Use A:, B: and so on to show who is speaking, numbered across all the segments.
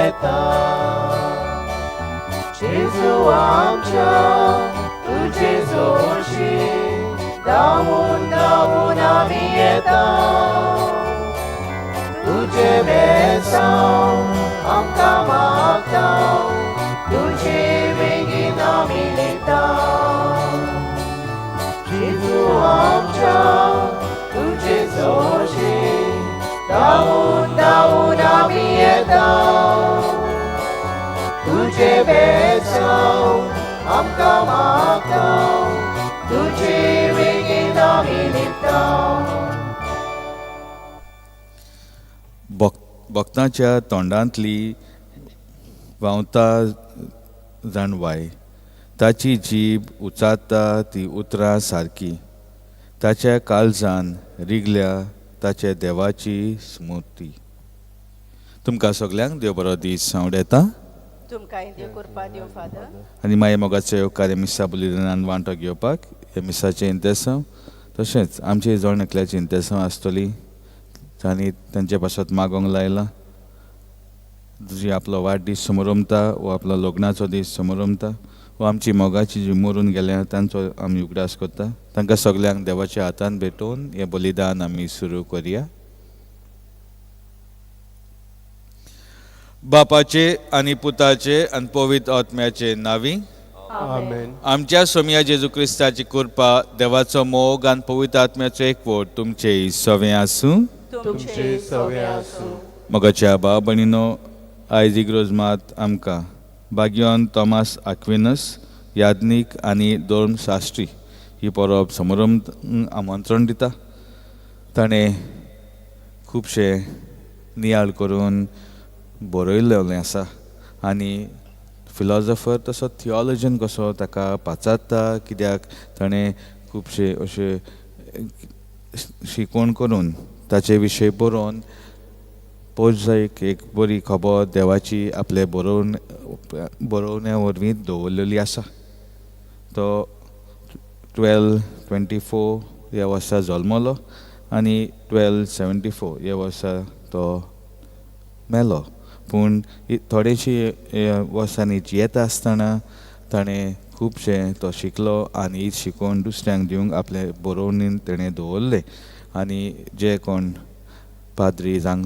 A: येता. जेजू आमच्या तुजे जोशी धांवून धांवून आमी येता. तुजे बेसांव आमकां मागता, तुजे बेगीन आमी लिता. जेजू आमच्या तुजे जोशी धांवून धांवून आमी येता. तुजे बेसांव आमकां मागता, तुजे बेगीन आमी लिता.
B: भक्तांच्या तोंडांतली व्हांवता जाणवाय, ताची जीब उचारता ती उतरां सारकी, ताच्या काळजान रिगल्या ताच्या देवाची स्मृती. तुमकां सगल्यांक देव बरो दीस सांवडेता.
C: तुमकां देव कृपा दिवं फादर.
B: आनी मागीर मोगाचे येवकार मिसा बलिदानान वांटो घेवपाक ह्या मिसाचें इंतेसांव तशेंच आमचे जण एकल्याचें इंतेसांव आसतली आनी तांचे पासत मागोंक लायलां. जी आपलो वाडदीस समरमता वो आपलो लग्नाचो दीस समरमता वो आमची मोगाची जी मरून गेल्या तांचो आमी उगडास करता. तांकां सगल्यांक देवाच्या हातान भेटोवन हें बलिदान आमी सुरू करया. बापाचे आनी पुताचे आनी पवित्र आत्म्याचे नांवी
D: आमेन.
B: आमच्या सोमया जेजू क्रिस्ताची कृपा, देवाचो मोग आनी पवित्र आत्म्याचो एकवट तुमचे सवें आसूं.
D: तुमचे सवे आसूं.
B: मोगाच्या भाव भयणीनो, आयज इग्रोज मात आमकां बागियोन थॉमस आक्विनस याज्ञीक आनी धर्मशास्त्री ही परब समारंभ आमंत्रण दिता. ताणें खुबशे नियाळ करून बरयल्लें आसा आनी फिलॉजॉफर तसो थियोलॉजन कसो ताका पाचारता, कित्याक ताणें खुबशे अशे शिकवण करून ताचे विशय बरोवन पोरजायक एक बरी खबर देवाची आपले बरोवण्या वरवीं दवरलेली आसा. तो 1224 ह्या वर्सा जल्मलो आनी 1274 ह्या वर्सा तो मेलो. पूण थोडेशी वर्सांनी जियेता आसतना ताणें खुबशें तो शिकलो आनी शिकोवन दुसऱ्यांक दिवंक आपले बरोवणीन तेणें दवरलें. आनी जे कोण पाद्री जांक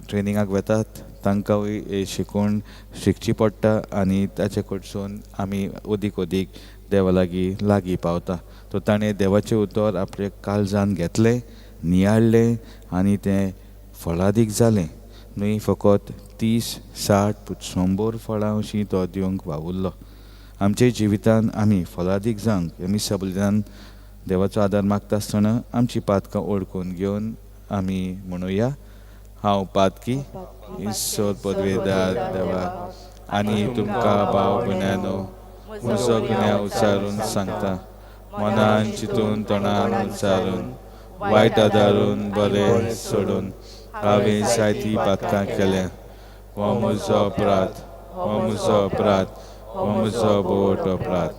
B: ट्रेनिंगाक वेतात तांकांय शिकोवन शिकची पडटा आनी ताचे कडसून आमी अदीक अदीक देवा लागीं लागीं पावता. तो ताणें देवाचें उतर आपले काळजान घेतलें, नियाळ्ळें आनी तें फळादीक जालें. न्हय फकत 30, 60, 100 फळां अशीं तो दिवंक वावुरलो. आमच्या जिवितान आमी फळादीक जावंक मिसा बलिदान देवाचो आदार मागता आसतना आमची पातकां ओळखून घेवन आमी म्हणुया, हांव पातकी ईश्वर पदवेदार देवा आनी तुमकां भाव भयणांनो म्हजो गुन्यांव उच्चारून सांगता, मनान चिंतून तोंडान उच्चारून वायट आदारून बरें सोडून हांवें जायतीं पातकां केल्या. हो म्हजो अपराध, हो म्हजो अपराध, हो म्हजो भोवट अपराध.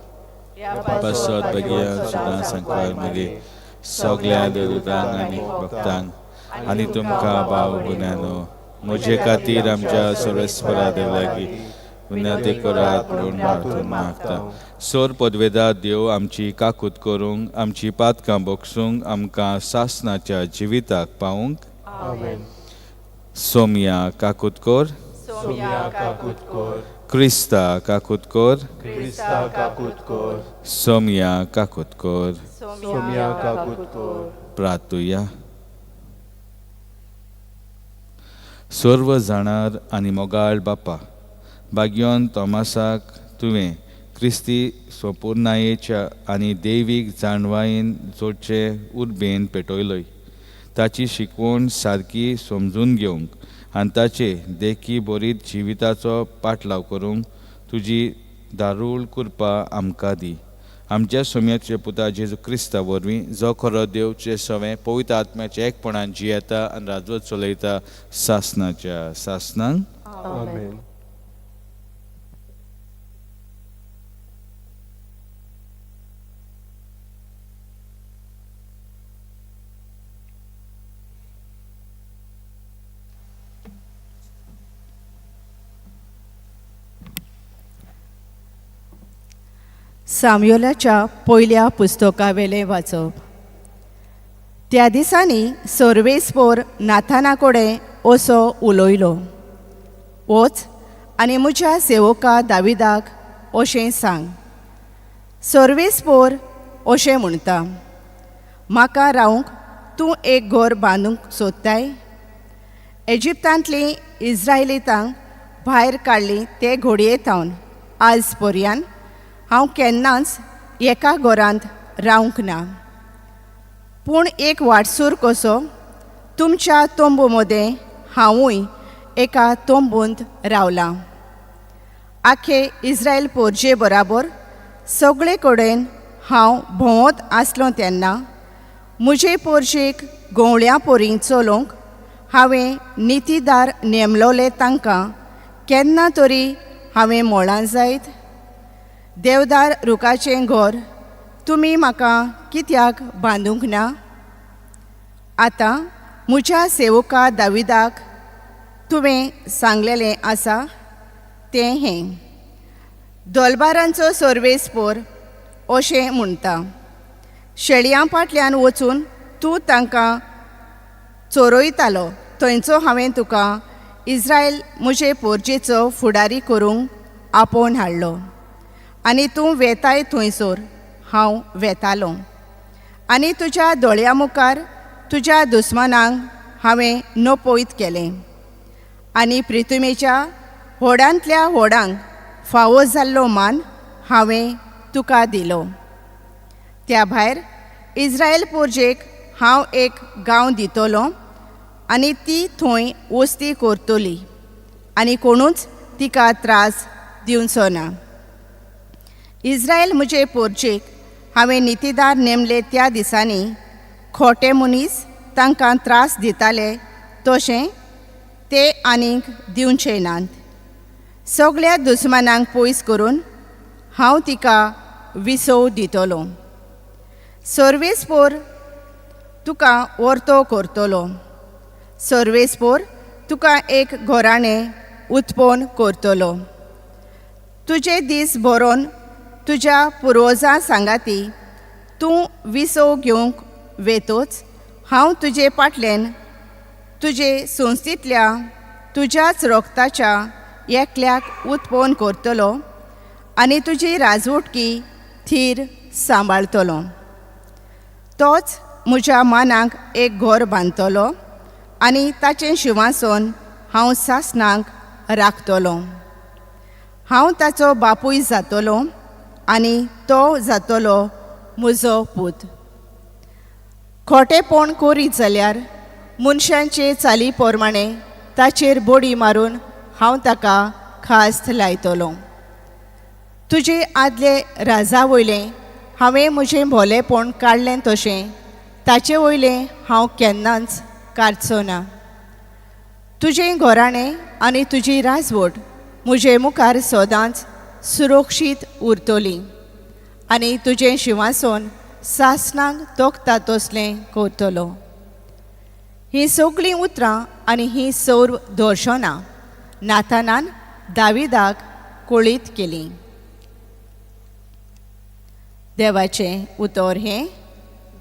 B: पासत बगिया सुद्दां सांगपाक मदीं सगल्या देवतांक आनी भक्तांक आनी तुमकां भाव भयणांनो म्हजे खातीर आमच्या सर्वेस्परा देव लागीं विनंती करात म्हूण प्रार्थना मागता. सोर पदवेदा देव आमची काकूत करूंक, आमची पातकां बोगसूंक, आमकां सासनाच्या जिविताक पावूंक. सोमया काकूत कर.
D: सोमया काकूत कर.
B: क्रिस्ता काकूत कर.
D: क्रिस्ता काकूत कर.
B: सोमया काकूत कर.
D: सोमया काकूत कर.
B: प्रार्थुया. सर्व जाणार आनी मोगाळ बापा, बाग्योन थॉमसाक तुवें क्रिस्ती सोपूर्णायेच्या आनी देवीक जाणवायेन जोडचे उर्बेन पेटयलोय. ताची शिकवण सारकी समजून घेवंक आनी ताचे देखी बरीत जिविताचो पाटलाव करूंक तुजी दारूळ कृपा आमकां दी. आमच्या सोम्याचे पुता जेजू क्रिस्ता वरवीं, जो खरो देवचे सवें पवित्र आत्म्याच्या एकपणान जियेता आनी राजवत चलयता सासनाच्या सासनांक.
D: आमेन.
C: सामयोलाच्या पयल्या पुस्तकावेलें वाचप. त्या दिसांनी सर्वेस्पोर नाथाना कडेन असो उलयलो, वच आनी म्हज्या सेवका दाविदाक अशें सांग, सर्वेस्पोर अशें म्हणटा, म्हाका रावंक तूं एक घर बांदूंक सोदताय? एजिप्तांतलीं इस्रायलितांक भायर काडलीं ते घोडये थावन आज पर्यान हांव केन्नाच एका घरांत रावंक ना, पूण एक वाटसूर कसो तुमच्या तंबू मदें हांवूय एका तंबूंत रावलां. आखे इस्रायल पोरजे बराबर सगळे कडेन हांव भोंवत आसलो तेन्ना म्हजे पोरजेक गवळ्या पोरीं चलोवंक हांवें नितीदार नेमलोले तांकां केन्ना तरी हांवें मोळां जायत? देवदार रुखाचें घर तुमी म्हाका कित्याक बांदूंक ना? आतां म्हज्या सेवका दाविदाक तुवें सांगलेलें आसा तें हें, दोलबारांचो सर्वेस्पोर अशें म्हणटा, शेळयां फाटल्यान वचून तूं तांकां चोरयतालो थंयचो हांवें तुका इस्रायल म्हजे पोरजेचो फुडारी करूंक आपोवन हाडलो, आनी तूं वेताय थंयसर हांव वेतालो, आनी तुज्या दोळ्या मुखार तुज्या दुस्मानांक हांवें नपयत केलें, आनी प्रिथुमेच्या व्हडांतल्या व्हडांक फावो जाल्लो मान हांवें तुका दिलो. त्या भायर इस्रायल पोरजेक हांव एक गांव दितलो आनी ती थंय वस्ती करतली आनी कोणूच तिका त्रास दिवचो ना. इस्रायल म्हजे पोरजेक हांवें नितीदार नेमले त्या दिसांनी खोटे मनीस तांकां त्रास दिताले तशें ते आनीक दिवचे नात. सगळ्या दुस्मानांक पयस करून हांव तिका विसव दितलो. सर्वेस्पोर तुका वर्तो करतलो, सर्वेस्पोर तुका एक घराणें उत्पन्न करतलो. तुजे दीस भरोन तुज्या पुर्वजां सांगाती तूं विसव घेवंक वेतोच हांव तुजे फाटल्यान तुजे संस्थेंतल्या तुज्याच रोगताच्या एकल्याक उत्पन्न करतलो आनी तुजी राजवटकी थीर सांबाळतलो. तोच म्हज्या मानाक एक घर बांदतलो आनी ताचें शिंवासन हांव सासणाक राखतलो. हांव ताचो बापूय जातलो आनी तो जातलो म्हजो पूत. खोटेपण करीत जाल्यार मनशांचे चाली प्रमाणे ताचेर बडी मारून हांव ताका खास्त लायतलो. तुजे आदले राजा वयलें हांवें म्हजें भोलेपण काडलें तशें ताचे वयलें हांव केन्नाच काडचो ना. तुजें घराणें आनी तुजी राजवट म्हजे मुखार सदांच सुरक्षीत उरतली आनी तुजें शिंवासन सासणाक तोखता तसलें करतलो. हीं सगळीं उतरां आनी हीं सर्व दर्शनां नाथानान दाविदाक कळीत केलीं. देवाचें उतर हें.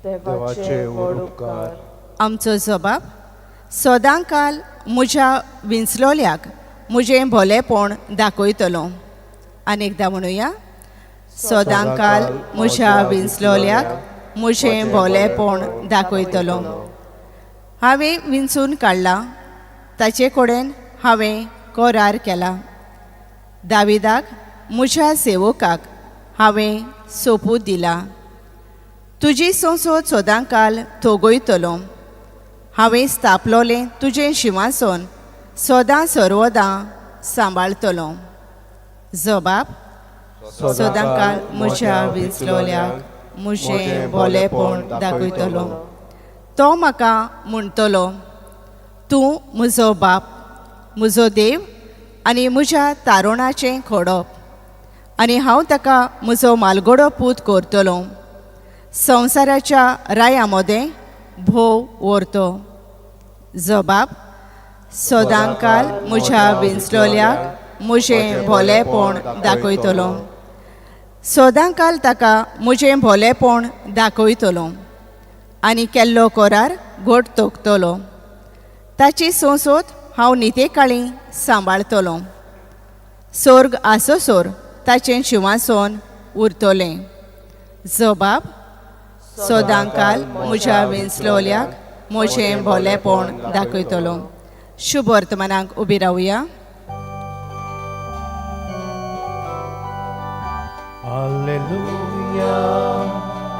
D: देवाचे व्हड उपकार.
C: आमचो जबाब, सदांकाल म्हज्या विंचलोल्याक म्हजें भोलेपण दाखयतलो. आनी एकदां म्हणुया, सदांकाल म्हज्या विंचलोल्याक म्हजें भोलेपण दाखयतलो. हांवें विंचून काडला ताचे कडेन हांवें करार केला. दाविदाक म्हज्या सेवकाक हांवें सोपूत दिला, तुजी संसद सदांकाल थोगयतलो. हांवें स्थापलोलें तुजें शिंवासन सदां सर्वदां सांबाळतलो. जबाब, सदांकाल म्हज्या विंचलोल्याक म्हजें भोलेपण दाखयतलो. तो म्हाका म्हणटलो, तूं म्हजो बाप, म्हजो देव आनी म्हज्या तारुणाचें खोडप, आनी हांव ताका म्हजो मालगडो पूत करतलो. संवसाराच्या राया मदें भोव व्हरतो. जबाब, सदांकाल म्हज्या विंचलोल्याक म्हजें भोलेपण दाखयतलो. सदांकाल ताका म्हजें भोलेपण दाखयतलो आनी केल्लो करार घट तोखतलो. ताची संसद हांव नितेकाळी सांबाळतलो. सोर्ग आसोसोर ताचें शिंवासन उरतलें. जबाब सदांकाल म्हज्या विंचलोल्याक म्हजें भोलेपण दाखयतलो. शुभ वर्तमानाक उबी रावया.
A: Alleluia,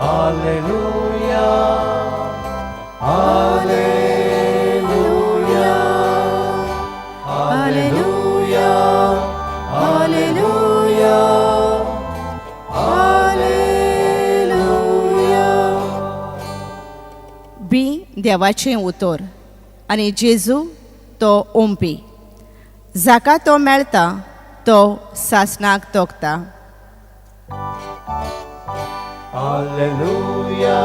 A: Alleluia, Alleluia, Alleluia, Alleluia, Alleluia.
C: बी देवाचें उतर आनी जेजू तो ओंपी. जाका तो मेळटा तो सासणाक तोखता.
A: Alleluia,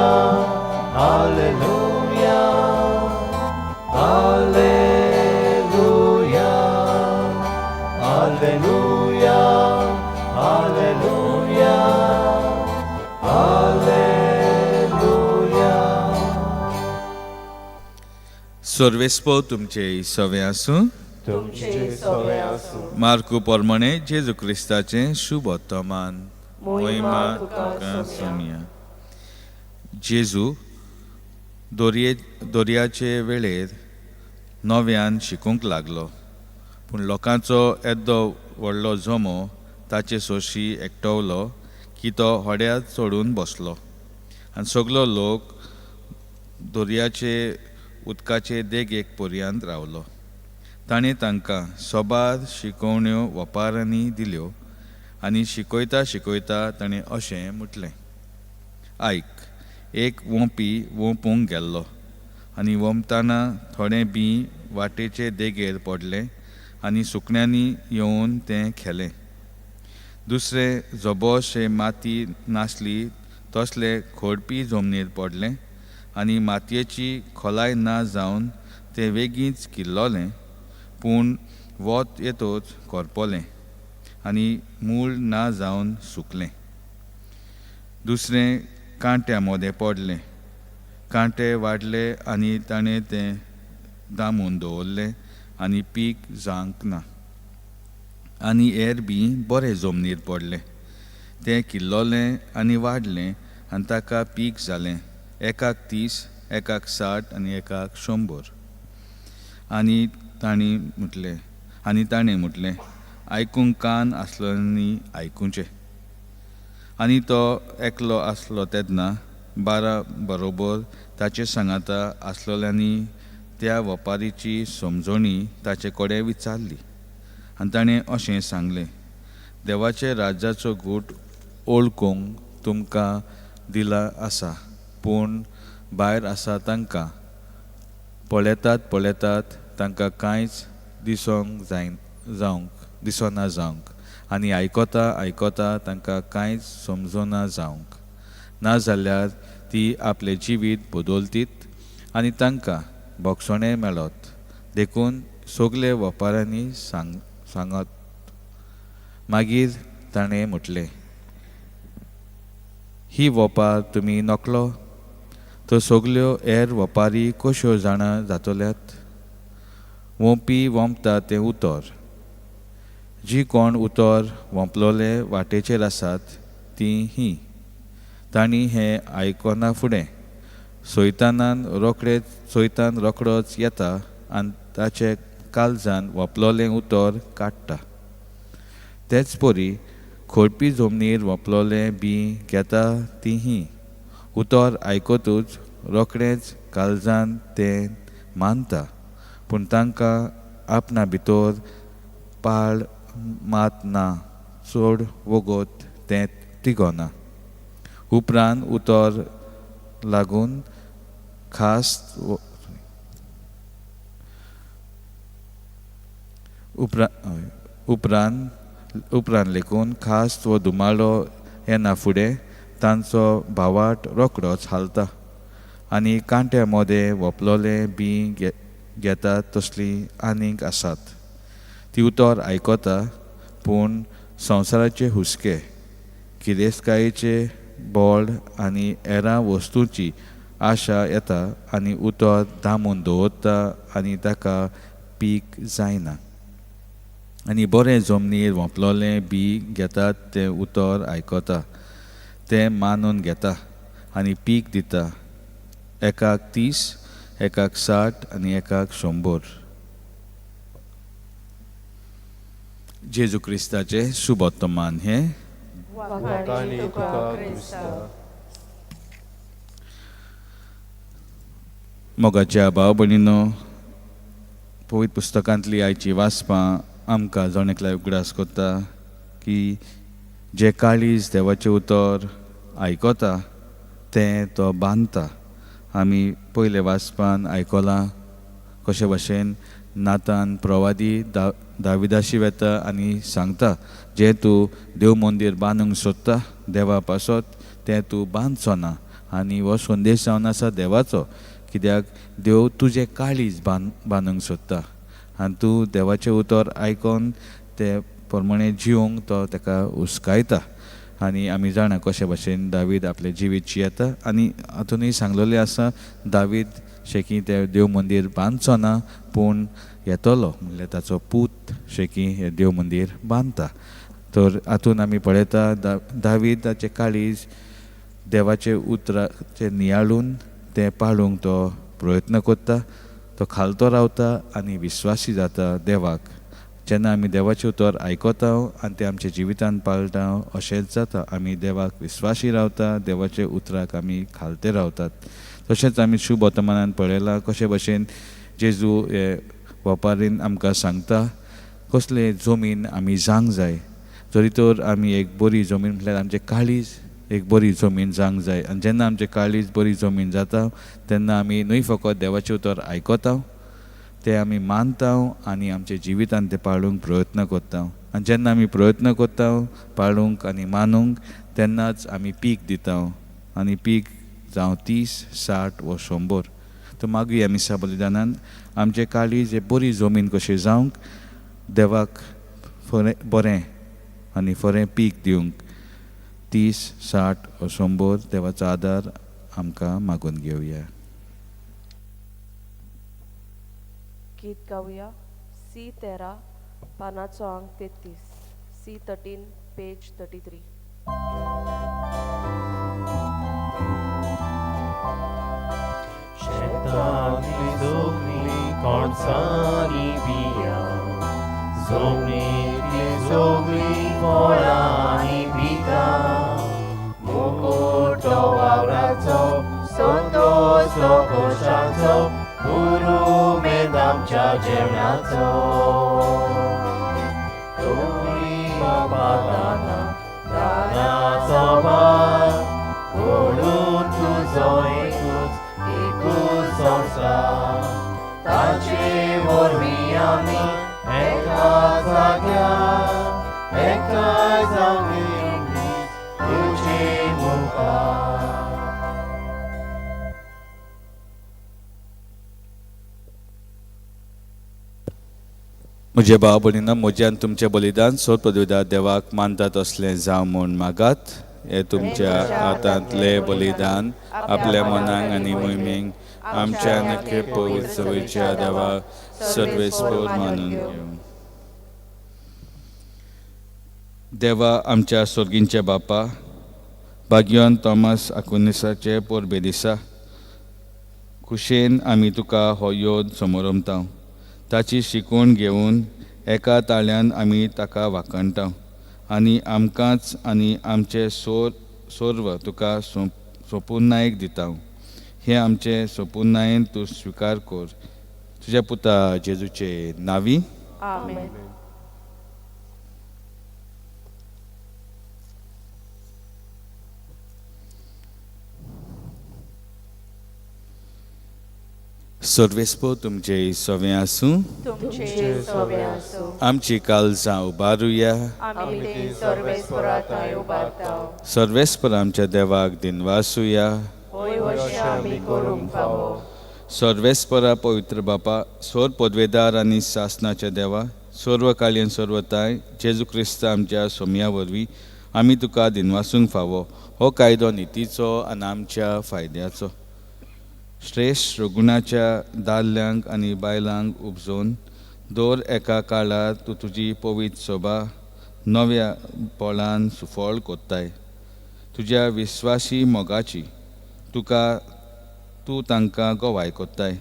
A: Alleluia, Alleluia, Alleluia, Alleluia, Alleluia.
B: सर्वेस्पो तुमचे सवे आसूं.
D: तुमचे सवे आसूं.
B: मार्कू प्रमाणे जेजू क्रिस्ताचें शुभ वर्तमान.
D: मोहिमा तुका
B: सोनिया. जेजू दोरयाचे वेळेर नव्यान शिकूंक लागलो, पूण लोकांचो येदो व्हडलो जमो ताचे सोशी एकटवलो की तो होड्यार चडून बसलो आनी सगलो लोक दोरयाचे उदकाचे देगेक पर्यंत रावलो. ताणें तांकां सोबार शिकोवण्यो वपारांनी दिल्यो आनी शिकयता शिकयता ताणें अशें म्हटलें, आयक, एक वोंपी वोंपूंक गेल्लो आनी वोंपतना थोडें बीं वाटेचे देगेर पडलें आनी सुकण्यांनी येवन तें खेलें. दुसरें जबोशें माती नासली तसलें खोडपी जमनीर पडलें आनी मातयेची खोलाय ना जावन तें वेगींच किल्लोलें, पूण वत येतच करपलें आनी मूळ ना जावन सुकलें. दुसरें कांट्या मोदें पडलें. कांटे वाडले आनी ताणें तें दामून दवरलें आनी पीक जावंक ना. आनी हेर बी बरें जमनीर पडलें. तें किल्लोलें आनी वाडलें आनी ताका पीक जालें, एकाक 30, एकाक 60 आनी एकाक 100. आनी ताणें म्हटलें, आयकूंक कान आसलोनी आयकुचें. आनी तो एकलो आसलो तेन्ना 12 बरोबर ताचे सांगाता आसलोल्यांनी त्या वपारीची समजणी ताचे कडेन विचारली आनी ताणें अशें सांगलें, देवाचे राज्याचो गूट ओळखूंक तुमकां दिला आसा, पूण भायर आसा तांकां पळयतात पळयतात तांकां कांयच दिसोंक जावंक दिसना जावंक आनी आयकता आयकता तांकां कांयच समजना जावंक, नाजाल्यार ती आपलें जिवीत बदलतीत आनी तांकां भोगसणें मेळत. देखून सगळे वपारांनी सांगत. मागीर ताणें म्हटलें, ही वपार तुमी नकलो तर सगल्यो हेर वपारी कश्यो जाणा जातल्यात? वोंपी वोंपता तें उतर. जी कोण उतर वोंपलोले वाटेचेर आसात ती ही. तांणी हें आयकना फुडें सोयतान रोखडोच येता आनी ताचे काळजान वोंपलोलें उतर काडटा. तेच परी खोडपी जमनीर वोंपलोलें बीं घेता ती ही. उतर आयकतूच रोखडेंच काळजान तें मानता, पूण तांकां आपणा भितर पाळ मात ना, चड वगत तें तिगना. उपरांत उतर लागून खास उपरांत लेखून खास वो धुमाळो येना फुडें तांचो भावाट रोखडोच हालता आनी कांट्या मोदें वोंपलोलें बीं घेतात तसलीं आनीक आसात. ती उतर आयकता, पूण संवसाराचे हुस्के, गिरेस्तकायेचे बोळ आनी हेरां वस्तूंची आशा येता आनी उतर दामून दवरता आनी ताका पीक जायना. आनी बरें जमनीर वोंपलोलें बी घेतात तें उतर आयकता, तें मानून घेता आनी पीक दिता, एकाक 30, एकाक 60 आनी एकाक 100. जेजू क्रिस्ताचें शुभवर्तमान हें.
D: वाखाणी तुका क्रिस्ता.
B: मोगाच्या भाव भयणीनो, पवित्र पुस्तकांतली आयची वाचपां आमकां जण एकल्या उगडास करता की जे काळीज देवाचें उतर आयकता तें तो बांदता. आमी पयले वाचपान आयकलां कशे भशेन नातान प्रवादी दाविदाशी वेता आनी सांगता, जें तूं देव मंदीर बांदूंक सोदता देवा पासत तें तूं बांदचो ना. आनी हो संदेश जावन आसा देवाचो, कित्याक देव तुजें काळीज बांदूंक सोदता आनी तूं देवाचें उतर आयकोन ते प्रमाणे जिवंक तो ताका हुस्कायता. आनी आमी जाणा कशे भशेन दावीद आपलें जिवीत जियेता. आनी हातूनय सांगलेलें आसा दावीद शेकी तें देव मंदीर बांदचो ना, पूण येतलो म्हणल्यार ताचो पूत शेकी हें देव मंदीर बांदता. तर हातून आमी पळयता दावीदाचें काळीज देवाचें उतराचें नियाळून तें पाळूंक तो प्रयत्न करता, तो खालतो रावता आनी विस्वासी जाता देवाक. जेन्ना आमी देवाचें उतर आयकता आनी तें आमच्या जिवितांत पाळटा अशेंच जाता, आमी देवाक विस्वासी रावता, देवाच्या उतराक आमी खालते रावतात. तशेंच आमी शुभ वर्तमानान पळयलां कशे भशेन जेजू हे वपारीन आमकां सांगता कसले जमीन आमी जावंक जाय. जरी तर आमी एक बरी जमीन म्हटल्यार आमचें काळीज एक बरी जमीन जावंक जाय. आनी जेन्ना आमचें काळीज बरी जमीन जाता तेन्ना आमी न्हय फकत देवाचें उतर आयकता, तें आमी मानता आनी आमच्या जिवितांत तें पाळूंक प्रयत्न करता. आनी जेन्ना आमी प्रयत्न करता पाळूंक आनी मानूंक तेन्नाच आमी पीक दिता, आनी पीक जावं 30, 60 वा 100. तर मागीर मिसा बलिदानान आमचें काळीज हें बरी जमीन कशें जावंक देवाक बरें आनी फरें पीक दिवंक 30, 60 वा 100 देवाचो आदार आमकां मागून घेवया.
D: गीत गावया C 13 पानाचो आंक 33, C 13 page 33.
A: शेतांतली जोगली कोणसांनी बियां, जमनींतली जोगली फळांनी पिकां, मुकुट तो वावराचो, संतोष तो कोशाचो, उमेद आमच्या जेवणाचो. तोरी बाबा दाना दानाचो भार, म्हणून तुजो एकूच एकूच संवसार, ताचे वरवीं आमी एका जाग्यार एकाय जावन तुजे मुखार.
B: म्हजे भाव भयणीनो, म्हजें आनी तुमचें बलिदान सोद पदवीदार देवाक मानता तसलें जावं म्हूण मागात. हें तुमच्या हातांतलें बलिदान आपल्या मनाक आनी मोहिमेक आमच्या नखे पवित्र सवयच्या देवाक सर्वेस्पोर मानून घेवं. देवा आमच्या सोर्गींच्या बापा, भाग्यवान थॉमस आकुनिसाचे परबे दिसा खुशेन आमी तुका हो योद समोरमता. ताची शिकवण घेवन एका ताळ्यान आमी ताका वाखणटा आनी आमकांच आनी आमचे सोर्व तुका सोपुनायक दिता. हें आमचें सोपुनायन तूं स्विकार कर, तुज्या पुता जेजूचे नांवी.
D: आमेन.
B: सर्वेस्पो तुमचे सवें आसूं,
D: तुमचे सवें आसूं.
B: आमची काळजां उबारुया,
D: आमी ती सर्वेस्परा थंय उबारता.
B: सर्वेस्पर आमच्या देवाक दिनवासुया.
D: होय अशें आमी करूंक फावो.
B: सर्वेस्परा पवित्र बापा, सोर पदवेदार आनी सासनाच्या देवा, सर्वकालीन सर्वताय जेजू क्रिस्त आमच्या सोम्या वरवीं आमी तुका दिनवासूंक फावो. हो कायदो नितीचो आनी आमच्या फायद्याचो. श्रेश्ठ रघुणाच्या दादल्यांक आनी बायलांक उपजोवन दर एका काळार तूं तुजी पवित्र सोबा नव्या पोळान सुफळ कोत्ताय. तुज्या विस्वासी मोगाची तुका तूं तांकां गवाय कोत्ताय.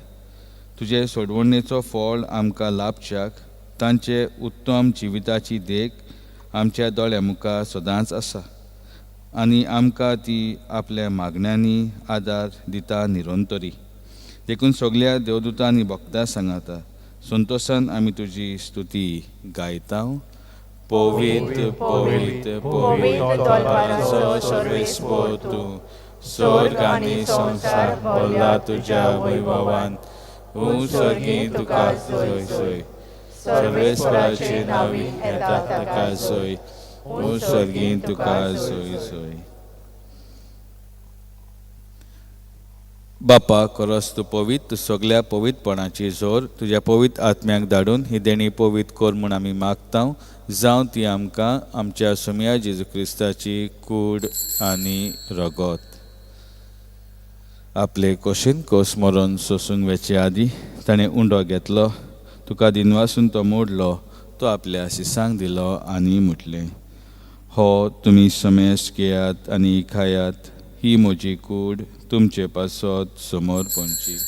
B: तुजे सोडवणेचो फळ आमकां लाभच्याक तांचे उत्तम जिविताची देख आमच्या दोळ्या मुखार सदांच आसा आनी आमकां ती आपल्या मागण्यांनी आदार दिता निरंतरी. देखून सगल्या देवदूतांनी भक्तां सांगाता संतोशान आमी तुजी स्तुती गायता. पवित्र पवित्र पवित्र सर्वेस्पोर तूं, स्वर्ग आनी संवसार भरला तुज्या वैभवान. तूं स्वर्गी तुका सोय सोय, सर्वेस्पराचे नांवी येता ताका सोय, तूं स्वर्गी तुका सोय सोय. बापा खरोच तूं पवित्र, तूं सगल्या पवित्रपणाची जोर. तुज्या पवित्र आत्म्याक धाडून ही देणी पवित्र कर म्हूण आमी मागता. जावं ती आमकां आमच्या सोमया जेजू क्रिस्ताची कूड आनी रगत. आपले कोशीन कोस मरून सोसूंक वेचे आदी ताणें उंडो घेतलो, तुका दिनवासून तो मोडलो, तो आपल्या शिसांक दिलो आनी म्हटलें, हो तुमी समेस घेयात आनी खायात, ही म्हजी कूड तुमचे पासत समोर पणची.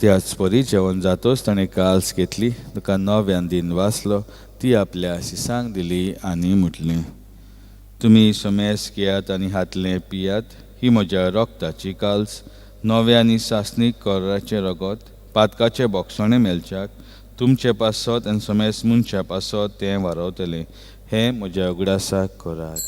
B: त्याच परी जेवण जातोच ताणें काल्स घेतली, तुका नव्यान दिन वाचलो, ती आपल्या शिसांक दिली आनी म्हटलें, तुमी समेस घेयात आनी हातलें पियात, ही म्हज्या रक्ताची काल्स, नव्या आनी सासणीक कराचें रगत, पातकाचें बोगसणें मेळच्याक तुमचे पासत आनी समेस मनशा पासत तें वारवतलें. हें म्हज्या उगडासाक करात.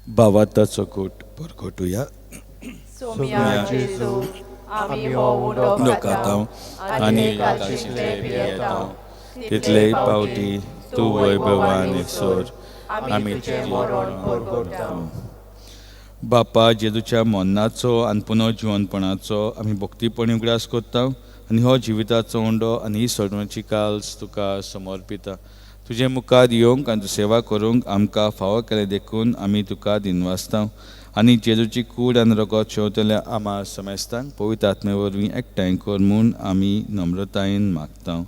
B: भावार्थाचो कोट परगटुया.
D: सोम्या जेजू, आमी हो उंडो
B: खाता आनी पियेता तितलेय पावटी तूं वैभवान सोर आमी
D: तुजें मरण परगटता.
B: बापा जेजूच्या मरणाचो आनी पुनर्जिवनपणाचो आमी भक्तीपणी उगडास करता आनी हो जिविताचो उंडो आनी ही सोडवण्याची काल्स तुका समर्पिता. तुजे मुखार येवंक आनी सेवा करूंक आमकां फावो केलें देखून आमी तुका दिनवासता आनी जेजूची कूड आनी रगत शेवतल्या आमा समेस्तांक पवित्र आत्मे वरवीं एकठांय कर म्हूण आमी नम्रतायेन मागता.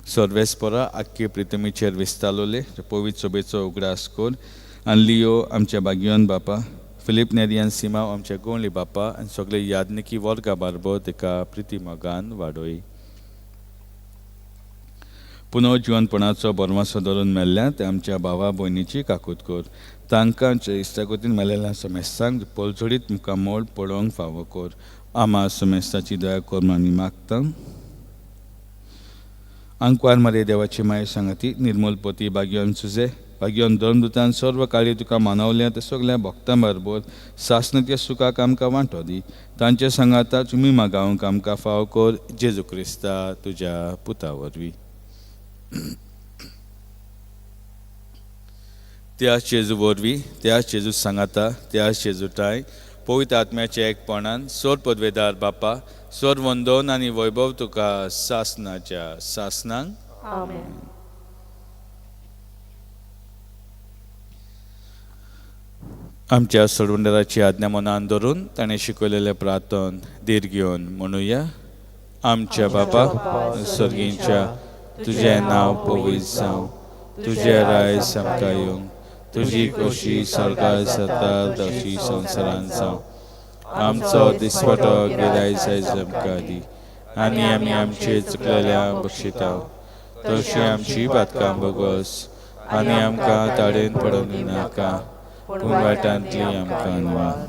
B: सर्वेस्परा आख्खे प्रितमीचेर विस्तारलोले पवित्र सोबेचो उगडास कर आनी लियो आमच्या भाग्यवान बापा, फिलीप नेरी आनी सिमाव आमच्या गोंडली बापा आनी सगळे यादनिकी वर्गा बारबो तेका प्रिती मोगान वाडोय. पुनर्जिवनपणाचो बरमासो धरून मेल्ल्या ते आमच्या भावा भयणीची काकूत कर. तांकां आमच्या इश्टागतीन मेलेल्या समेस्तांक पलजडीत मुखामोळ पळोवंक फावो कर. आमा समेस्ताची दया कर म्हूण आमी मागता. आंकवार मारे देवाची माये सांगाती निर्मूलपती भाग्यवान सुजे भाग्यवान धर्मदूतान सर्व काळी तुका मानवल्या ते सगल्या भक्तां बरोबर सासणाच्या सुखाक आमकां वांटो दी. तांचे सांगाता तुमी मागावंक आमकां फावो कर जेजू क्रिस्ता तुज्या पुता वरवीं. त्याच जेजू वरवीं, त्याच जेजू सांगाता, त्याच जेजूटाय पवित्र आत्म्याच्या एकपणान सोर पदवेदार बापा, सोर वंदोन आनी वैभव तुका सासणाच्या सासणांक.
D: आमेन.
B: आमच्या सोडवणदाराची आज्ञा मनान धरून ताणें शिकयलेलें प्रार्थन धीर घेवन म्हणुया. आमच्या बापा सर्गींच्या, तुजें नांव पवित्र जावं, तुजें राय आमकां येवं, तुजी खोशी स्वर्गार जाता तशी संवसारांत जावं. आमचो दिसपटो गिराय आयज आमकां दी आनी आमी आमचे चुकलेल्या बक्षिता तशी आमची पातकां भोगोस आनी आमकां ताडेन पडून दिनाका, पूण वायटांतली आमकां निवार.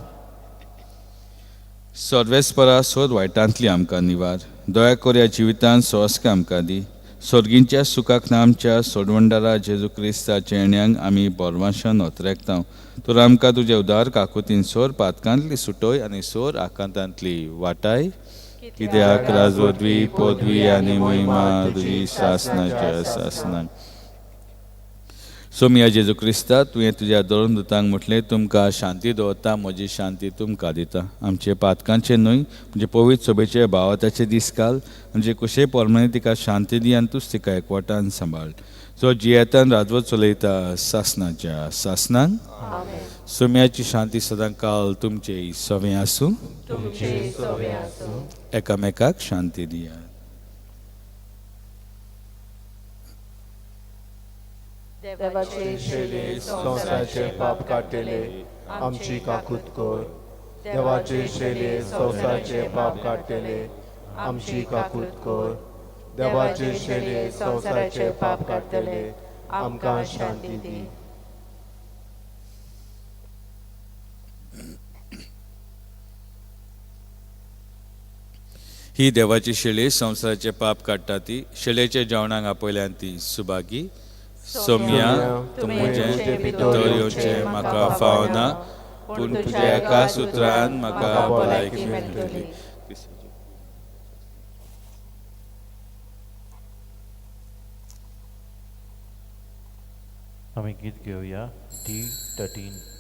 B: सर्वेस्परा सोद वायटांतली आमकां निवार. दया कर ह्या जिवितांत सोंसकां आमकां दी, सोर्गींच्या सुखाक ना आमच्या सोडवंडारा जेजू क्रिस्ताच्या येण्यांक आमी बोरवाशान ओतरेकता. तर आमकां तुजे उदार काकुतीन सोर पातकांतली सुटोय आनी सोर आकांतांतली वाटाय. कित्याक राजवदवी पदवी आनी महिमा तुजी सासनाच्या सासनाक. सोमिया जेजू क्रिस्ता, तुवें तुज्या धर्मदूतांक म्हटलें, तुमकां शांती दवरता, म्हजी शांती तुमकां दिता. आमचे पातकांचे न्हय म्हणजे पवित्र सभेचे भावाताचे दीस घाल, म्हणजे कुशे प्रमाणे तिका शांती दी आनी तूंच तिका एकवटान सांबाळ. जो जियेतान राजवत चलयता सासनाच्या सासनान. सोम्याची शांती सदां काल तुमचे सवें आसूं. एकामेकाक शांती दिया.
D: देवाचे
A: शेले संवसाराचे पाप काडटले आमची काकूत कर. देवाचे शेले संवसाराचे पाप काडटले आमची काकूत कर. देवाचे शेले संवसाराचे पाप काडटले आमकां शांती दी.
B: ही देवाची शेळी संवसाराचे पाप काडटा ती शेळेच्या जेवणाक आपयल्यान ती सुभागी. सोम्या, तूं म्हजें भितर येवचें म्हाका फावना, पूण तुज्या एका सुत्रान म्हाका भलायकी मेळटली.
E: आमी गीत घेवया D13.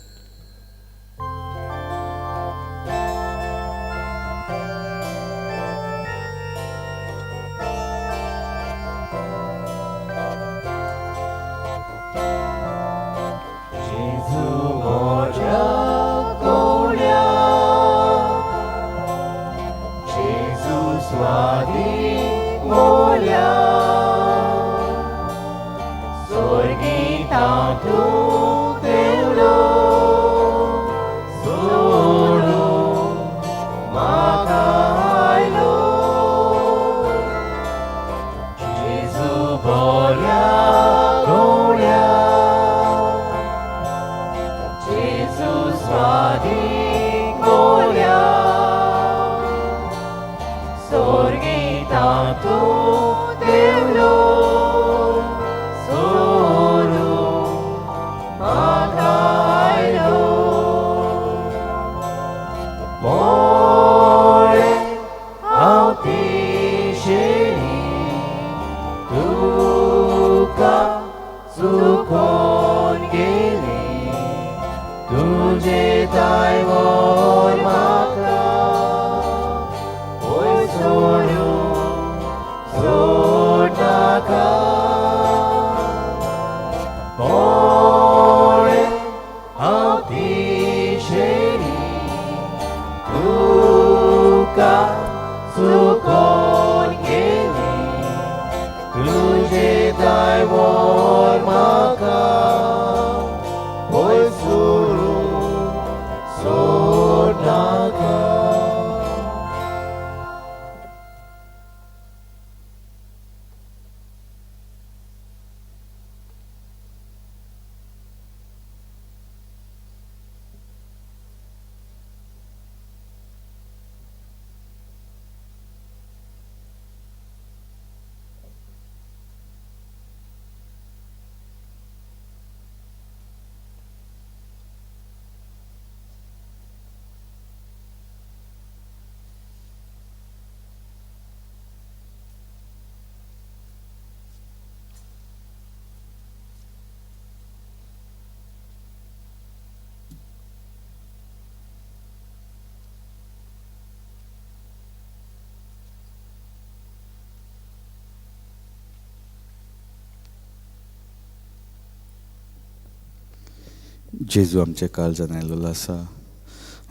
E: जेजू आमचे काळजान आयलेलो आसा.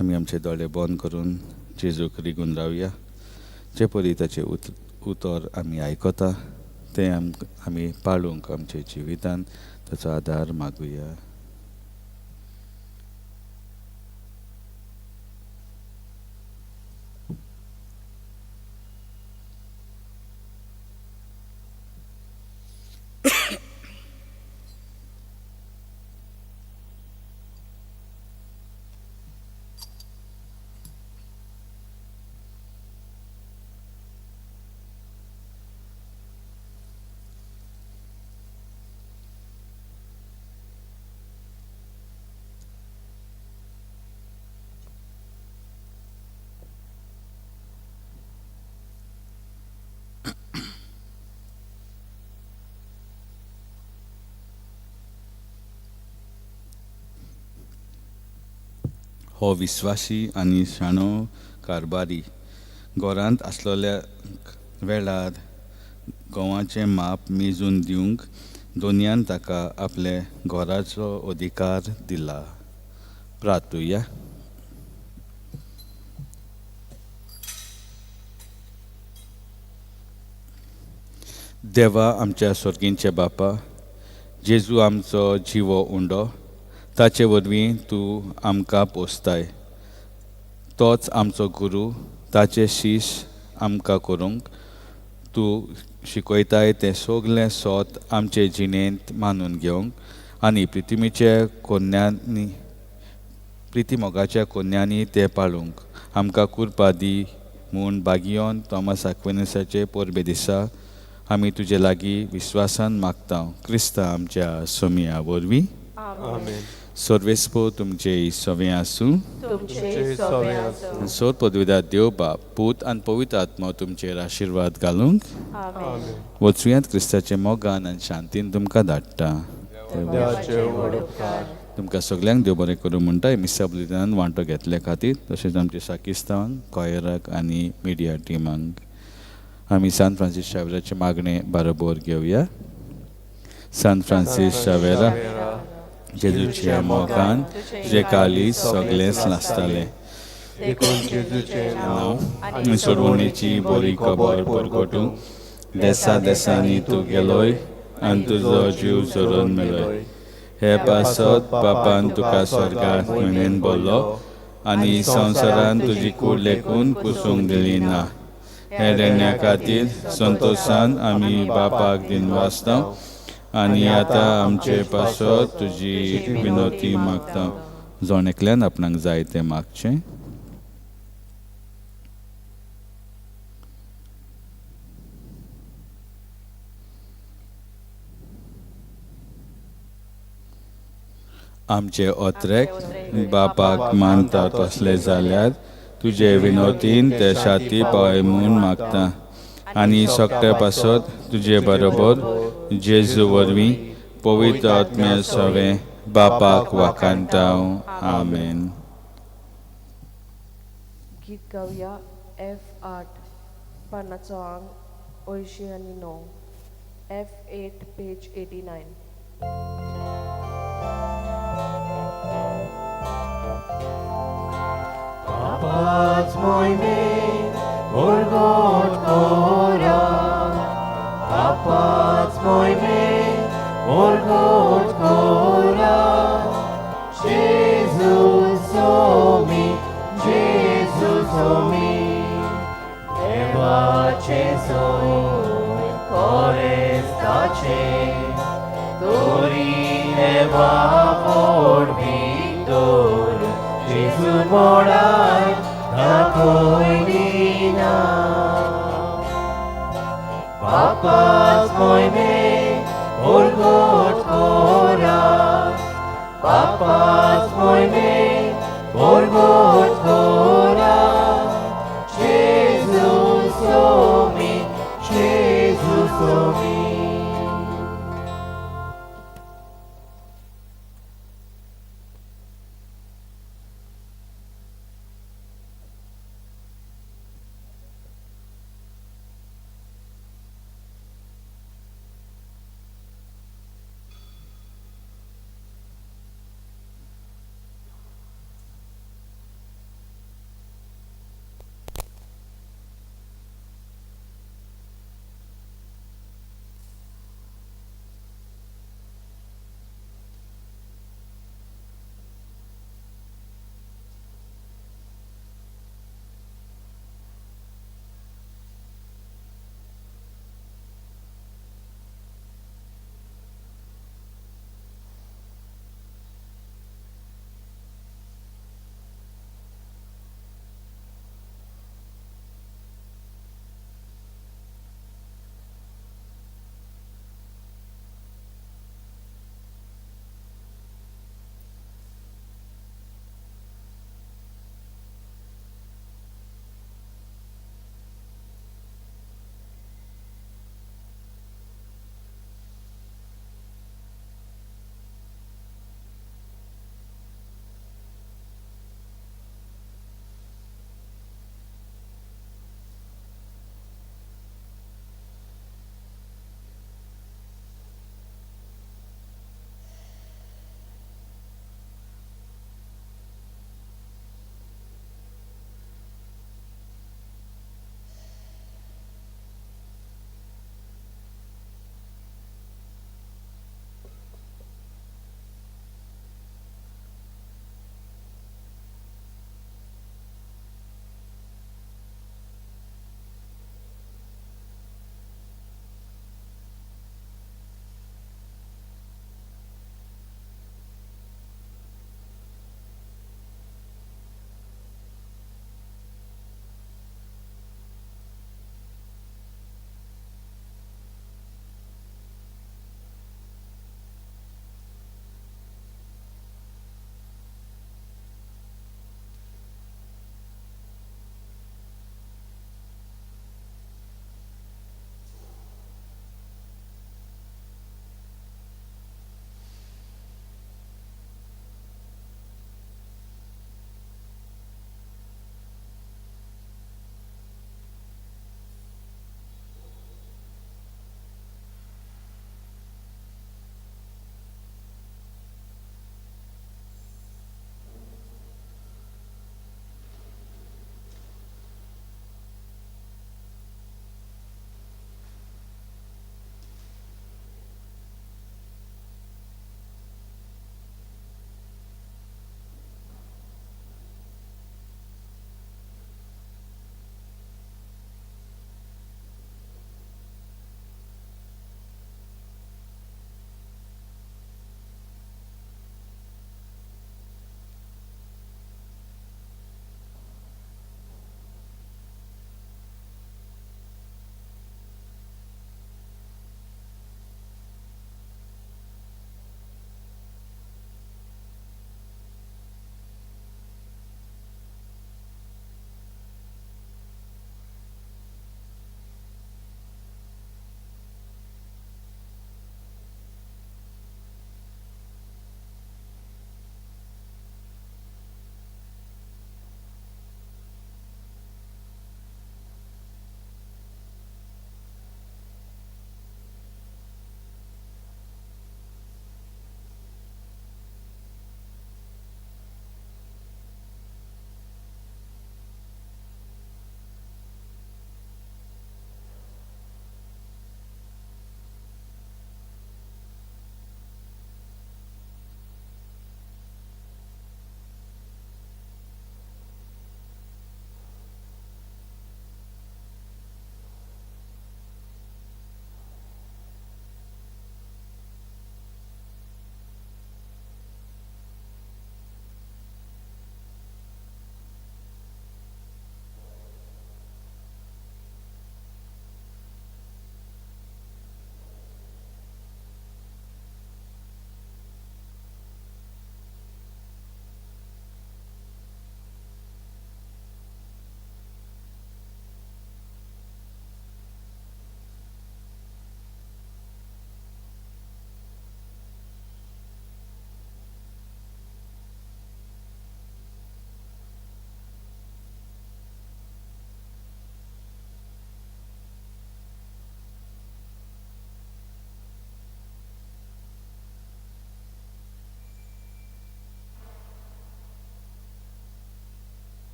E: आमी आमचे दोळे बंद करून जेजूक रिगून रावया. जे परी ताचें उतर आमी आयकता तें आमी पाळूंक आमच्या जिवितान ताचो आदार मागुया.
B: हो विस्वासी आनी शाणो कारबारी घरांत आसलेल्या वेळार गोवाचें माप मेजून दिवंक दोनयान ताका आपले घराचो अधिकार दिला. प्रार्थुया. देवा आमच्या स्वर्गींचे बापा, जेजू आमचो जिवो उंडो, ताचे वरवीं तूं आमकां पोसताय. तोच आमचो गुरू, ताचे शीश आमकां करूंक तूं शिकयताय तें सगलें सोत आमचे जिणेंत मानून घेवंक आनी प्रितिमीच्या कोन्यांनी प्रिती मोगाच्या कोन्यांनी तें पाळूंक आमकां कुरपा दी म्हूण बागियोन थॉमस आक्विनसाचे परबे दिसा आमी तुजे लागीं विस्वासान मागता, क्रिस्ता आमच्या सोमिया वरवीं.
A: आमेन.
B: सर्वेस्पो तुमचे सवें आसूं.
D: तुमचे सोबे आसूं.
B: सोर पदवीदार देव बाप, पूत आनी पवित्र आत्मो तुमचेर आशिर्वाद घालूंक.
D: आमेन.
B: वचुयात क्रिस्ताचे मोगान आनी शांतीन तुमकां धाडटा.
A: देवाचे व्हड उपकार.
B: तुमकां सगल्यांक देव बरें करूं म्हणटा. मिसा बुलिदान वांटो घेतले खातीर तशेंच आमचे साकिस्तान कॉयराक आनी मिडिया टिमांक आमी सान फ्रांसीस शावेराचे मागणें बारोबर घेवया. सान फ्रांसीस शावेरा, जेजूच्या मोगान तुजें काळीज सगळेंच नासतालें,
A: देखून जेजूचें
B: नांव आनी सोडवणेची बरी खबर परगटूंक देसा देसांनी तूं गेलोय आनी तुजो जीव झरोवन मेलोय. हे पासत बापान तुका स्वर्गात म्हयनेन बोल्लो आनी संवसारान तुजी कूड लेखून कुसूंक दिली ना. हे देण्या खातीर संतोशान आमी बापाक दिनवासता आनी आतां आमचे पासत तुजी विनोती मागता. जण एकल्यान आपणाक जाय तें मागचें. आमचे ओत्रेक बापाक मानता तसले जाल्यार तुजे विनोतीन ते शाती पावय म्हूण मागता आनी सगळे पासत तुजे बरोबर जेजू वरवीं पवित्र आत्म्या सवें बापाक वाखाणता. आमेन.
D: गीत गावया F8, पानाचो आंग 89, F8 page 89.
A: पापाच मोयमे ओरगोट कोरा, पापाच मोयमे ओरगोट कोरा, Jesus omi, Jesus omi, देवाचे सोय कोरेस्ताचे, तोरी देवा फोड भितोर, जेजू मोडाय दाखयली ना. बापाच मोयमे ओरगोट कोरा, बापाच मोयमे ओरगोट कोरा, Jesus omi, Jesus omi.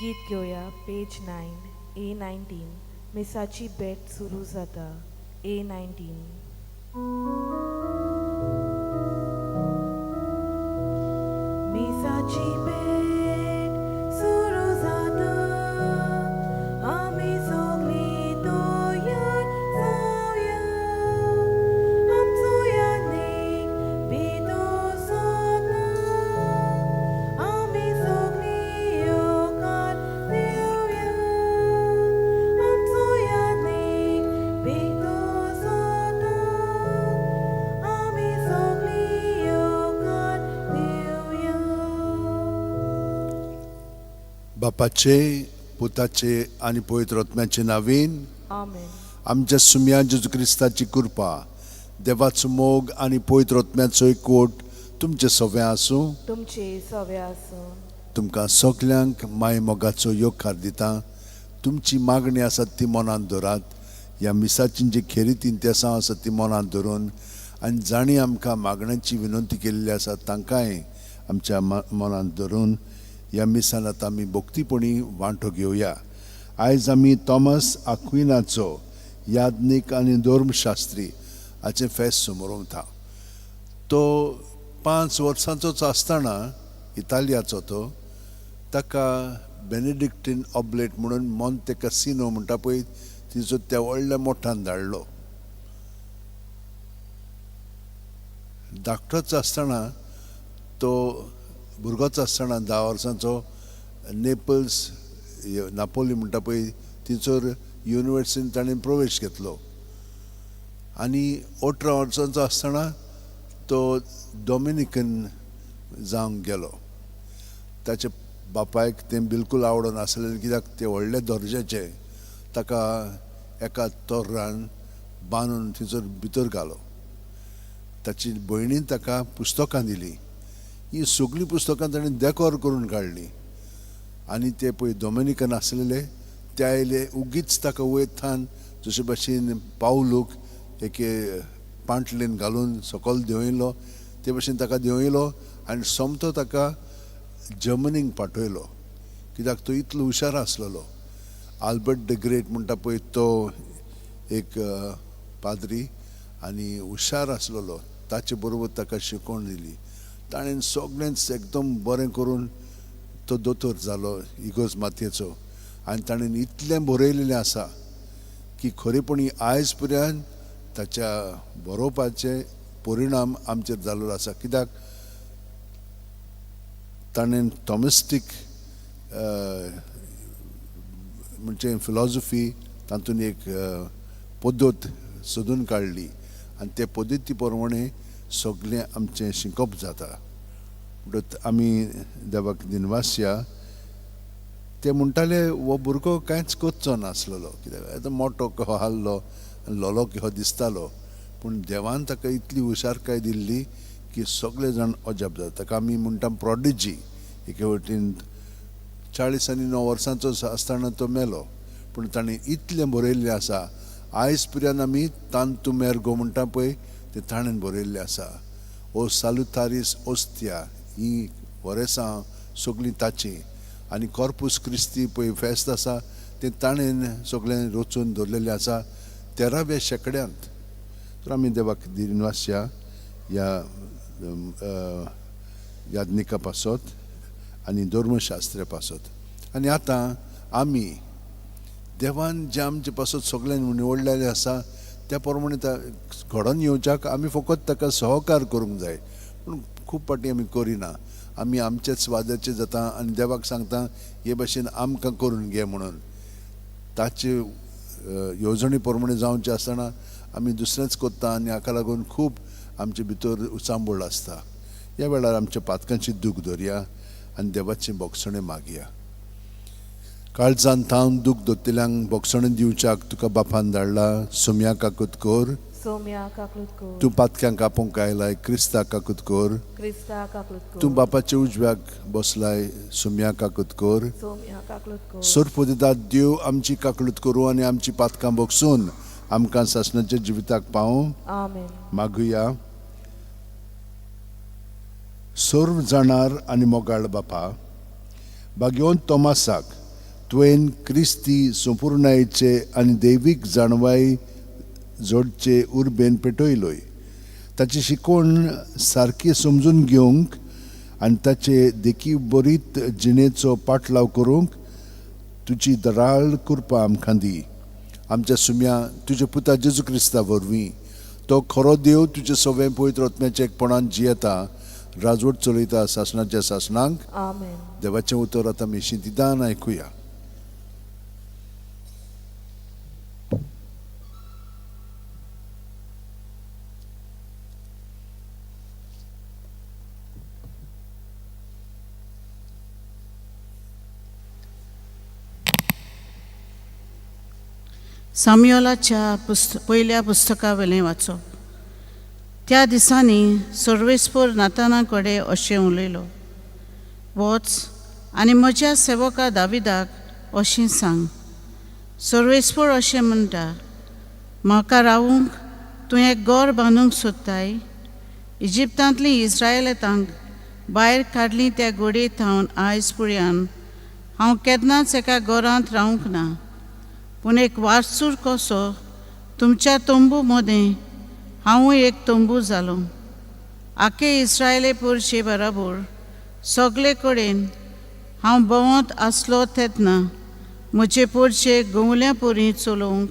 D: गीत घेवया पेज 9 A19 मिसाची भेट सुरू जाता A19. मिसाची भेट सुरू जाता आमी सगळीं तयार जावया आमचो यादनीक भितर सरता आमी सगळीं येवकार दिवया आमचो यादनीक भितर सरता आमी सगळीं येवकार दिवया.
F: बापाचे, पुताचे आनी पवित्र आत्म्याचे नावीन.
D: आमेन.
F: आमच्या सुम्या जेजू क्रिस्ताची कृपा, देवाचो मोग आनी पवित्र आत्म्याचो एकवट तुमचे सगळें आसूं.
D: तुमचे सगळे आसूं.
F: तुमकां सगल्यांक माय मोगाचो येवकार दिता. तुमची मागणी आसात ती मनांत धरात. ह्या मिसाची जी खेरीत इंतेसांव आसा ती मनांत धरून आनी जांणी आमकां मागण्यांची विनंती केल्ली आसा तांकांय आमच्या मनांत धरून ह्या मिसान आतां आमी भक्तीपणी वांटो घेवया. आयज आमी थॉमस आक्विनाचो याज्ञीक आनी धर्मशास्त्री हाचें फेस्त समरोवता. तो 5 वर्सांचोच आसतना इतालियाचो तो ताका बेनेडिक्टीन ऑबलेट म्हणून मोंते कसिनो म्हणटा पळय तिचो त्या व्हडल्या मोठान धाडलो. धाकटोच आसतना तो भुरगोच आसतना 10 वर्सांचो नेपल्स नापोली म्हणटा पळय थंयसर युनिवर्सिटीन ताणें प्रवेश घेतलो आनी 18 वर्सांचो आसतना तो डॉमिनिकन जावंक गेलो. ताच्या बापायक तें बिलकूल आवडनासलें कित्याक ते व्हडले दर्जाचे ताका एका तोर्रान बांदून थंयसर भितर घालो. ताची भयणीन ताका पुस्तकां दिलीं. ही सगळीं पुस्तकां ताणें देकोर करून काडलीं आनी ते पळय डॉमिनिकन आसलेले ते आयले उगीच ताका वयतान जशे भाशेन पावलूक एके पांटलेन घालून सकयल देंवयलो ते भाशेन ताका देंवयलो आनी सोमतो ताका जर्मनीक पाठयलो कित्याक तो इतलो हुशार आसलेलो. आल्बर्ट the great म्हणटा पळय तो एक पाद्री आनी हुशार आसलेलो. ताचे बरोबर ताका शिकोवण दिली. ताणें सगळेंच एकदम बरें करून तो दोतोर जालो इगोर्ज मातयेचो आनी ताणें इतलें बरयलेलें आसा की खरेपणी आयज पर्यंत ताच्या बरोवपाचे परिणाम आमचेर जाल्लो आसा. कित्याक ताणें थॉमिस्टीक म्हणजे फिलॉसॉफी तातूंत एक पद्दत सोदून काडली आनी ते पद्दती प्रमाणे सगळें आमचें शिकप जाता. म्हणटकच आमी देवाक दिनवासया. ते म्हणटाले हो भुरगो कांयच करचो नासलेलो कित्याक आतां मोटो कहो आहलो आनी लोलो कहो दिसतालो पूण देवान ताका इतली हुशारकाय दिल्ली की सगळे जाण अजाप जाता. ताका आमी म्हणटा प्रॉडिजी. एके वटेन 40 आनी 9 वर्सांचो आसतना तो मेलो पूण ताणें इतलें बरयल्लें आसा आयज पर्यंत आमी तांतू मेरगो म्हणटा पळय तें ताणें बरयल्लें आसा. ओ सालुतारीस ओस्त्या ही वरेसां सगळीं ताचीं आनी कॉर्पूस क्रिस्ती पळय फेस्त आसा तें ताणें सगळें रचून दवरलेलें आसा 13व्या शेंकड्यांत. तर आमी देवाक दिनवासया ह्या याज्ञिका पासत आनी धर्मशास्त्रा पासत. आनी आतां आमी देवान जें आमचे पासत सगळें निवडलेलें आसा त्या प्रमाणे घडोवन येवच्याक आमी फकत ताका सहकार करूंक जाय पूण खूब फावटी आमी करिना. आमी आमचेच वादाचे जाता आनी देवाक सांगता हे भाशेन आमकां करून घे म्हणून. ताचे येवजणे प्रमाणे जावचें आसतना आमी दुसरेंच करता आनी हाका लागून खूब आमचे भितर उचांबळ आसता. ह्या वेळार आमच्या पातकांची दूख धरया आनी देवाचें भोगसणें मागया. काळजान थावन दूख दोत्तेल्यांक भोगसणें दिवच्याक तुका बापान धाडला. सोम्या काकूत कर.
D: सोम्या काकूत कर.
F: तूं पातक्यांक आपोवंक आयलाय क्रिस्ता काकूत कर.
D: क्रिस्ता काकूत कर.
F: तूं बापाच्या उजव्याक बसलाय सोम्या काकूत कर.
D: सोम्या काकूत कर.
F: सोरपोदितात देव आमची काकूत करूं आनी आमची पातकां भोगसून आमकां सासणाच्या जिविताक पावूं.
D: आमेन.
F: मागुया. सर्व जाणार आनी मोगाळ बापा, भाग्यवंत तोमासाक तुवें क्रिस्ती संपुर्णायेचे आनी दैवीक जाणवाय जोडचे उर्बेन पेटयलोय. ताची शिकवण सारकी समजून घेवंक आनी ताचे देखी बरीत जिणेचो पाटलाव करूंक तुजी दराळ कृपा आमकां दी. आमच्या सुम्या तुज्या पुता जेजू क्रिस्ता वरवीं, तो खरो देव तुजे सवें पवित्र आत्म्याच्या एकपणान जियेता, राजवट चलयता सासणाच्या सासणांक.
D: आमेन.
F: देवाचें उतर आतां आमी शिंतिदान आयकुया.
G: साम्युएलाच्या पयल्या पुस्तका वयलें वाचप. त्या दिसांनी सर्वेस्पोर नाताना कडेन अशें उलयलो, वच आनी म्हज्या सेवका दाविदाक अशें सांग, सर्वेस्पोर अशें म्हणटा, म्हाका रावूंक तूं एक घर बांदूंक सोदताय. इजिप्तांतलीं इस्रायलांक भायर काडलीं त्या गोडये थावन आयज पुर्यान हांव केन्नाच एका घरांत रावूंक ना, पूण एक वारसूर कसो तुमच्या तंबू मदें हांवूय एक तंबू जालो. आखे इस्रायले पुरशे बराबर सगळे कडेन हांव भोंवत आसलो तेन्ना म्हजे पोरशे गवल्या पोरी चलोवंक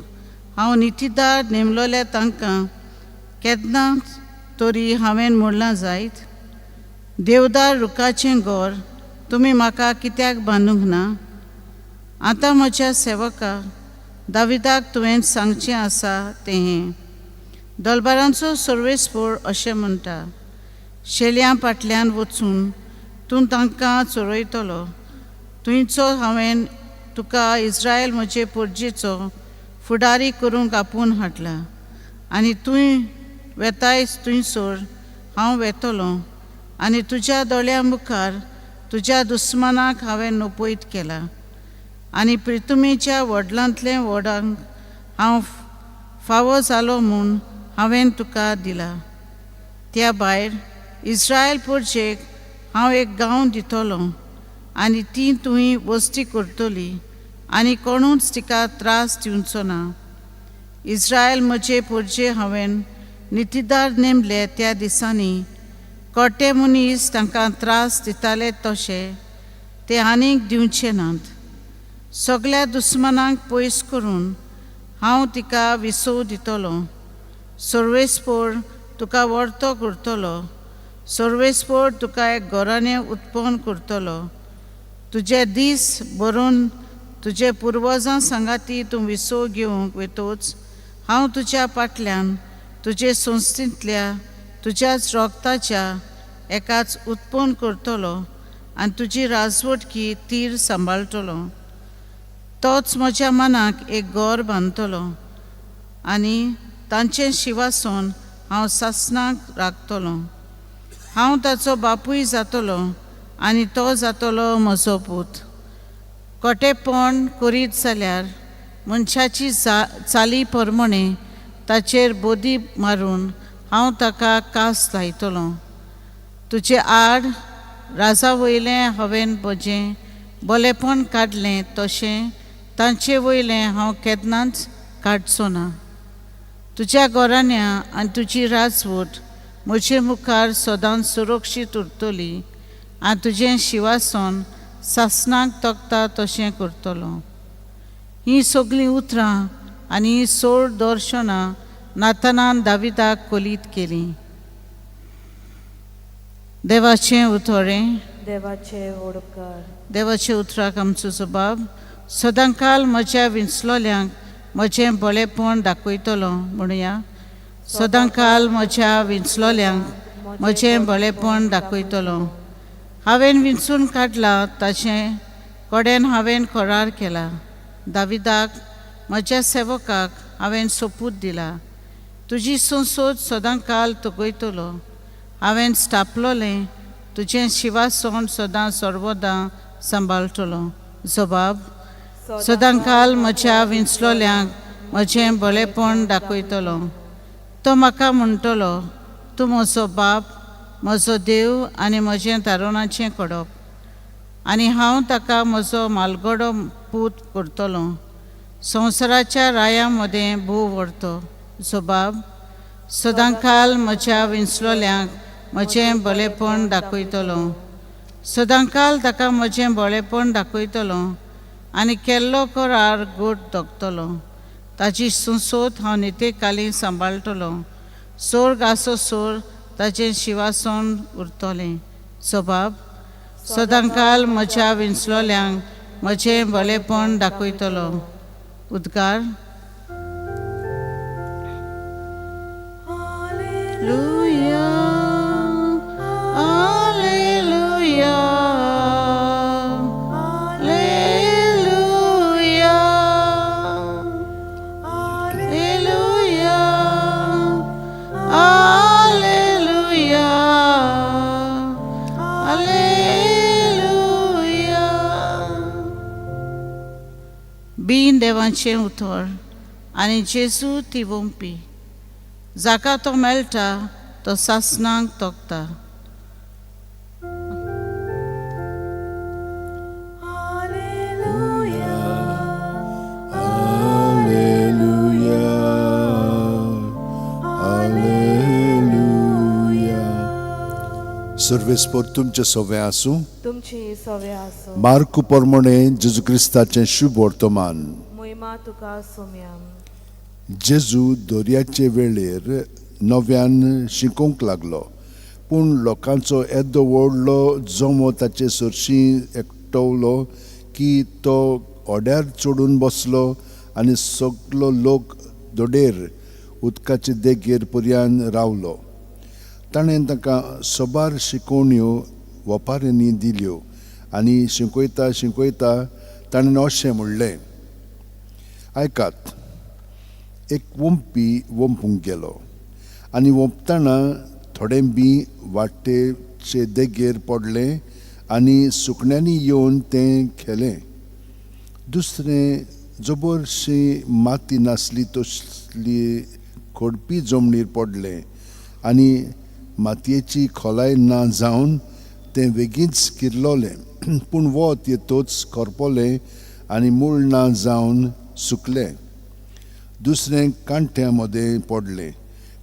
G: हांव नितीदार नेमलोल्या तांकां केन्नाच तरी हांवें म्हणलां जायत, देवदार रुखाचें घर तुमी म्हाका कित्याक बांदूंक ना? आतां म्हज्या सेवका दाविदाक तुवें सांगचें आसा तें हें, दलबारांचो सर्वेस्पोर अशें म्हणटा, शेलयां फाटल्यान वचून तूं तांकां चोरयतलो, तुंयचो हांवें तुका इस्रायल म्हजे पोरजेचो फुडारी करूंक आपोवन हाडला, आनी तूं वेताय थंयसर हांव वेतलो, आनी तुज्या दोळ्यां मुखार तुज्या दुस्मानाक हांवें नपयत केला, आनी प्रितुमेच्या व्हडलांतले व्हडांक हांव फावो जालो म्हूण हांवें तुका दिला. त्या भायर इस्रायल पोरजेक हांव एक गांव दितलो, आनी ती तुवें वस्ती करतली, आनी कोणूच तिका त्रास दिवचो ना. इस्रायल म्हजे पोरजे हांवें नितीदार नेमले त्या दिसांनी कोटे मनीस तांकां त्रास दिताले तशे ते आनीक दिवचे नात. सगळ्या दुस्मानांक पयस करून हांव तिका विसव दितलो. सर्वेस्पोर तुका वर्तो करतलो, सर्वेस्पोर तुका एक घराणें उत्पन्न करतलो. तुजे दीस बरोवन तुजे पुर्वजां सांगाती तूं विसव घेवंक वतोच हांव तुज्या फाटल्यान तुजे संस्थेंतल्या तुज्याच रोगताच्या एकाच उत्पन्न करतलो आनी तुजी राजवटकी तीर सांबाळटलो. तोच म्हज्या मनाक एक घर बांदतलो आनी तांचें शिवासन हांव सासणाक राखतलो. हांव ताचो बापूय जातलो आनी तो जातलो म्हजो पूत. कोटेपण करीत जाल्यार मनशाची चाली प्रमाणे ताचेर बोदी मारून हांव ताका कास लायतलो. तुजे आड राजा वयलें हांवें म्हजें बलेपण काडलें तशें तांचे वयलें हांव केन्नाच काडचो ना. तुज्या घराण्या आनी तुजी राजवट म्हजे मुखार सदांच सुरक्षीत उरतली आनी तुजें शिवासन सासणाक तोखता तशें करतलो. हीं सगळीं उतरां आनी हीं सोड दर्शनां नातानान दाविदाक कोलीत केलीं. देवाचें उतरें.
D: देवाचे उपकार.
G: देवाचे उतराक आमचो जबाब, सदांकाल म्हज्या विंचलोल्यांक म्हजें बरेपण दाखयतलो म्हणुया. सदांकाल म्हज्या विंचलोल्यांक म्हजें बरेपण दाखयतलो. हांवें विंचून काडला ताचें कडेन हांवें करार केला. दाविदाक म्हज्या सेवकाक हांवें सोपूत दिला, तुजी संसद सदांकाल तगयतलो. हांवें स्थापलोलें तुजें शिवासन सदां सर्वदां सांबाळटलो. जबाब, सदांकाल म्हज्या विंचलोल्यांक म्हजें बरेपण दाखयतलो. तो म्हाका म्हणटलो, तूं म्हजो बाप, म्हजो देव आनी म्हजें तारुणाचें कडप, आनी हांव ताका म्हजो मालगडो पूत करतलो, संवसाराच्या राया मदें भोव व्हरतो। जबाब सदांकाल म्हज्या विंचलोल्यांक म्हजें बरेपण दाखयतलो, सदांकाल ताका म्हजें बरेपण दाखयतलो आनी केल्लो करार गोट दोगतलो। ताजी संसोद हांव नितेकाली सांबाळटलो, सोर्ग आसो सोर ताजें शिवासन उरतलें। जबाब सदांकाल म्हज्या विंचलोल्यांक म्हजें बरेपण दाखयतलो। उद्गार Alleluia, Alleluia, Alleluia, Alleluia, Alleluia, Alleluia। बीन देवाचें उतर आनी जेजू ती वोंपी, जाका तो मेळटा तो सासणाक तोखता।
D: Alleluia,
F: Alleluia, Alleluia. सर्वेस्पोर तुमचें सवें आसूं।
D: तुमची सवे आसो।
F: मार्कू प्रमाणे जेजू क्रिस्ताचें शुभ वर्तमान।
D: मोहिमा तुका सोम्याम।
F: जेजू दर्याचे वेळेर नव्यान शिकोवंक लागलो, पूण लोकांचो येदो व्हडलो जमो ताचे सरशीं एकटवलो की तो ओड्यार चडून बसलो आनी सगलो लोक दोडेर उदकाचे देगेर पर्यान रावलो। ताणें तांकां सोबार शिकोवण्यो वपाऱ्यांनी दिल्यो आनी शिकयता शिकयता ताणें अशें म्हणलें, आयकात, एक वोंपी वोंपूंक गेलो आनी वोंपतना थोडें बी वाटेचे देगेर पडलें आनी सुकण्यांनी येवन तें खेलें। दुसरें जबरशी माती नासली तसली खोडपी जमनीर पडलें आनी मातयेची खोलाय ना जावन तें वेगींच किरलोलें, पूण वत येतोच करपलें आनी मूळ ना जावन सुकलें। दुसरें कांट्या मदें पडलें,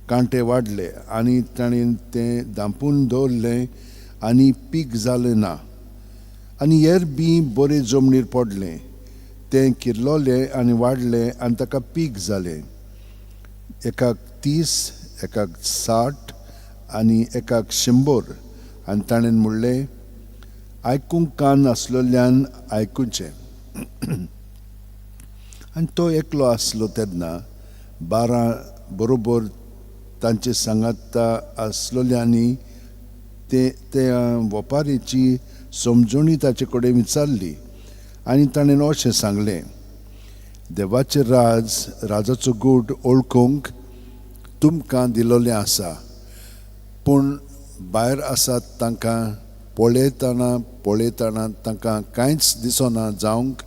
F: कांटे वाडले आनी ताणें तें धांपून दवरलें आनी पीक जालें ना। आनी हेर बी बरें जमनीर पडलें, तें किरलोलें आनी वाडलें आनी ताका पीक जालें, एकाक 30, एकाक 60 आनी एकाक 100। आनी ताणें म्हणलें, आयकूंक कान आसलोल्यान आयकुचें। आनी तो एकलो आसलो तेन्ना 12 बरोबर तांचे सांगाता आसलोल्यांनी ते त्या वपारीची समजणी ताचे कडेन विचारली आनी ताणें अशें सांगलें, देवाचें राज राजाचो गूट ओळखूंक तुमकां दिलोलें आसा, पूण भायर आसात तांकां पळयतना पळयतना तांकां कांयच दिसना जावंक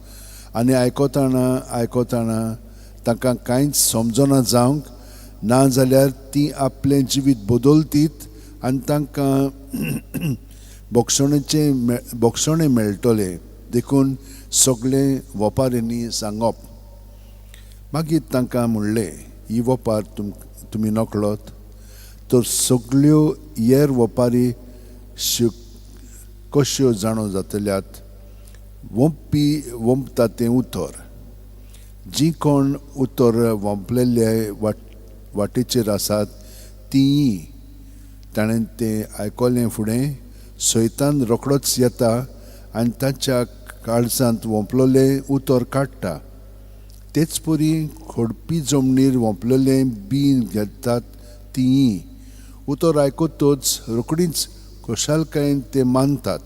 F: आनी आयकतना आयकतना तांकां कांयच समजना जावंक, ना जाल्यार ती आपलें जिवीत बदलतीत आनी तांकां बोगसणें मेळटलें। देखून सगळें वपाऱ्यांनी सांगप। मागीर तांकां म्हणलें, ही वपार तुमी नकळत तर सगळ्यो हेर वपारी कश्यो जाणो जातल्यात। वोंपी वोंपता तें उतर, जी कोण उतर वोंपलेले वाटेचेर आसात तीं ताणें तें आयकलें फुडें सैतान रोखडोच येता आनी ताच्या काळजांत वोंपलोलें उतर काडटा। तेच परी खोडपी जमनीर वोंपलोलें बी घेतात तीं उतर आयकतच रोखडीच खोशालकायेन तें मानतात,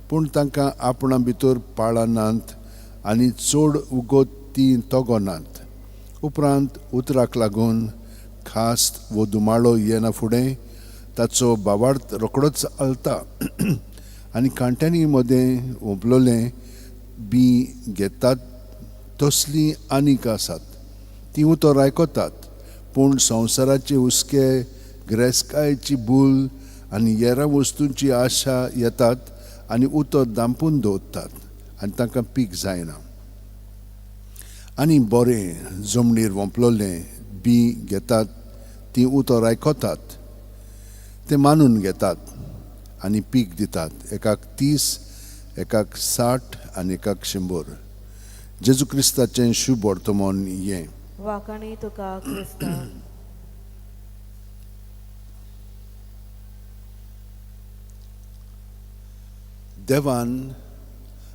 F: पूण तांकां आपणा भितर पाळनात आनी चड उगत तीं तगनात। उपरांत उतराक लागून खास वो दुमाळो येना फुडें ताचो बावार्थ रोखडोच आलता आनी कांट्यांनी मदें वोंपलोलें बी घेतात तसलीं आनीक आसात। तीं उतर आयकतात, पूण संवसाराचे हुस्के, गिरेस्तकायेची भूल आनी हेर वस्तूंची आशा येतात आनी उतर धांपून दवरतात आनी तांकां पीक जायना। आनी बरें जमनीर वोंपलोलें बी घेतात तीं उतर आयकतात, तें मानून घेतात आनी पीक दितात, एकाक 30, एकाक 60 आनी एकाक 100. जेजू क्रिस्ताचें शुभ वर्तमान हें.
D: वाखाणी तुका क्रिस्ता.
F: देवान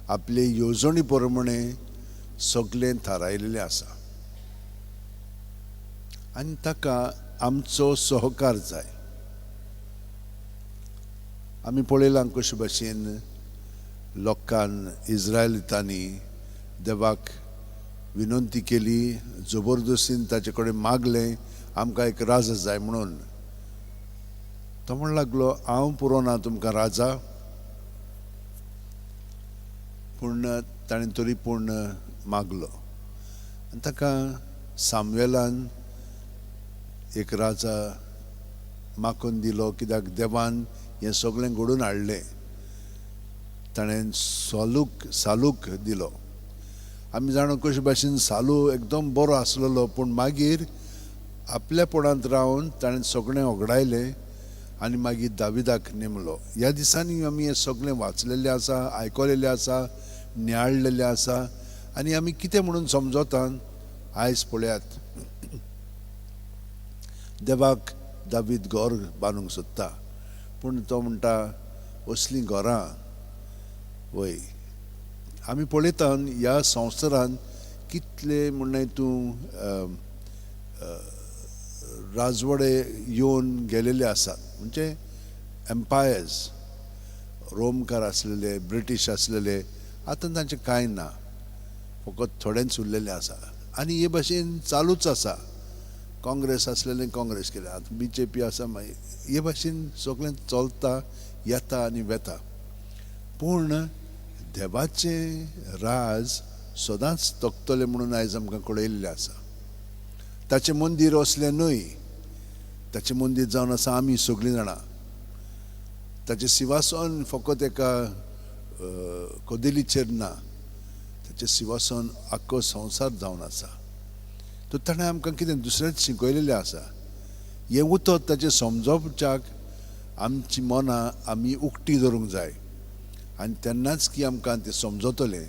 F: आपले येवजणे प्रमाणे सगळें थारायलेलें आसा आनी ताका आमचो सहकार जाय. आमी पळयलां कशे भाशेन लोकान इज्रायलितांनी देवाक विनंती केली, जबरदस्तीन ताचे कडेन मागलें आमकां एक राजा जाय म्हणून. तो म्हण लागलो, हांव पुरो ना तुमकां राजा. पूण ताणें तरी पूण मागलो आनी ताका सामुएलान एक राजा मागून दिलो, कित्याक देवान हें सगळें घडोवन हाडलें. ताणें सालूक दिलो. आमी जाणा कशे भाशेन सालू एकदम बरो आसलेलो, पूण मागीर आपल्यापणांत रावन ताणें सगळें ओगडायलें आनी मागीर दाविदाक नेमलो. ह्या दिसांनी आमी हें सगळें वाचलेलें आसा, आयकलेलें आसा, नियाळलेलें आसा आनी आमी कितें म्हणून समजता. आयज पळयात, देवाक दावीद घर बांदूंक सोदता, पूण तो म्हणटा असलीं घरां वय. आमी पळयता ह्या संवसारान कितले म्हणलें तूं राजवडे येवन गेलेले आसात, म्हणजे एम्पायर्स, रोमकार आसलेले, ब्रिटीश आसलेले, आतां तांचें कांय ना, फकत थोडेंच उरलेलें आसा. आनी हे भाशेन चालूच आसा. काँग्रेस आसलेलें काँग्रेस केलें, आतां बीजेपी आसा, मागीर हे भाशेन सगळें चलता, येता आनी वेता. पूण देवाचें राज सदांच तकतलें म्हणून आयज आमकां कळयल्लें आसा. ताचें मंदीर असलें न्हय, ताचें मंदीर जावन आसा आमी सगळीं जाणां. ताचें सिंवासन फकत एका कदेलीचेर ना, ताचें सिंवासन आख्खो संवसार जावन आसा. तर ताणें आमकां कितें दुसरेंच शिकयलेलें आसा. हें उतर ताचें समजोवच्याक आमची मनां आमी उक्ती दवरूंक जाय आनी तेन्नाच की आमकां तें समजतलें.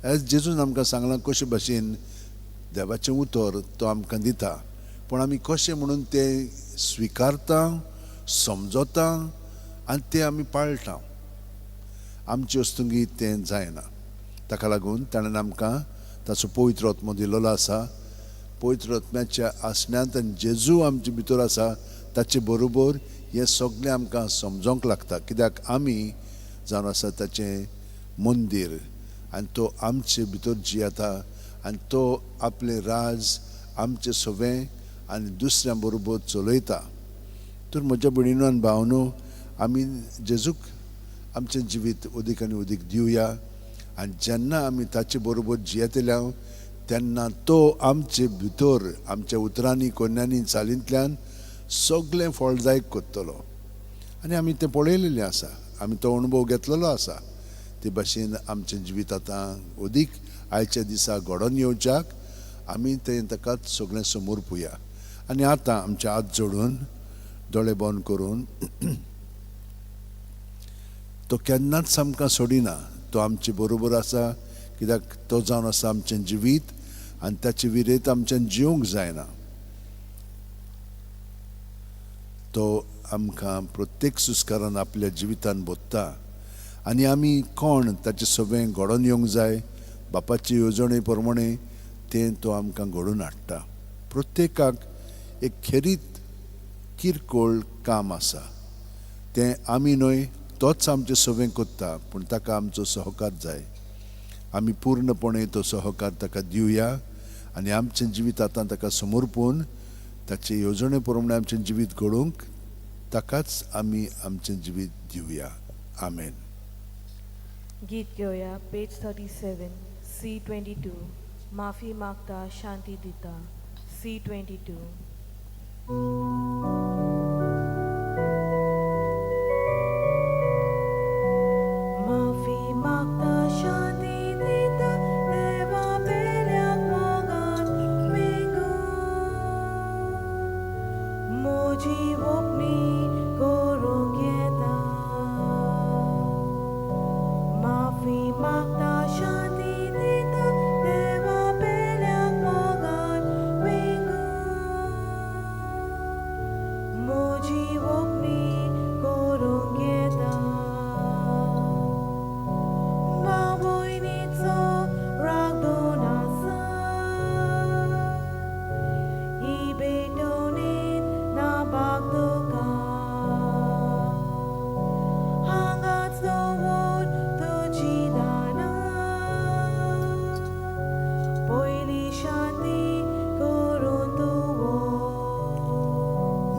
F: एज जेजून आमकां सांगलां कशे भाशेन देवाचें उतर तो आमकां दिता, पूण आमी कशें म्हणून तें स्विकारता, समजता आनी तें आमी पाळटा. आमचे वस्तुंगी तें जायना. ताका लागून ताणें आमकां ताचो पवित्र आत्मो दिल्लो आसा. पवित्र आत्म्याच्या आसण्यांत आनी जेजू आमचे भितर आसा ताचे बरोबर हें सगळें आमकां समजोंक लागता, कित्याक आमी जावन आसा ताचें मंदीर आनी तो आमचे भितर जियेता आनी तो आपलें राज आमचें सवें आनी दुसऱ्यां बरोबर चलयता. तर म्हज्या भयणीनो आनी भावनो, आमी जेजूक आमचें जिवीत अदीक आनी अदीक दिवया आनी जेन्ना आमी ताचे बरोबर जियेतले तेन्ना तो आमचे भितर आमच्या उतरांनी, कोन्यांनी, चालींतल्यान सगळें फळदायक करतलो. आनी आमी तें पळयलेलें आसा, आमी तो अणभव घेतलेलो आसा. ते भाशेन आमचें जिवीत आतां अदीक आयच्या दिसा घडोवन येवच्याक आमी तें ताकाच सगळें समर्पुया. आनी आतां आमचे हात जोडून दोळे बंद करून, तो केन्नाच आमकां सोडिना, तो आमचे बरोबर आसा, कित्याक तो जावन आसा आमचें जिवीत आनी ताचे विरेत आमच्यान जिवंक जायना. तो आमकां प्रत्येक सुस्कारान आपल्या जिवितान बोधता आनी आमी कोण ताचें सगळें घडोवन येवंक जाय बापाचे येवजणे प्रमाणे तें तो आमकां घडोवन हाडटा. प्रत्येकाक एक खेरीत किरकोळ काम आसा, तें आमी न्हय तोच आमचें सगळें करता, पूण ताका आमचो सहकार जाय. आमी पूर्णपणे तो सहकार ताका दिवया आनी आमचें जिवीत आतां ताका समर्पून ताचे येवजणे प्रमाणे आमचें जिवीत घडोवंक ताकाच आमी आमचें जिवीत दिवया. आमेन.
D: गीत घेवया पेज 37 C22. माफी मागता शांती दिता. C22. माफी मागता शांती दिता देवा पेल्याक मोगान.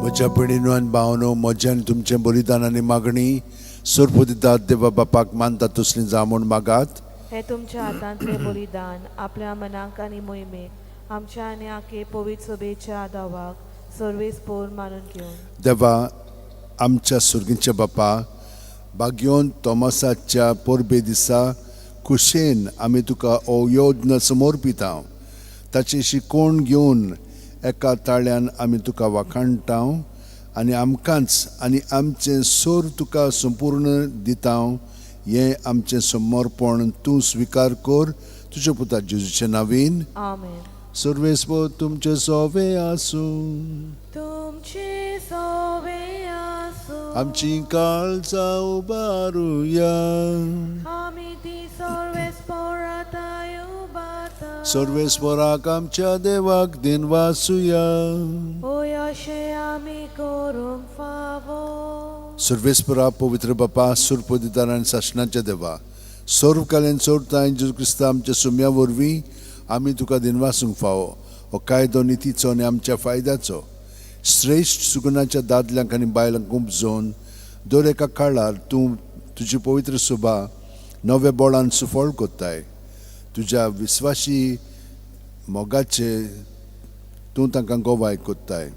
F: म्हज्या भयणीनो आनी भावनो, म्हजें आनी तुमचें बलिदान आनी मागणी सरपदितात देवा बापाक मानता तसली जावं म्हूण मागात.
D: हे तुमच्या हातांतले बलिदान आपल्या मनाक आनी मोहिमेक आमच्या आनी आखे पवित्र सभेच्या आदावाक सर्वेस पोर मानून घेवन.
F: देवा आमच्या सुर्गीच्या बापा, भाग्योन तोमासाच्या परबे दिसा खुशेन आमी तुका हो यज्ञ समर्पिता. ताची शिकवण घेवन एका ताळ्यान आमी तुका वाखाणटा आनी आमकांच आनी आमचें सोर तुका संपूर्ण दिता. हें आमचें समर्पण तूं स्विकार कर तुज्या पुता जेजूचे नावीन.
D: आमेन.
F: सर्वेस्पर तुमचें सोवे आसूं.
D: तुमचे सोवे आसूं.
F: आमची काळजां उबारुया.
D: आमी ती सर्वेस्पराताय उबारता.
F: सर्वेस्पराक आमच्या देवाक दिनवासुया.
D: होय अशें आमी करूंक फावो.
F: सर्वेस्परा पवित्र बापा, सुरपदिदार आनी सासणाच्या देवा, सर्व काल्यान चोरताय जेजू क्रिस्ता आमच्या सुम्या वरवीं आमी तुका दिनवासूंक फावो. हो कायदो नितीचो आनी आमच्या फायद्याचो श्रेश्ठ सुगुणाच्या दादल्यांक आनी बायलांक उपजोवन दर एका काळार तूं तुजी पवित्र सुभा नव्या बोळान सुफळ कोत्ताय. तुज्या विस्वाशी मोगाचे तूं तांकां गोवाय कोत्ताय.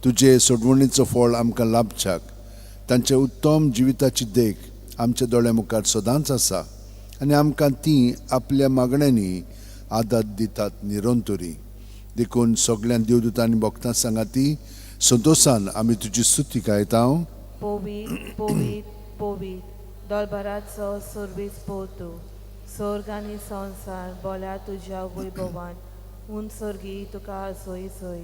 F: तुजे सोडवणीचो फळ आमकां लाभच्याक तांच्या उत्तम जिविताची देख आमच्या दोळ्या मुखार सदांच आसा आनी आमकां ती आपल्या मागण्यांनी आदार दितात निरंतरी. देखून सगळ्यां देवदूतांनी भक्तां सांगाती संतोशान आमी तुजी स्तुती गायता.
D: पवित्र पवित्र पवित्र दोलभराचो सर्वेस पोर तूं, स्वर्ग आनी संवसार बोल्या तुज्या वैभवान. उंच सर्गी तुका सोय सोय,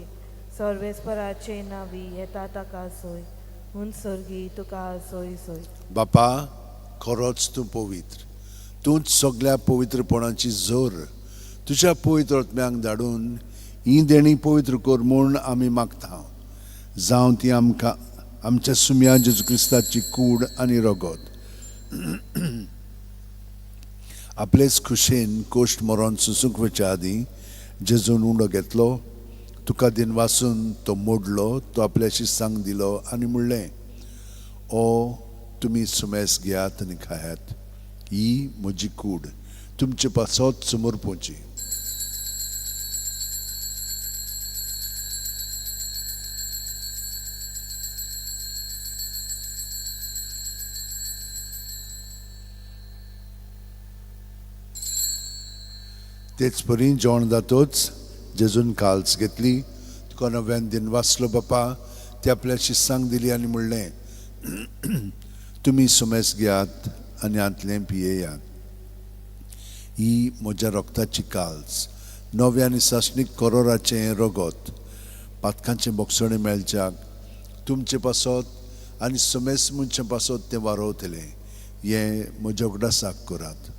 D: सर्वेस्पराचे नावी येता ताका सोय, उंच सर्गी तुका सोय सोय.
F: बापा, खरोच तूं पवित्र, तूंच सगळ्या पवित्रपणाची जोर. तुज्या पवित्र आत्म्यांक धाडून ही देणी पवित्र कर म्हूण आमी मागता. जावं ती आमकां आमच्या सुम्या जेजू क्रिस्ताची कूड आनी रगत. आपलेच खुशेन कोश्ट मरोन सुसूंक वचच्या आदीं जेजून उंडो घेतलो, तुका दिनवासून तो मोडलो, तो आपल्या शिस्तांक दिलो आनी म्हणलें, ओ तुमी सुमेस घेयात आनी खायात, ही म्हजी कूड तुमचे पासत समर्पोवची. तेच परी जेवण जातोच जेजून काल्स घेतली, तुका नव्यान दिन वाचलो बापा, ती आपल्या शिस्तांक दिली आनी म्हणलें, तुमी सुमेस घेयात आनी हांतलें पियेयात, ही म्हज्या रक्ताची काल्स, नव्या आनी सासणीक करोराचें रगत, पातकांचें बोगसणें मेळच्याक तुमचे पासत आनी सुमेस मनशां पासत तें वारोवतलें. हें म्हज्या उगडासाक करात.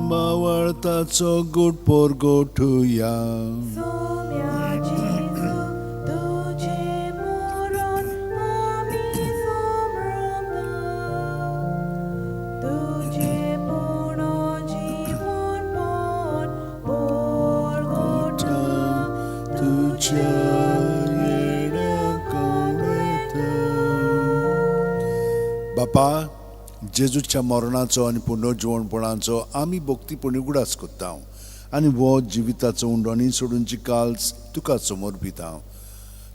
F: मावळताचो गुट पोरगोठुया.
D: सोम्या जेजू तुजें मरण आमी समरता, तुजें पुणो जिवनपण पोरगोठा
F: तुज्या येण्याक वयता. बापा, जेजूच्या मरणाचो आनी पुनर्जिवणपणाचो आमी भक्तीपणी उगडास कोत्ता आनी हो जिविताचो उंडो आनी सोडूनची काल्स तुका समर्पिता.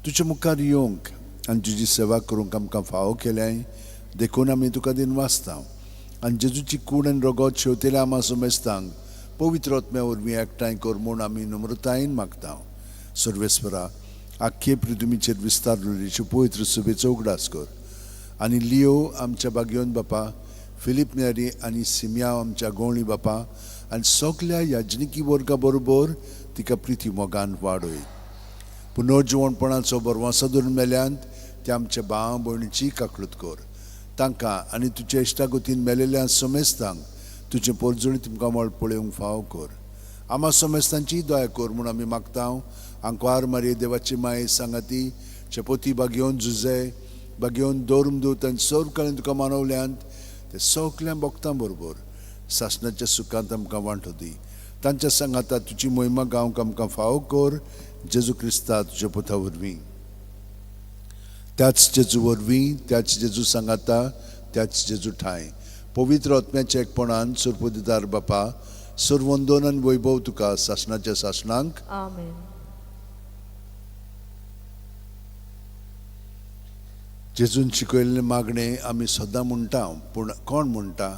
F: तुज्या मुखार येवंक आनी तुजी सेवा करूंक आमकां फावो केल्याय देखून आमी तुका दिनवासता. आनी जेजूची कूड आनी रगत शेवतेल्या आमा समेस्तांक पवित्र आत्म्या वरवीं एकठांय कर म्हूण आमी नम्रतायेन मागता. सर्वेस्परा, आख्खे पृथ्वीचेर विस्तार उरलेची पवित्र सभेचो उगडास कर आनी लियो आमच्या बागयोन बापा, फिलीप नेरी आनी सिमयाव आमच्या गोवळी बापा आनी सगल्या याजनिकी वर्गा बरोबर तिका प्रिती मोगान वाडय. पुनर्जिवणपणाचो बरवासो धरून मेल्यांत ते आमच्या भाव भयणीची काकळूत कर. तांकां आनी तुज्या इश्टागतीन मेलेल्या समेस्तांक तुजें पोरजोळी तुमकां मळ पळोवंक फावो कर. आमा समेस्तांची दया कर म्हूण आमी मागता. आंकवार मारये देवाची माये सांगाती शपोती बागेवन जुजे बागेवन धर्मदूत आनी सर्व तुका मानवल्यांत ते सगळ्या भक्तां बरोबर सासणाच्या सुखांत आमकां वांटो दी. तांच्या सांगाता तुजी मोहिमा गावंक आमकां फावो कर जेजू क्रिस्ता तुज्या पुता वरवीं. त्याच जेजू वरवीं, त्याच जेजू सांगाता, त्याच जेजू ठांय पवित्र आत्म्याच्या एकपणान सुरपुदिदार बापा सर्वंदन आनी वैभव तुका सासणाच्या सासणांक.
D: आमेन.
F: जेजून शिकयल्लें मागणें आमी सदां म्हणटा, पूण कोण म्हणटा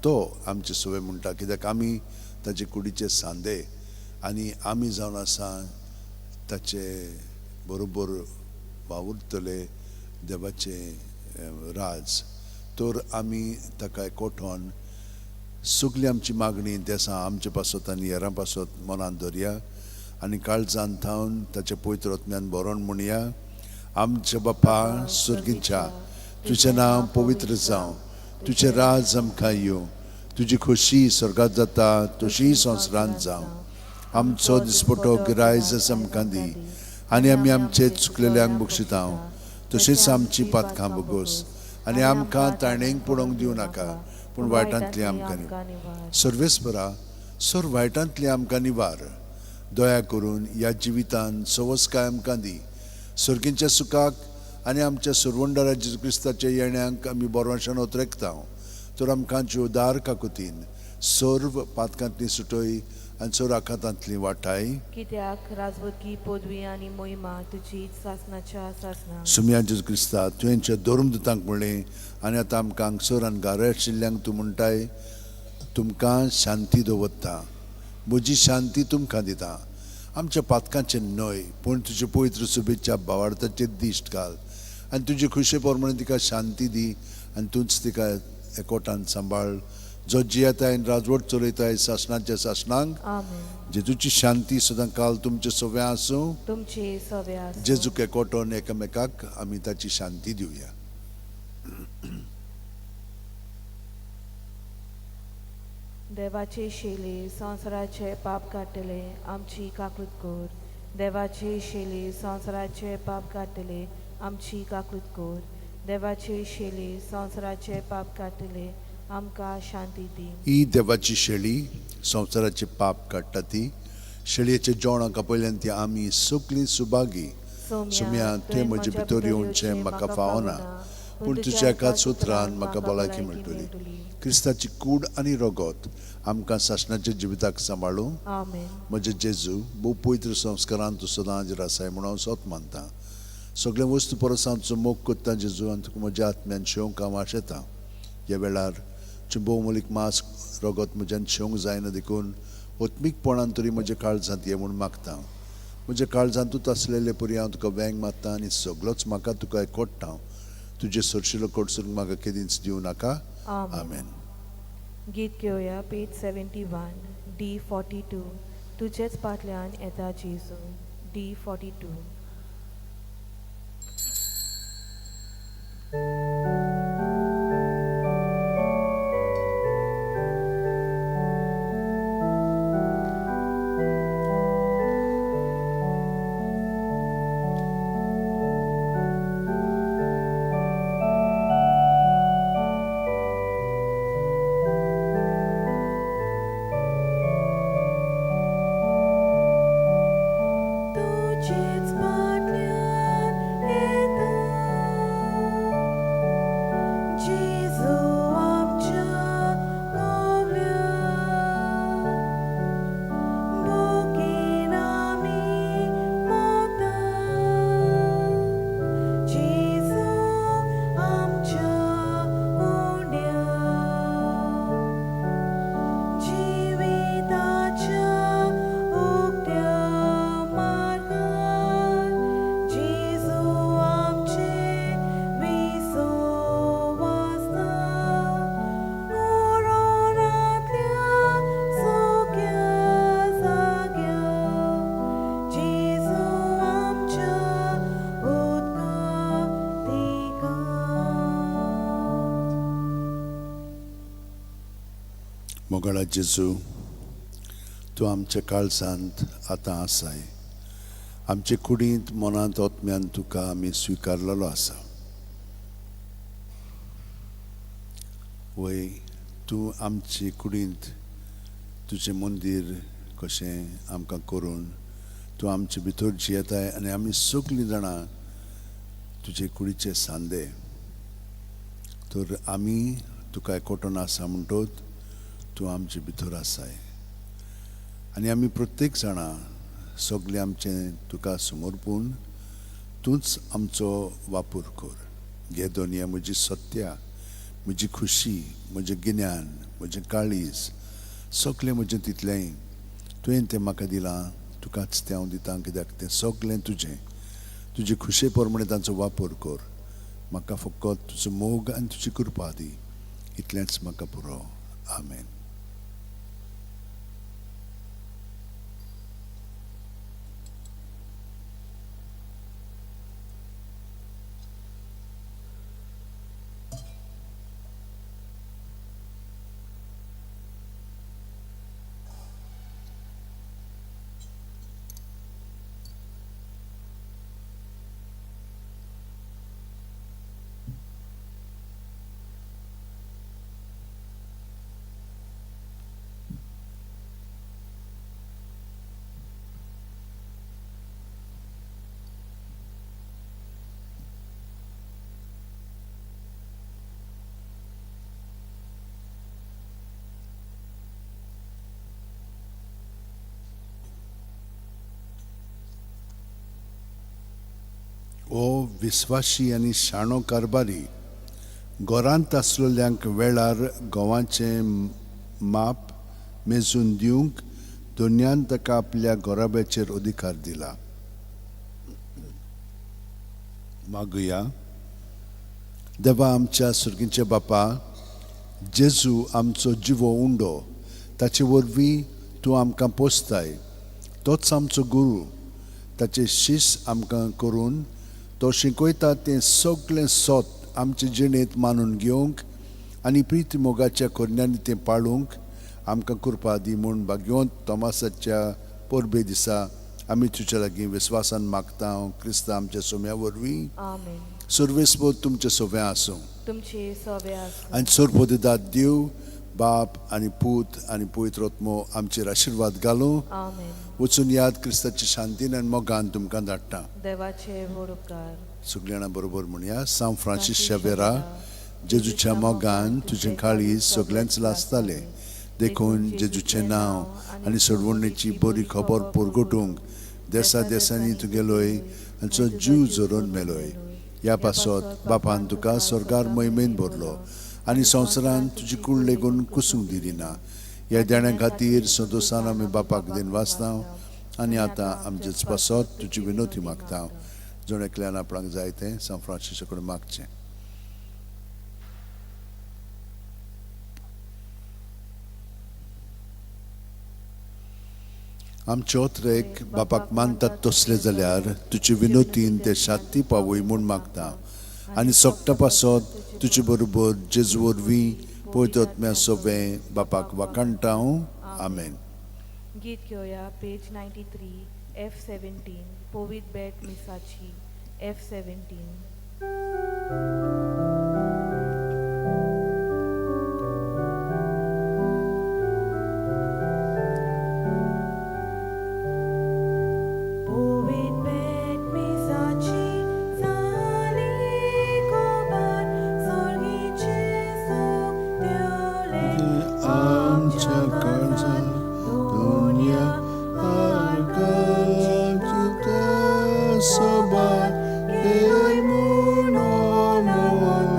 F: तो आमचे सवय म्हणटा, कित्याक आमी ताचे कुडीचे सांदे आनी आमी जावन आसा ताचे बरोबर वावुरतले देवाचें राज. तर आमी ताका एकवटोन सगळी आमची मागणी देसां आमचे पासत आनी हेरां पासत मनान दवरया आनी काळजान थावन ताचे पवित्र आत्म्यान बरोवन म्हणया. आमच्या बापा सर्गीच्या, तुजें नांव पवित्र जावं, तुजें राज आमकां येवं, तुजी खोशी स्वर्गांत जाता तशी संवसारांत जावं. आमचो दिसपटो गिरायज आमकां दी आनी आमी आमचे चुकलेल्यांक बक्षिता तशीच आमची पातकां बोगोस आनी आमकां ताणेंक पडोवंक दिवं नाका, पूण वायटांतली आमकां निवार. सर्वेस्परा सर वायटांतली आमकां निवार. दया करून ह्या जिवितान सवसकाय आमकां दी. सर्गींच्या सुखाक आनी आमच्या सुरवंडरा जेजू क्रिस्ताच्या येण्यांक आमी बरोवशान ओतरेकता. तर आमकां जिवदार काकुतीन सर्व पातकांतली सुटय आनी सर्व आखातांतली वाटाय.
D: कित्याक राजवटकी पदवी आनी मोहिमा तुजी सासणाच्या सासणाक.
F: सुमया जेजू क्रिस्ता, तुवेंच्या धर्मदूतांक म्हणलें आनी आतां आमकां हांगसर आनी घरा आशिल्ल्यांक तूं म्हणटाय, तुमकां शांती दवरता, म्हजी शांती तुमकां दिता. आमच्या पातकांचें न्हय पूण तुजे पवित्र सुबेच्या भावार्थाचेर दिश्ट घाल आनी तुजे खुशे प्रमाणे तिका शांती दी आनी तूंच तिका एकवटान सांबाळ, जो जियेताय आनी राजवट चलयताय सासणाच्या सासणांक. जेजूची शांती सदां काल तुमचे सव्या आसूं,
D: तुमचे सव्या आसूं.
F: जेजूक एकवटोन एकामेकाक आमी ताची शांती दिवया.
D: देवाचे शेली संवसाराचे पाप काडटले आमची काकूत कर. देवाचे शेली संवसाराचे पाप काडटले आमची काकूत कर. देवाचे शेली संवसाराचे पाप काडटले आमकां शांती दी.
F: ही देवाची शेळी संवसाराचे पाप काडटा ती शेळयेच्या जेवणाक आपयल्यान ती आमी सगळीं सुभागी. सुम्या, तुवें म्हजे भितर येवचें म्हाका फावना, पूण तुज्या एकाच उतरान म्हाका भलायकी मेळटली. क्रिस्ताची कूड आनी रगत आमकां सासणाच्या जिविताक सांबाळूं. म्हजे जेजू, भोव पवित्र संस्कारान तूं सदां हाजीर आसाय म्हणून हांव सोत मानता. सगळे वस्तू परस हांव तुजो मोग करता जेजू आनी तुका म्हज्या आत्म्यान शेवंक हांव आशेतां. ह्या वेळार तुजें भोवमोलीक मांस रगत म्हज्यान शेवंक जायना देखून आत्मीकपणान तरी म्हज्या काळजांत ये म्हूण मागता. म्हज्या काळजांतूच आसलेले परी हांव तुका वेंग मारता आनी सगळोच म्हाका तुका एकवटता. तुजे सरशिलो कडसून म्हाका केदींच दिवं नाका. आमेन.
D: गीत घेवया पेज 71 D42. तुजेच फाटल्यान येता जेजू. D42. तुजेच फाटल्यान येता जेजू आमच्या कोवल्या, भुकेन आमी मोता जेजू आमच्या उंड्या, जिविताच्या उक्त्या मार्गार जेजू आमचे विसव आसता, ओरोरांतल्या सुक्या जाग्यार जेजू आमच्या उदका दिका.
F: मोगाळा जेजू, तूं आमच्या काळजांत आतां आसाय. आमचे कुडींत मनांत आत्म्यान तुका आमी स्विकारलेलो आसा. वय तूं आमचे कुडींत तुजें मंदीर कशें आमकां करून तूं आमचे भितर जियेताय आनी आमी सगळीं जाणां तुजे कुडीचे सांदे. तर आमी तुका एकवटून आसा म्हणटोच तूं आमचे भितर आसाय आनी आमी प्रत्येक जाणां सगळें आमचें तुका समर्पून तूंच आमचो वापर कर. घे दोनया म्हजी सत्या, म्हजी खुशी, म्हजें गिन्यान, म्हजें काळीज, सगळें म्हजें तितलेंय तुवें तें म्हाका दिलां, तुकाच तें हांव दितां, कित्याक तें सगळें तुजें. तुजे खुशे प्रमाणे तांचो वापर कर. म्हाका फकत तुजो मोग आनी तुजी कृपा दी, इतलेंच म्हाका पुरो. आमेन. ओ विस्वाशी आनी शाणो कारभारी, घरांत आसलेल्यांक वेळार गोवाचें माप मेजून दिवंक दोनयान ताका आपल्या घराब्याचेर अधिकार दिला. मागुया. देवा आमच्या सुर्गींचे बापा, जेजू आमचो जिवो उंडो, ताचे वरवीं तूं आमकां पोसताय. तोच आमचो गुरू, ताचे शीस आमकां करून तो शिकयता तें सगळें सत आमचे जिणेंत मानून घेवंक आनी प्रिती मोगाच्या करण्यांनी तें पाळूंक आमकां कृपा दी म्हूण भाग्यवंत तोमासाच्या परबे दिसा आमी तुज्या लागीं विस्वासान मागता. क्रिस्ता आमच्या सोम्या वरवीं.
D: आमेन.
F: सर्वेस्पोद तुमचे सोव्या आसूं,
D: तुमचे सोवे आसूं.
F: आनी सर्वपदात देव बाप आनी पूत आनी पवित्र आत्मो आमचेर आशिर्वाद घालूं.
D: आमेन.
F: वचून याद क्रिस्ताची शांतीन आनी मोगान तुमकां धाडटा.
D: देवाचे व्हड उपकार.
F: सगळीं जाणां बरोबर म्हणया. सांव फ्रांसीस शावेरा, जेजूच्या मोगान तुजें काळीज सगळ्यांच लासतालें, देखून जेजूचें नांव आनी सोडवणेची बरी खबर परगटूंक देसा देसांनी तुगेलोय आनी जीव झरोवन मेलोय. ह्या पासत बापान तुका स्वर्गार महिमेन भरलो आनी संवसारान तुजी कूड लेगून कुसूंक दिली ना. ह्या देण्या खातीर संतोशान आमी बापाक then वाचता आनी आतां आमचेच पासत तुजी विनोती मागता. जण एकल्यान आपणाक जाय तें सांव फ्रांसिसा कडेन मागचें. आमचे ओत्रेक बापाक मानतात तसले जाल्यार तुजे विनोतीन ते शांती पावय म्हूण मागता आनी सोगटा पासत तुजे बरोबर जेजू वरवीं पवित्र आत्म्या सोवें बापाक वाखाणटा हांव. आमेन.
D: गीत घेवया पेज 93 F17 पोवीत बेट मिसाची F17. पोवीत बेट मिसाची जाली खबर, सोर्गीचे सुख देवले
F: आमच्या काळजांत दुनिया सोबा म्हूण.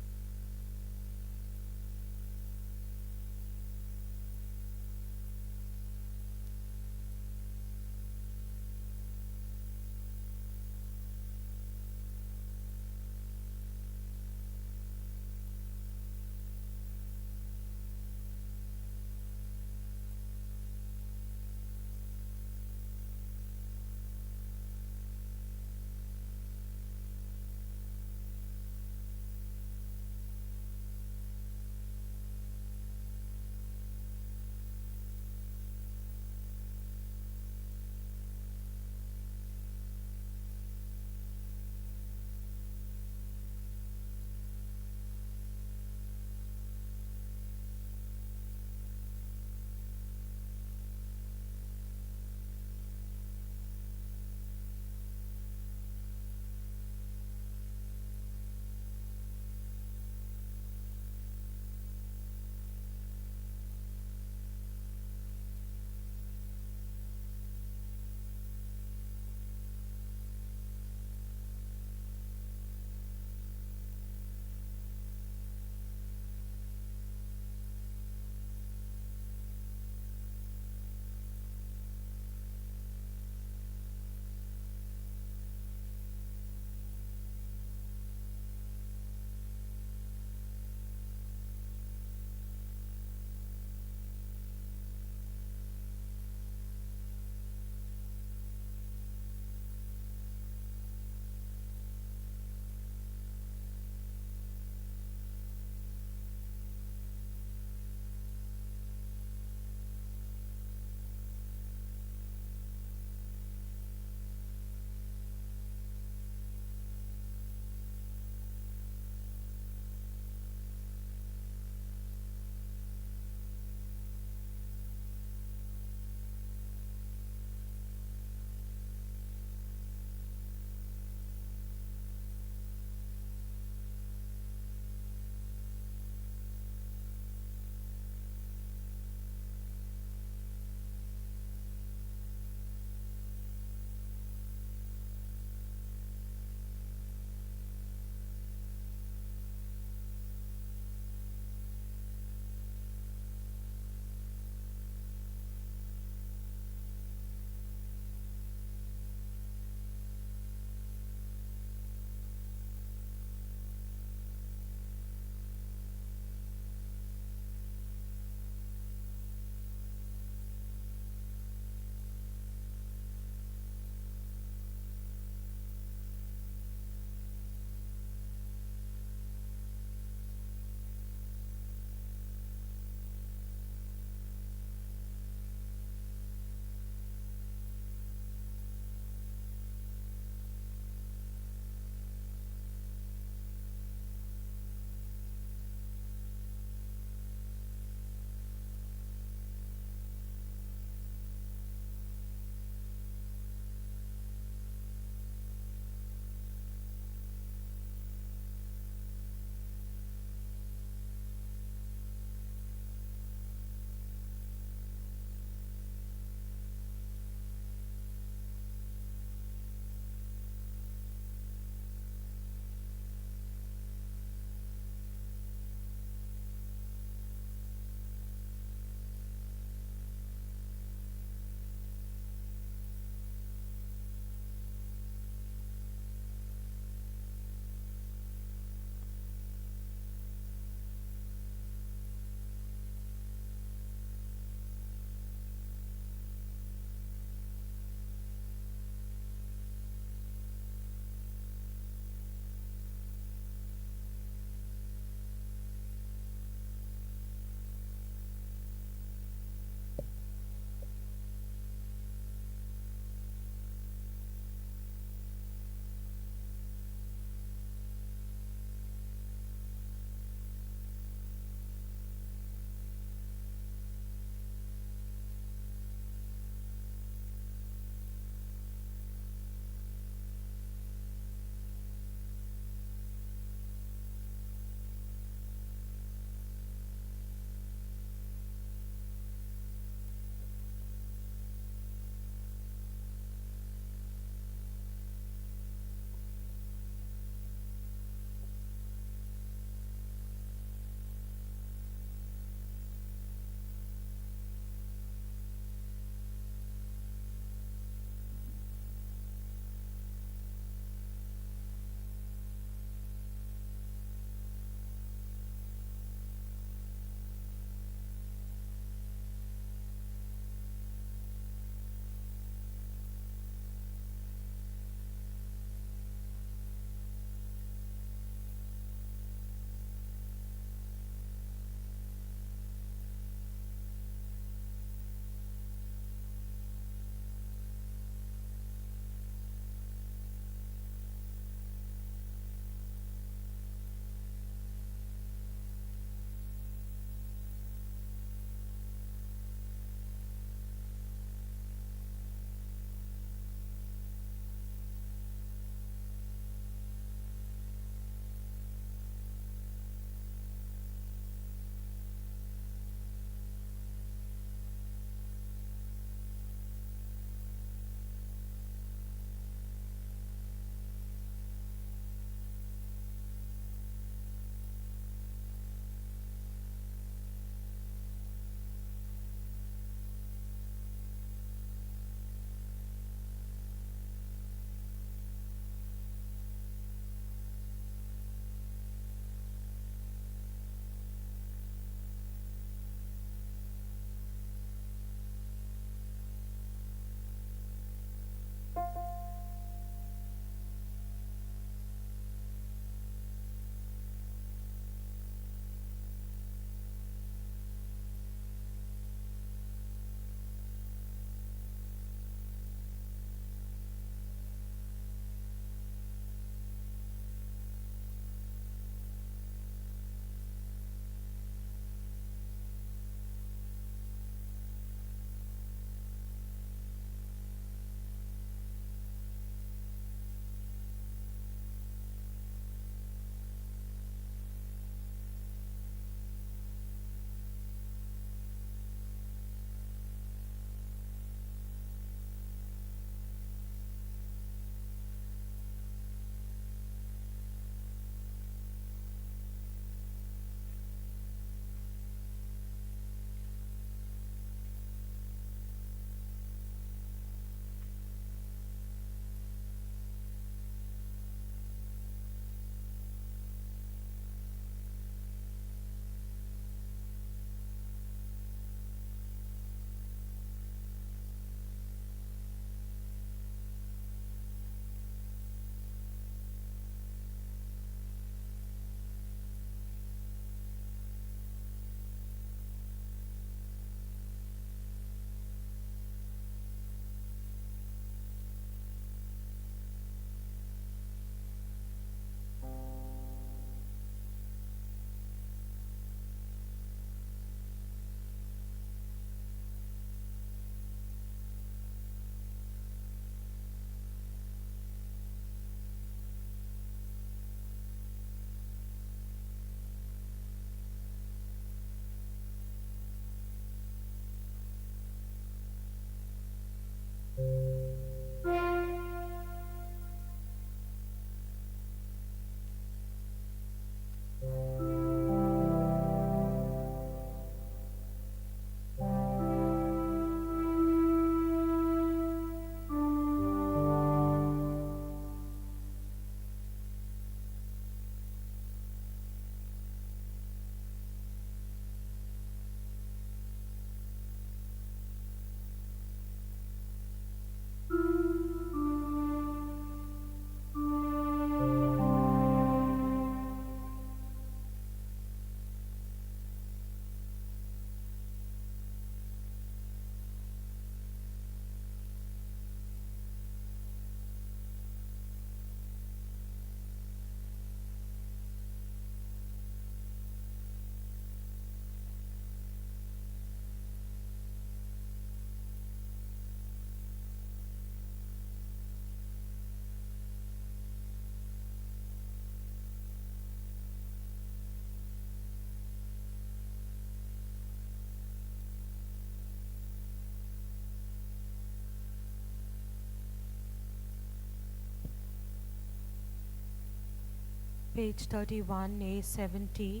D: Page 31, A70,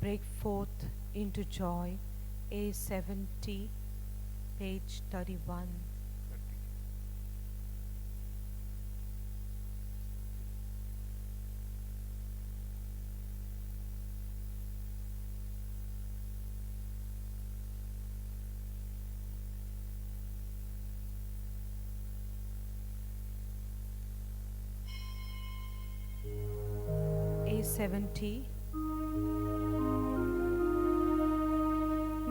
D: Break Forth into Joy, A70, page 31. A70.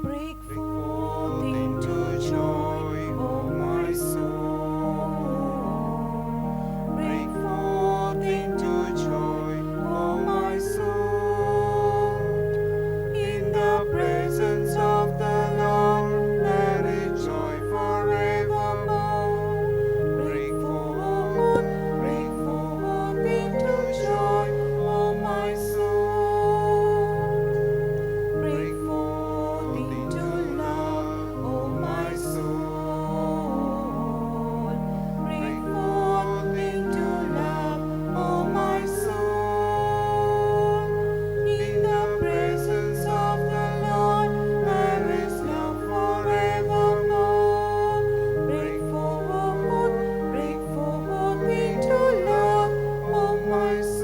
D: Break forth into joy, O my soul. Break forth into joy, O my soul. In the presence of the Lord there is joy forevermore. Break forth into joy, O my soul. Break forth into love, O my soul. Break forth into love, O my soul. In the presence of the Lord there is love forevermore. Break forth into love, O my soul.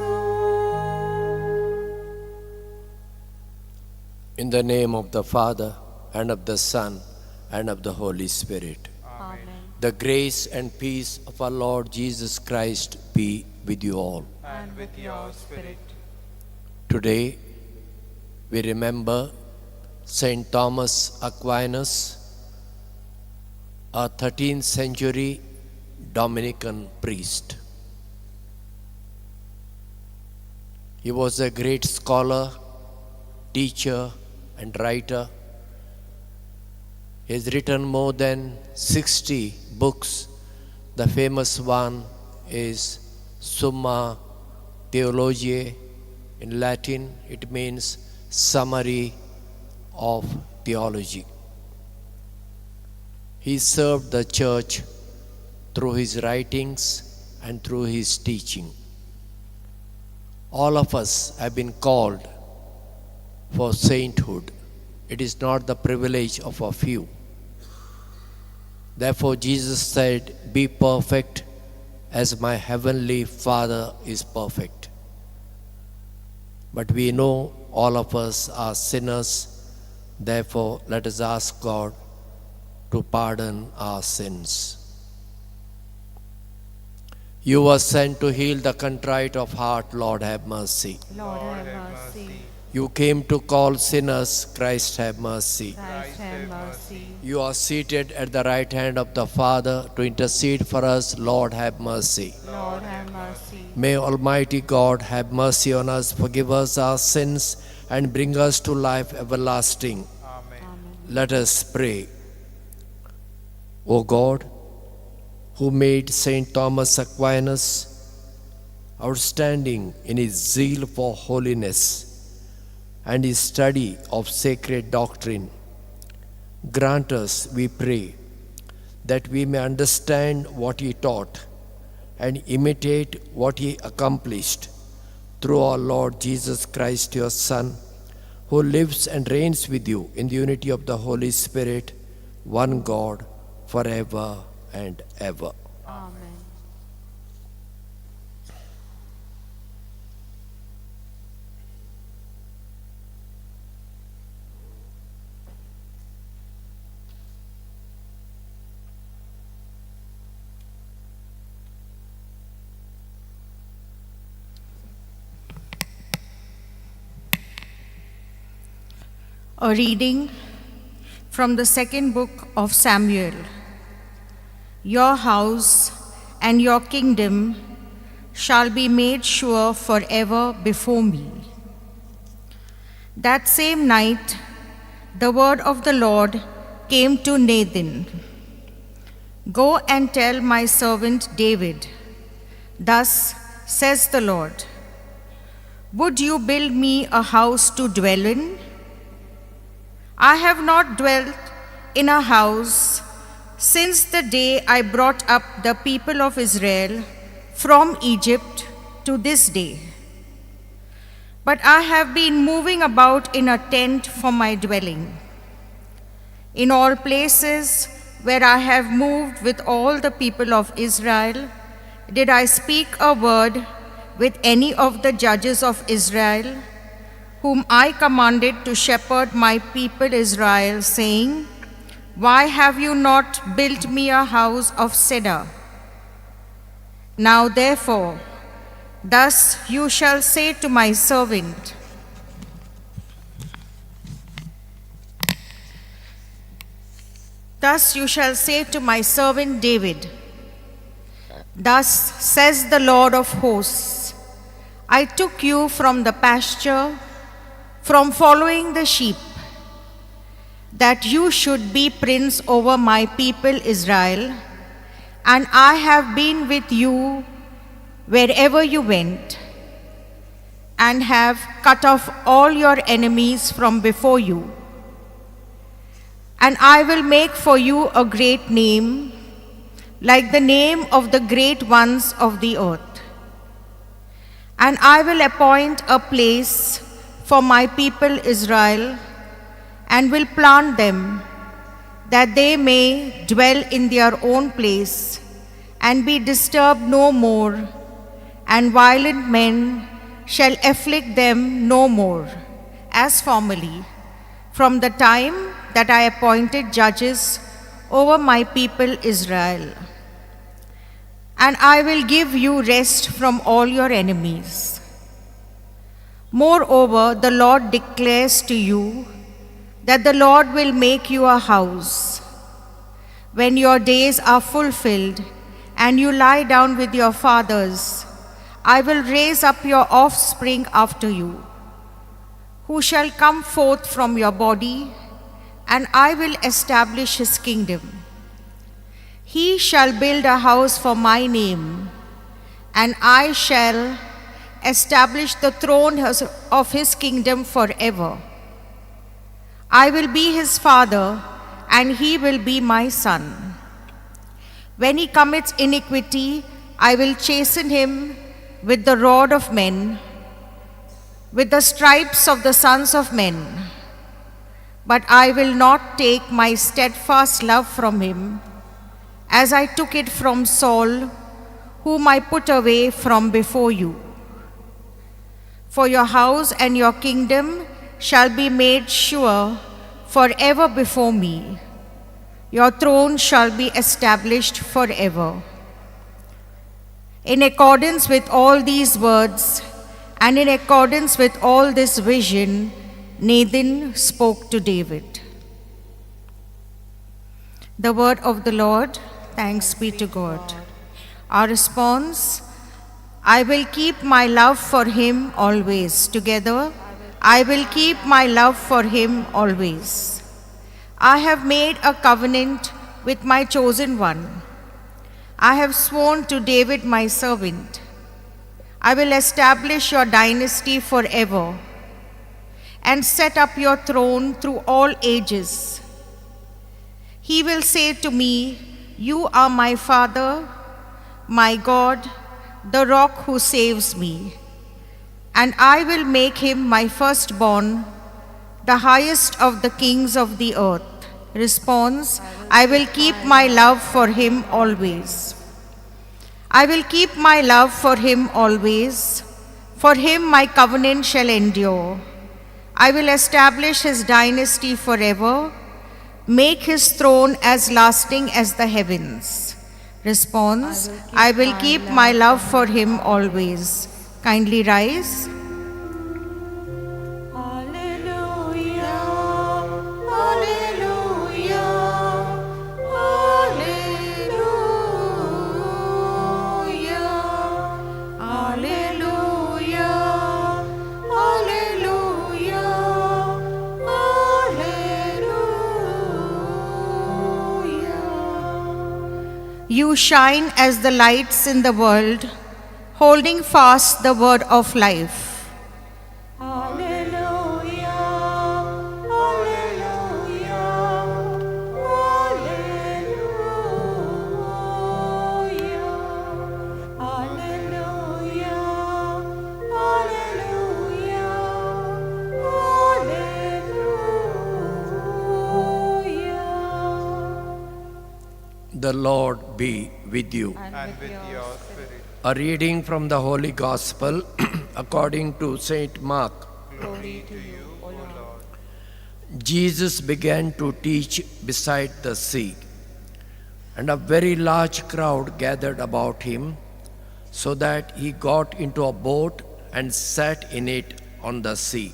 H: In the name of the Father, and of the Son, and of the Holy Spirit.
D: Amen.
H: The grace and peace of our Lord Jesus Christ be with you all.
A: And with your spirit.
H: Today, we remember Saint Thomas Aquinas, a 13th century Dominican priest. He was a great scholar, teacher, and writer. He has written more than 60 books. The famous one is Summa Theologiae. In Latin, it means summary of theology. He served the church through his writings and through his teaching. All of us have been called for sainthood. It is not the privilege of a few. Therefore, Jesus said, "Be perfect as my heavenly Father is perfect." But we know all of us are sinners. Therefore, let us ask God to pardon our sins. You were sent to heal the contrite of heart, Lord, have mercy.
D: Lord, have mercy.
H: You came to call sinners, Christ, have mercy.
D: Christ, have mercy.
H: You are seated at the right hand of the Father to intercede for us, Lord, have mercy.
D: Lord, have mercy.
H: May Almighty God have mercy on us, forgive us our sins, and bring us to life everlasting.
A: Amen.
H: Let us pray. O God, who made Saint Thomas Aquinas outstanding in his zeal for holiness and his study of sacred doctrine, grant us, we pray, that we may understand what he taught and imitate what he accomplished, through our Lord Jesus Christ, your Son, who lives and reigns with you in the unity of the Holy Spirit, one God, forever and ever.
D: Amen.
I: A reading from the second book of Samuel. Your house and your kingdom shall be made sure forever before me. That same night, the word of the Lord came to Nathan. Go and tell my servant David, thus says the Lord, would you build me a house to dwell in? I have not dwelt in a house since the day I brought up the people of Israel from Egypt to this day. But I have been moving about in a tent for my dwelling. In all places where I have moved with all the people of Israel, did I speak a word with any of the judges of Israel, whom I commanded to shepherd my people Israel, saying, Why have you not built me a house of cedar? Now therefore, thus you shall say to my servant, Thus you shall say to my servant David, Thus says the Lord of hosts, I took you from the pasture, from following the sheep, that you should be prince over my people Israel, and I have been with you wherever you went, and have cut off all your enemies from before you. And I will make for you a great name, like the name of the great ones of the earth. And I will appoint a place for my people Israel, and will plant them, that they may dwell in their own place, and be disturbed no more, and violent men shall afflict them no more, as formerly, from the time that I appointed judges over my people Israel. And I will give you rest from all your enemies. Moreover, the Lord declares to you that the Lord will make you a house. When your days are fulfilled and you lie down with your fathers, I will raise up your offspring after you, who shall come forth from your body, and I will establish his kingdom. He shall build a house for my name, and I shall establish the throne of his kingdom forever. I will be his father, and he will be my son. When he commits iniquity, I will chasten him with the rod of men, with the stripes of the sons of men. But I will not take my steadfast love from him, as I took it from Saul, whom I put away from before you. For your house and your kingdom shall be made sure forever before me. Your throne shall be established forever. In accordance with all these words, and in accordance with all this vision, Nathan spoke to David. The word of the Lord. Thanks be to God. Our response: I will keep my love for him always. Together, I will keep my love for him always. I have made a covenant with my chosen one. I have sworn to David my servant. I will establish your dynasty forever and set up your throne through all ages. He will say to me, You are my Father, my God, the rock who saves me. And I will make him my firstborn, the highest of the kings of the earth. Response: I will keep my love for him always. I will keep my love for him always. For him my covenant shall endure. I will establish his dynasty forever, make his throne as lasting as the heavens. Response: I will keep my love for him always. Kindly rise.
D: Alleluia, alleluia, alleluia, alleluia, alleluia, alleluia.
I: You shine as the lights in the world, holding fast the word of life.
D: Alleluia, alleluia, alleluia, alleluia, alleluia,
H: The Lord be with you.
A: And with your spirit.
H: A reading from the Holy Gospel according to Saint Mark.
A: Glory to you, O Lord.
H: Jesus began to teach beside the sea, and a very large crowd gathered about him, so that he got into a boat and sat in it on the sea.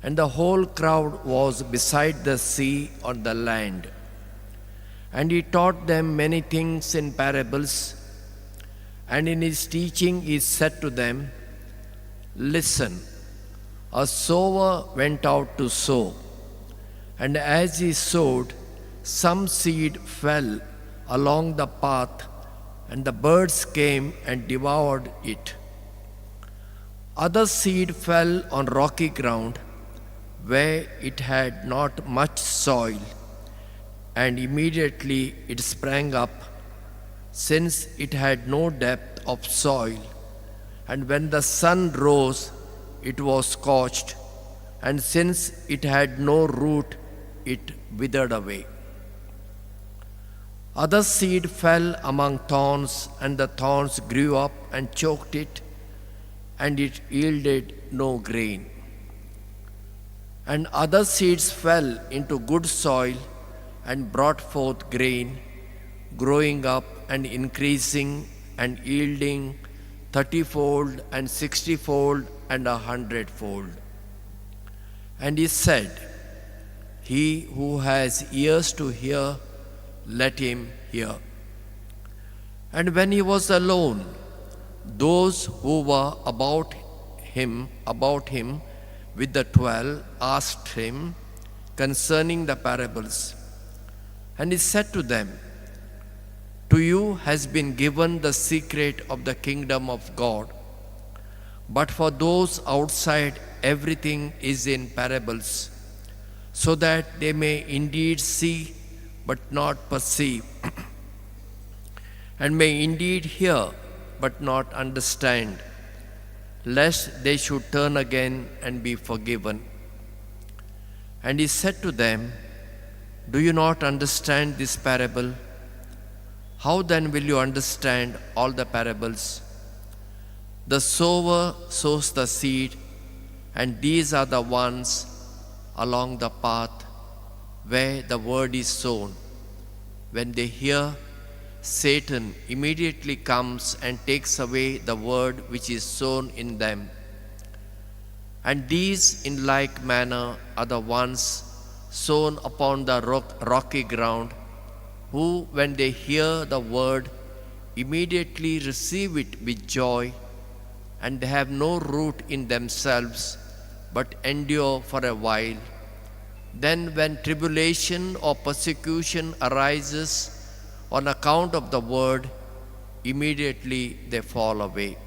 H: And the whole crowd was beside the sea on the land. And he taught them many things in parables, and in his teaching he said to them, "Listen, a sower went out to sow, and as he sowed, some seed fell along the path, and the birds came and devoured it. Other seed fell on rocky ground, where it had not much soil, and immediately it sprang up, since it had no depth of soil. And when the sun rose, it was scorched, and since it had no root, it withered away. Other seed fell among thorns, and the thorns grew up and choked it, and it yielded no grain. And other seeds fell into good soil and brought forth grain, growing up and increasing and yielding 30-fold and 60-fold and 100-fold. And he said, He who has ears to hear, let him hear. And when he was alone, those who were about him with the 12 asked him concerning the parables. And he said to them, To you has been given the secret of the kingdom of God, but for those outside everything is in parables, so that they may indeed see but not perceive, and may indeed hear but not understand, lest they should turn again and be forgiven. And he said to them, Do you not understand this parable? How then will you understand all the parables? The sower sows the seed, and these are the ones along the path where the word is sown. When they hear, Satan immediately comes and takes away the word which is sown in them. And these in like manner are the ones sown upon the rocky ground, who, when they hear the word, immediately receive it with joy, and they have no root in themselves, but endure for a while. Then when tribulation or persecution arises on account of the word, immediately they fall away.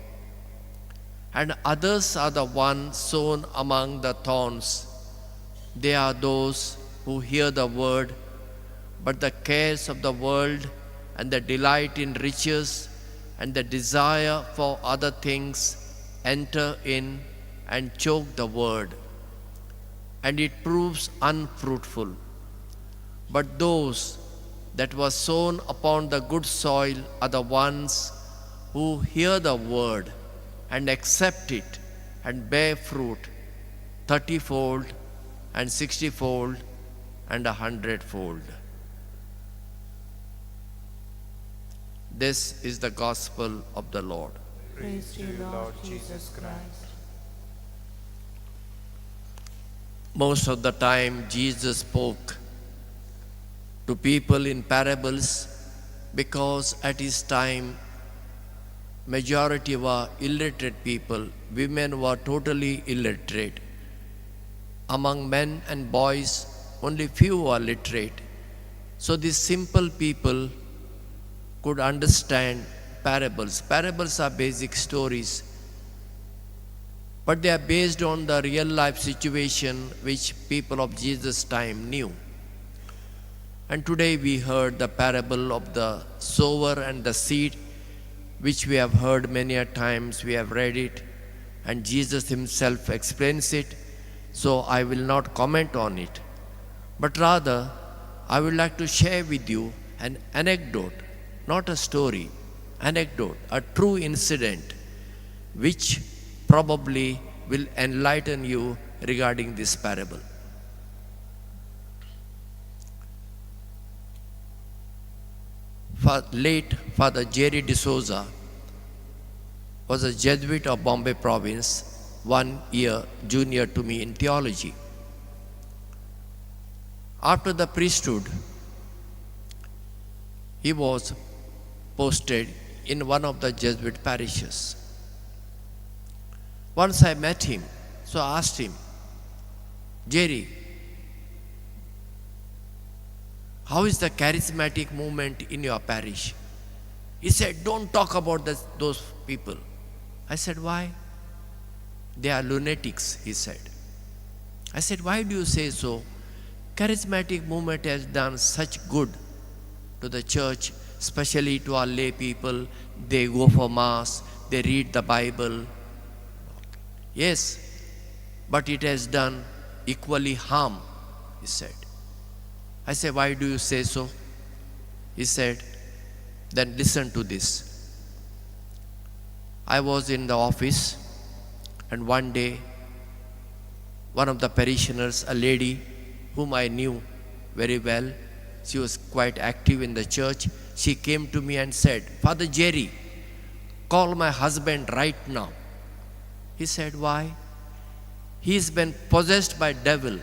H: And others are the ones sown among the thorns. They are those who hear the word, but the cares of the world and the delight in riches and the desire for other things enter in and choke the word, and it proves unfruitful. But those that were sown upon the good soil are the ones who hear the word and accept it and bear fruit 30-fold and 60-fold and 100-fold. This is the gospel of the Lord.
D: Praise to you, Lord Jesus Christ.
H: Most of the time, Jesus spoke to people in parables because at his time, majority were illiterate people. Women were totally illiterate. Among men and boys, only few were literate. So these simple people could understand parables. Parables are basic stories, but they are based on the real life situation which people of Jesus' time knew. And today we heard the parable of the sower and the seed, which we have heard many a times. We have read it, and Jesus himself explains it, so I will not comment on it. But rather, I would like to share with you an anecdote, not a story, anecdote, a true incident, which probably will enlighten you regarding this parable. Late Father Jerry D'Souza was a Jesuit of Bombay province, 1 year junior to me in theology. After the priesthood, he was posted in one of the Jesuit parishes. Once I met him, so I asked him, Jerry, how is the charismatic movement in your parish? He said, don't talk about those people. I said, why? They are lunatics, he said. I said, why do you say so? Charismatic movement has done such good to the church, especially to our lay people. They go for mass, they read the Bible. Yes, but it has done equally harm, he said. I said, why do you say so? He said, then listen to this. I was in the office, and one day, one of the parishioners, a lady whom I knew very well, she was quite active in the church, she came to me and said, Father Jerry, call my husband right now. He said, why? He's been possessed by devil.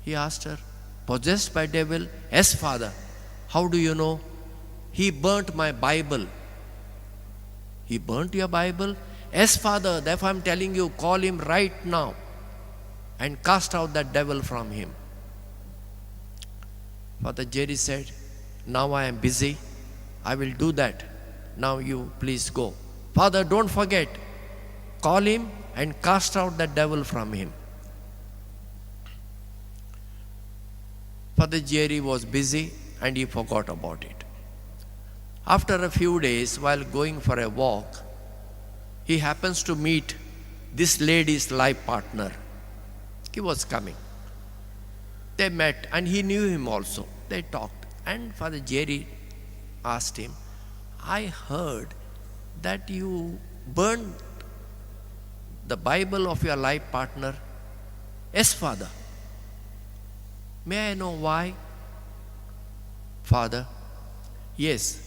H: He asked her, possessed by devil? Yes, Father. How do you know? He burnt my Bible. He burnt your Bible? Yes, Father, therefore I'm telling you, call him right now and cast out that devil from him. Father Jerry said, now I am busy. I will do that. Now you please go. Father, don't forget. Call him and cast out that devil from him. Father Jerry was busy and he forgot about it. After a few days, while going for a walk, he happens to meet this lady's life partner. He was coming. They met and he knew him also. They talked. And Father Jerry asked him, I heard that you burned the Bible of your life partner. Yes, Father. May I know why? Father, yes,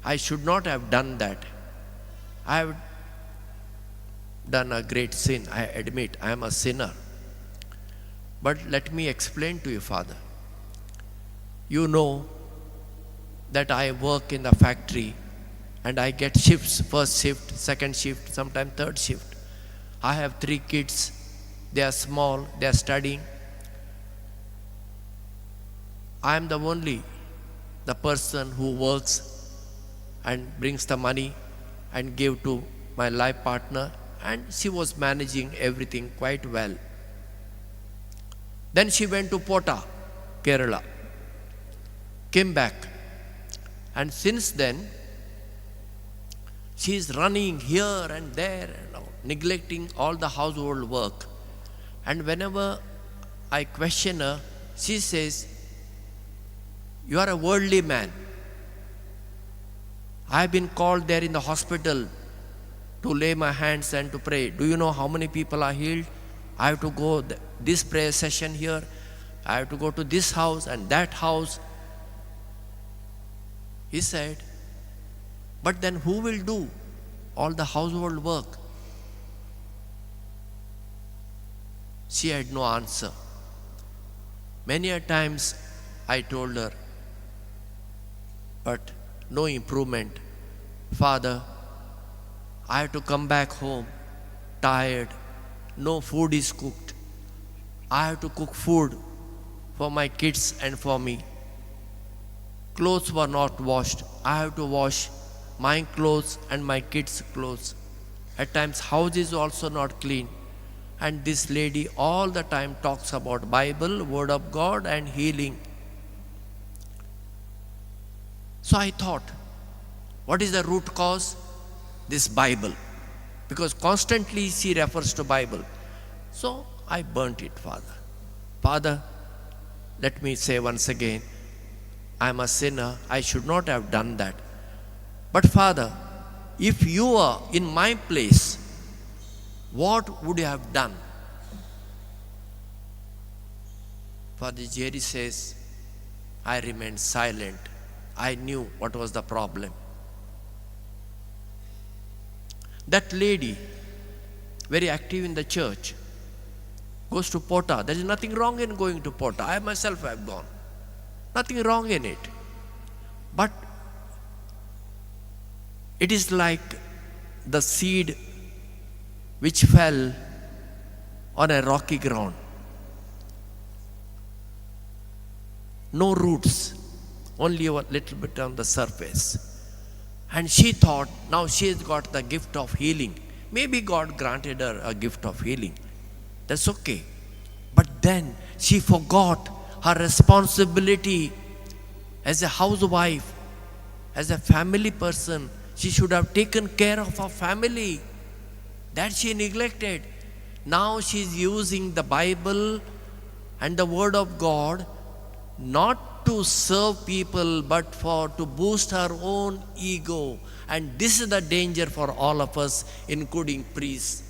H: I should not have done that. I have done a great sin, I admit, I am a sinner. But let me explain to you, Father. You know that I work in the factory and I get shifts, first shift, second shift, sometimes third shift. I have 3 kids, they are small, they are studying. I am the only the person who works and brings the money and give to my life partner, and she was managing everything quite well. Then she went to Pota, Kerala, came back, and since then she is running here and there and all, neglecting all the household work. And whenever I question her, she says, you are a worldly man. I have been called there in the hospital to lay my hands and to pray. Do you know how many people are healed? I have to go this prayer session here. I have to go to this house and that house. He said, but then who will do all the household work? She had no answer. Many a times I told her, but no improvement. Father, I have to come back home tired. No food is cooked. I have to cook food for my kids and for me. Clothes were not washed. I have to wash my clothes and my kids' clothes. At times, house is also not clean. And this lady all the time talks about Bible, Word of God and healing. So I thought, what is the root cause? This Bible. Because constantly she refers to Bible. So I burnt it, Father. Father, let me say once again, I am a sinner, I should not have done that. But Father, if you are in my place, what would you have done? Father Jerry says, I remained silent. I knew what was the problem. That lady, very active in the church, goes to Pota. There is nothing wrong in going to Pota. I myself have gone. Nothing wrong in it. But it is like the seed which fell on a rocky ground. No roots, only a little bit on the surface. And she thought now she has got the gift of healing. Maybe God granted her a gift of healing. That's okay. But then she forgot her responsibility as a housewife, as a family person. She should have taken care of her family. That she neglected. Now she is using the Bible and the Word of God not to serve people but for to boost her own ego. And this is the danger for all of us, including priests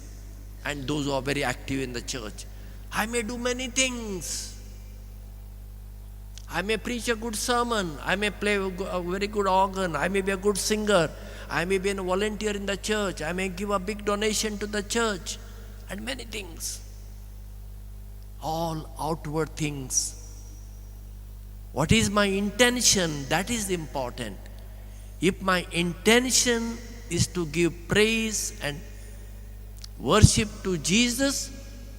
H: and those who are very active in the church. I may do many things. I may preach a good sermon. I may play a very good organ. I may be a good singer. I may be a volunteer in the church. I may give a big donation to the church, and many things. All outward things. What is my intention? That is important. If my intention is to give praise and worship to Jesus,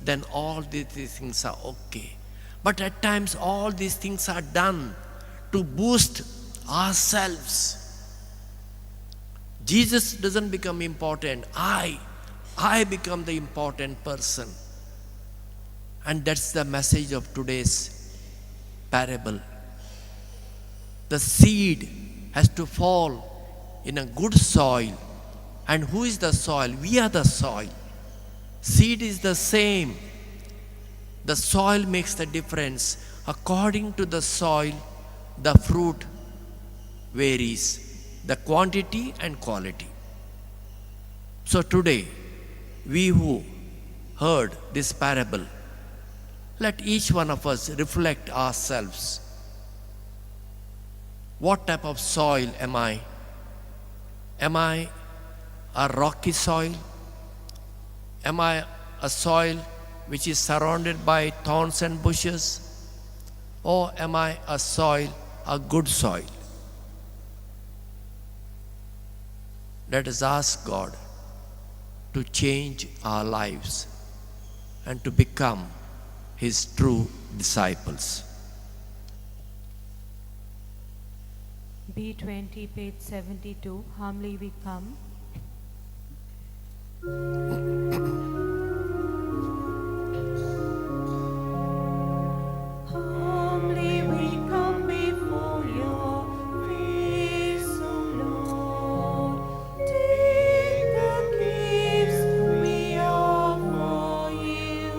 H: then all these things are okay. But at times all these things are done to boost ourselves. Jesus doesn't become important. I become the important person. And that's the message of today's parable. The seed has to fall in a good soil. And who is the soil? We are the soil. Seed is the same. The soil makes the difference. According to the soil, the fruit varies, the quantity and quality. So today, we who heard this parable, let each one of us reflect ourselves. What type of soil am I? Am I a rocky soil? Am I a soil which is surrounded by thorns and bushes? Or am I a soil, a good soil? Let us ask God to change our lives and to become His true disciples.
D: B20, page 72, Humbly We Come. Humbly we come before your face, O Lord. Take the gifts we offer you.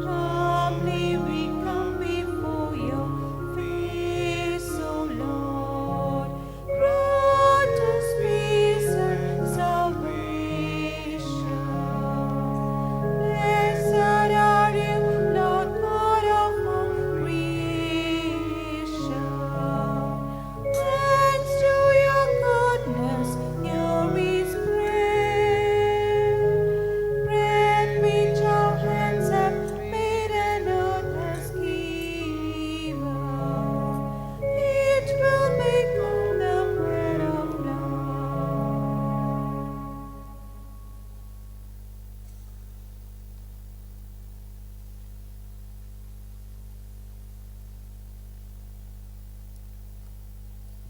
D: Humbly we come before your face, O Lord. Grant us peace and salvation. Blessed are you, Lord God of all creation. Thanks to your goodness, here is bread, bread which our hands have made and earth has given. It will become the bread of life.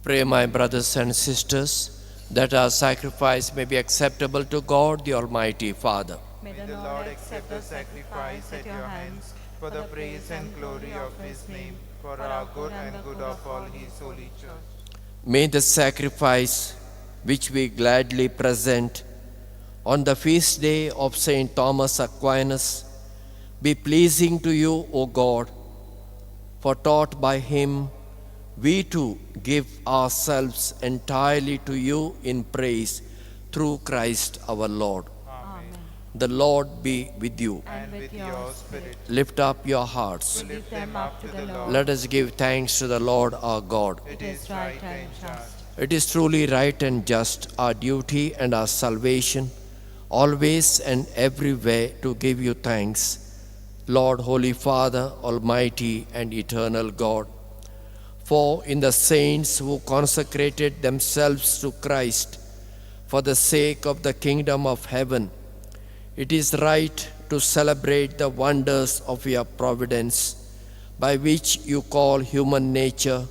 H: Pray, my brothers and sisters, that our sacrifice may be acceptable to God, the Almighty Father.
A: May the Lord accept the sacrifice at your hands for the praise and glory of his name, for our good and good of all his holy church.
H: May the sacrifice which we gladly present on the feast day of Saint Thomas Aquinas be pleasing to you, O God, for taught by him we too give ourselves entirely to you in praise through Christ our Lord.
D: Amen.
H: The Lord be with you.
D: And with your spirit.
H: Lift up your hearts.
D: We lift them up to the Lord.
H: Let us give thanks to the Lord our God.
D: It is right and just.
H: It is truly right and just, our duty and our salvation, always and everywhere to give you thanks, Lord, Holy Father, Almighty and Eternal God. For in the saints who consecrated themselves to Christ for the sake of the kingdom of heaven, it is right to celebrate the wonders of your providence, by which you call human nature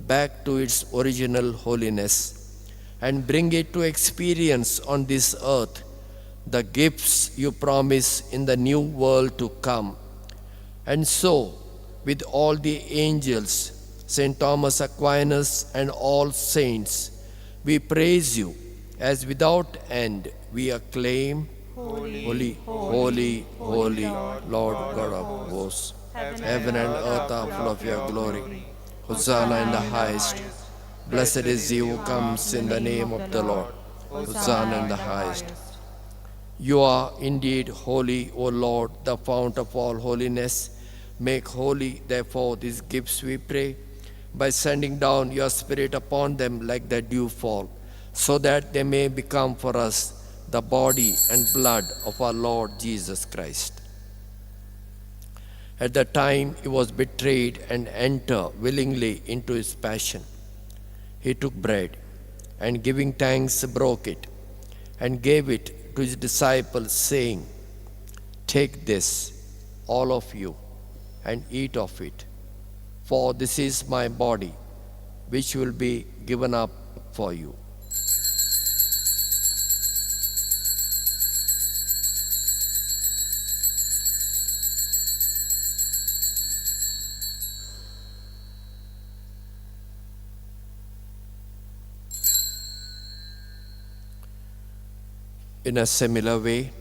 H: back to its original holiness and bring it to experience on this earth the gifts you promise in the new world to come. And so, with all the angels, St. Thomas Aquinas, and all saints, we praise you as without end we acclaim,
D: Holy,
H: Holy, holy, holy, Lord God of hosts. Heaven and earth are full of your glory. Hosanna in the highest. Blessed is he who comes in the name of the Lord. Hosanna in the highest. You are indeed holy, O Lord, the fount of all holiness. Make holy, therefore, these gifts, we pray, by sending down your Spirit upon them like the dewfall, so that they may become for us the body and blood of our Lord Jesus Christ. At the time he was betrayed and entered willingly into his passion, he took bread and, giving thanks, broke it and gave it to his disciples, saying, "Take this, all of you, and eat of it, for this is my body, which will be given up for you." In a similar way,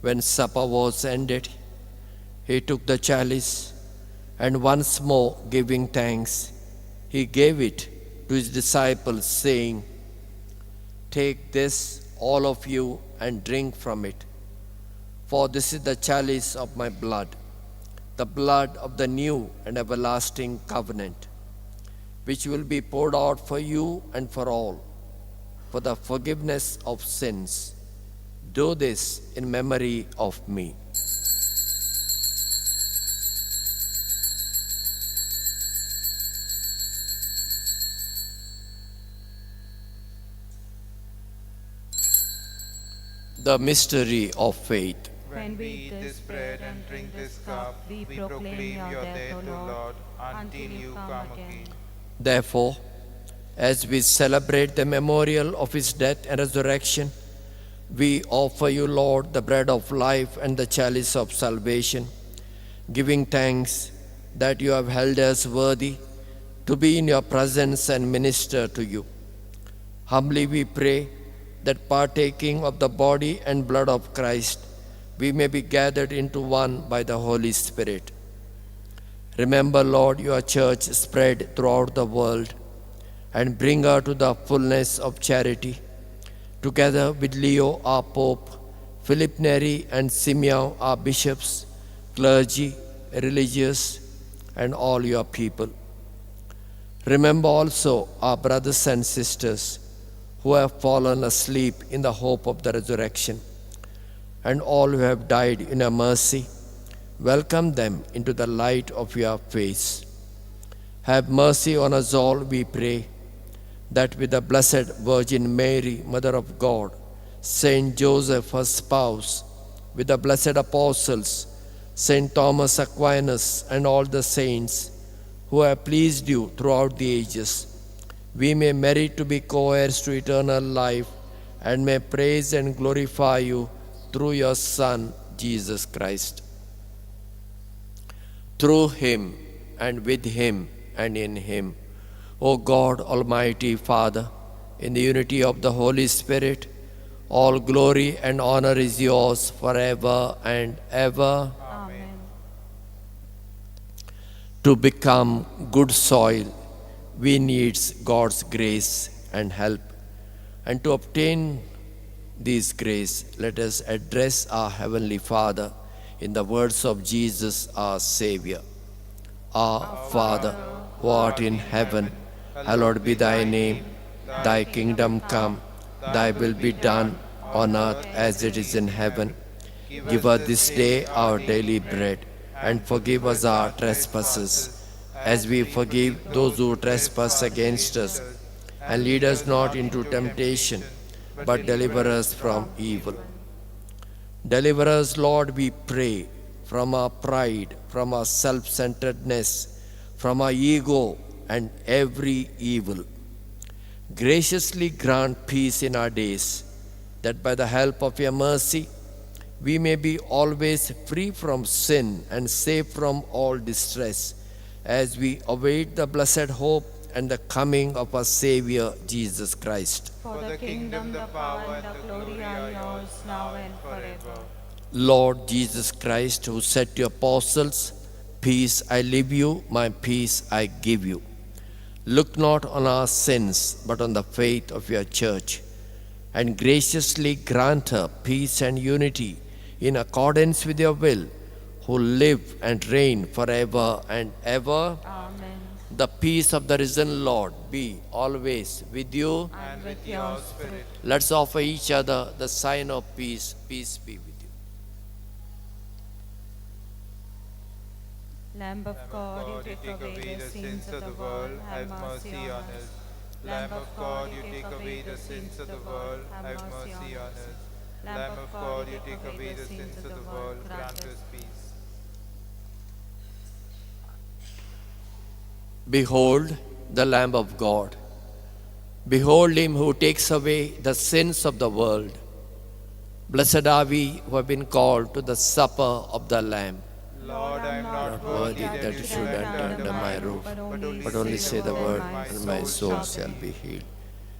H: when supper was ended, he took the chalice, and once more giving thanks, he gave it to his disciples, saying, "Take this, all of you, and drink from it, for this is the chalice of my blood, the blood of the new and everlasting covenant, which will be poured out for you and for all, for the forgiveness of sins. Do this in memory of me." The mystery of faith.
D: When we eat this bread and drink this cup, we proclaim your death, O Lord, until you come again.
H: Therefore, as we celebrate the memorial of his death and resurrection, we offer you, Lord, the bread of life and the chalice of salvation, giving thanks that you have held us worthy to be in your presence and minister to you. Humbly we pray that, partaking of the body and blood of Christ, we may be gathered into one by the Holy Spirit. Remember, Lord, your church spread throughout the world, and bring her to the fullness of charity, together with Leo, our Pope, Philip Neri and Simeon, our bishops, clergy, religious, and all your people. Remember also our brothers and sisters who have fallen asleep in the hope of the resurrection, and all who have died in your mercy. Welcome them into the light of your face. Have mercy on us all, we pray, that with the Blessed Virgin Mary, Mother of God, Saint Joseph, her spouse, with the blessed apostles, Saint Thomas Aquinas, and all the saints who have pleased you throughout the ages, we may merit to be co-heirs to eternal life, and may praise and glorify you through your Son, Jesus Christ. Through him, and with him, and in him, O God, Almighty Father, in the unity of the Holy Spirit, all glory and honor is yours forever and ever.
D: Amen.
H: To become good soil We need God's grace and help, and to obtain this grace, let us address our Heavenly Father in the words of Jesus our Savior. Our Father, who art in heaven, hallowed be thy name. Thy kingdom come, thy will be done on earth as it is in heaven. Give us this day our daily bread, and forgive us our trespasses, as we forgive those who trespass against us. And lead us not into temptation, but deliver us from evil. Deliver us, Lord, we pray, from our pride, from our self-centeredness, from our ego and every evil. Graciously grant peace in our days, that by the help of your mercy we may be always free from sin and safe from all distress, as we await the blessed hope and the coming of our Savior, Jesus Christ.
D: For the kingdom, the power, and the glory are yours, now and forever.
H: Lord Jesus Christ, who said to your apostles, "Peace I leave you, my peace I give you." Look not on our sins, but on the faith of your church, and graciously grant her peace and unity in accordance with your will, who live and reign forever and ever.
D: Amen.
H: The peace of the risen Lord be always with you.
D: And with your spirit.
H: Let's offer each other the sign of peace. Peace be with you.
D: Lamb of God, you take away the sins of the world, have mercy on us.
A: Lamb of God, you take away the sins of the world, have mercy on us. Lamb of God, you take away the sins of the world, grant us peace.
H: Behold the Lamb of God. Behold him who takes away the sins of the world. Blessed are we who have been called to the supper of the Lamb.
A: Lord, I am not
H: worthy that you should enter under my roof, but only say the word, and my soul shall be healed.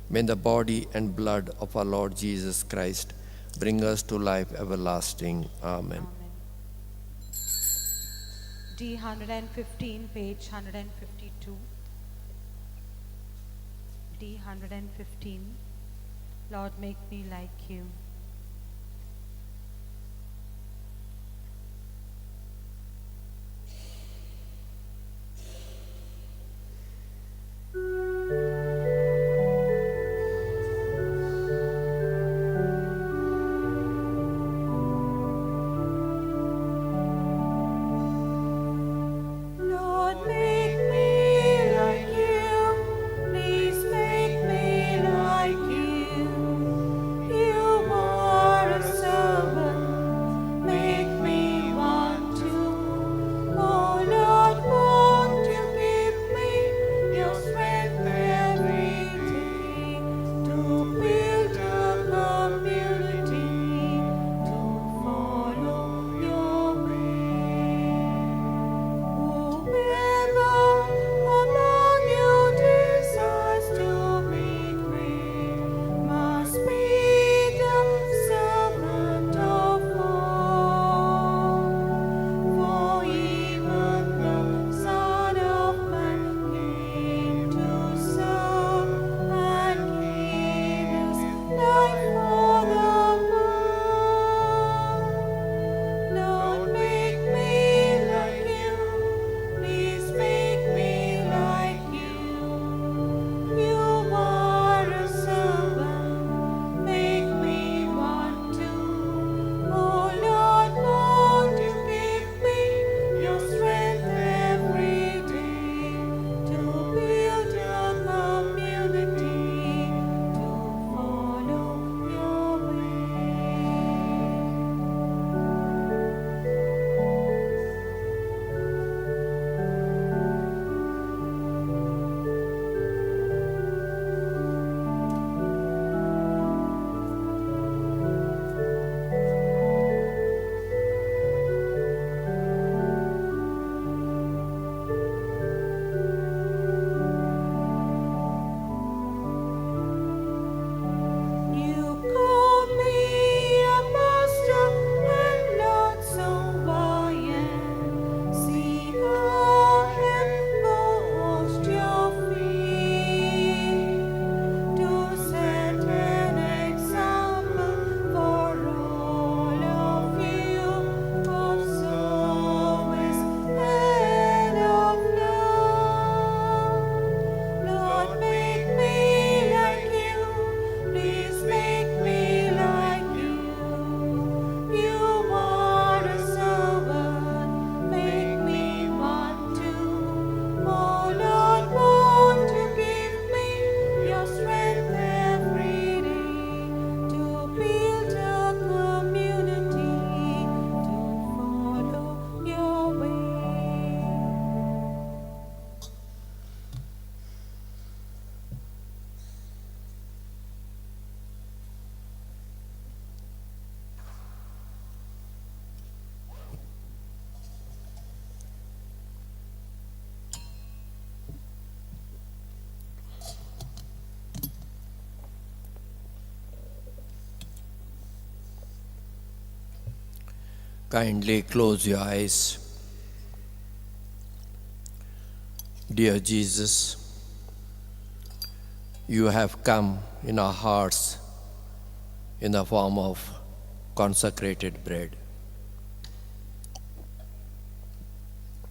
H: May the body and blood of our Lord Jesus Christ bring us to life everlasting. Amen.
D: D 115, page 152. D 115. Lord, make me like you.
I: Lord, make me like you. Please make me like you. You
H: Kindly close your eyes. Dear Jesus, you have come in our hearts in the form of consecrated bread.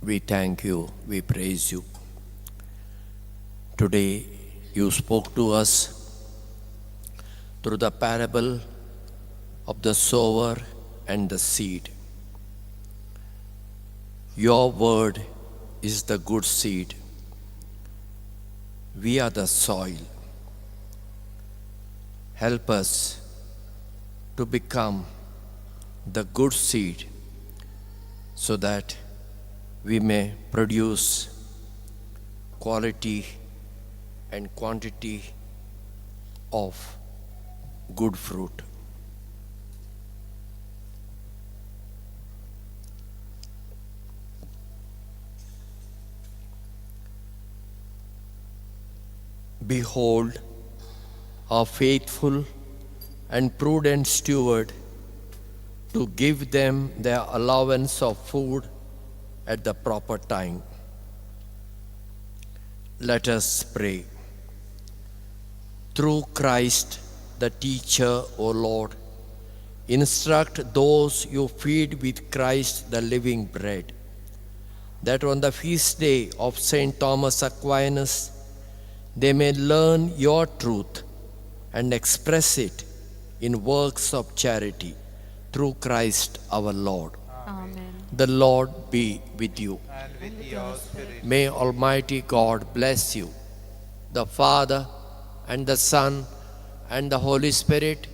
H: We thank you, we praise you. Today you spoke to us through the parable of the sower and the seed. Your word is the good seed. We are the soil. Help us to become the good seed so that we may produce quality and quantity of good fruit. Behold, our faithful and prudent steward, to give them their allowance of food at the proper time. Let us pray. Through Christ, the teacher, O Lord, instruct those you feed with Christ the living bread, that on the feast day of Saint Thomas Aquinas, they may learn your truth and express it in works of charity, through Christ our Lord.
D: Amen.
H: The Lord be with you.
A: And with your spirit.
H: May Almighty God bless you, the Father, and the Son, and the Holy Spirit,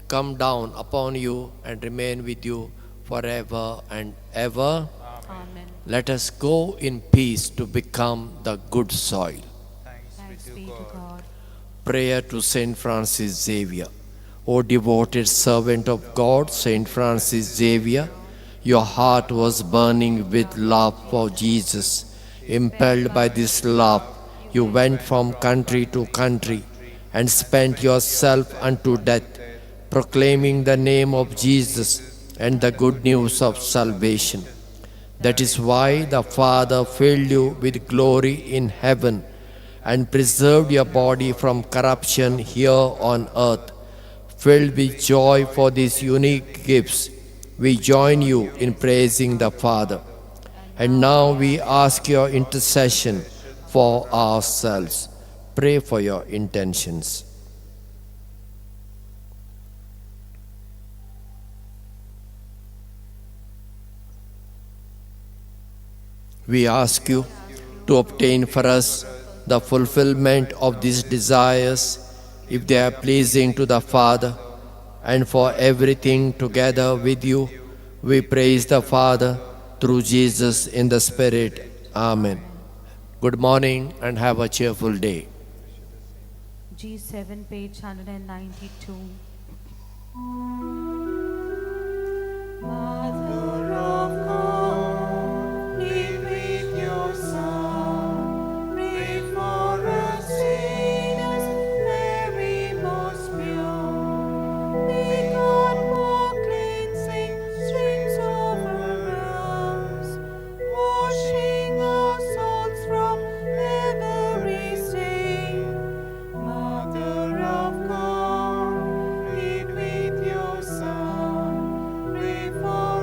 H: come down upon you and remain with you forever and ever.
D: Amen.
H: Let us go in peace to become the good soil.
A: Thanks
D: Thanks be to God.
H: Prayer to Saint Francis Xavier. O devoted servant of God, Saint Francis Xavier, your heart was burning with love for Jesus. Impelled by this love, you went from country to country and spent yourself unto death, proclaiming the name of Jesus and the good news of salvation. That is why the Father filled you with glory in heaven and preserved your body from corruption here on earth. Filled with joy for these unique gifts, we join you in praising the Father. And now we ask your intercession for ourselves. Pray for your intentions. We ask you to obtain for us the fulfillment of these desires, if they are pleasing to the Father, and for everything together with you, we praise the Father through Jesus in the Spirit. Amen. Good morning and have a cheerful day.
D: G7, page 192.
A: Mother of God, plead with your Son, pray for us sinners, Mary most pure. May God pour cleansing streams over us, washing our souls from every stain. Mother of God, plead with your Son, pray for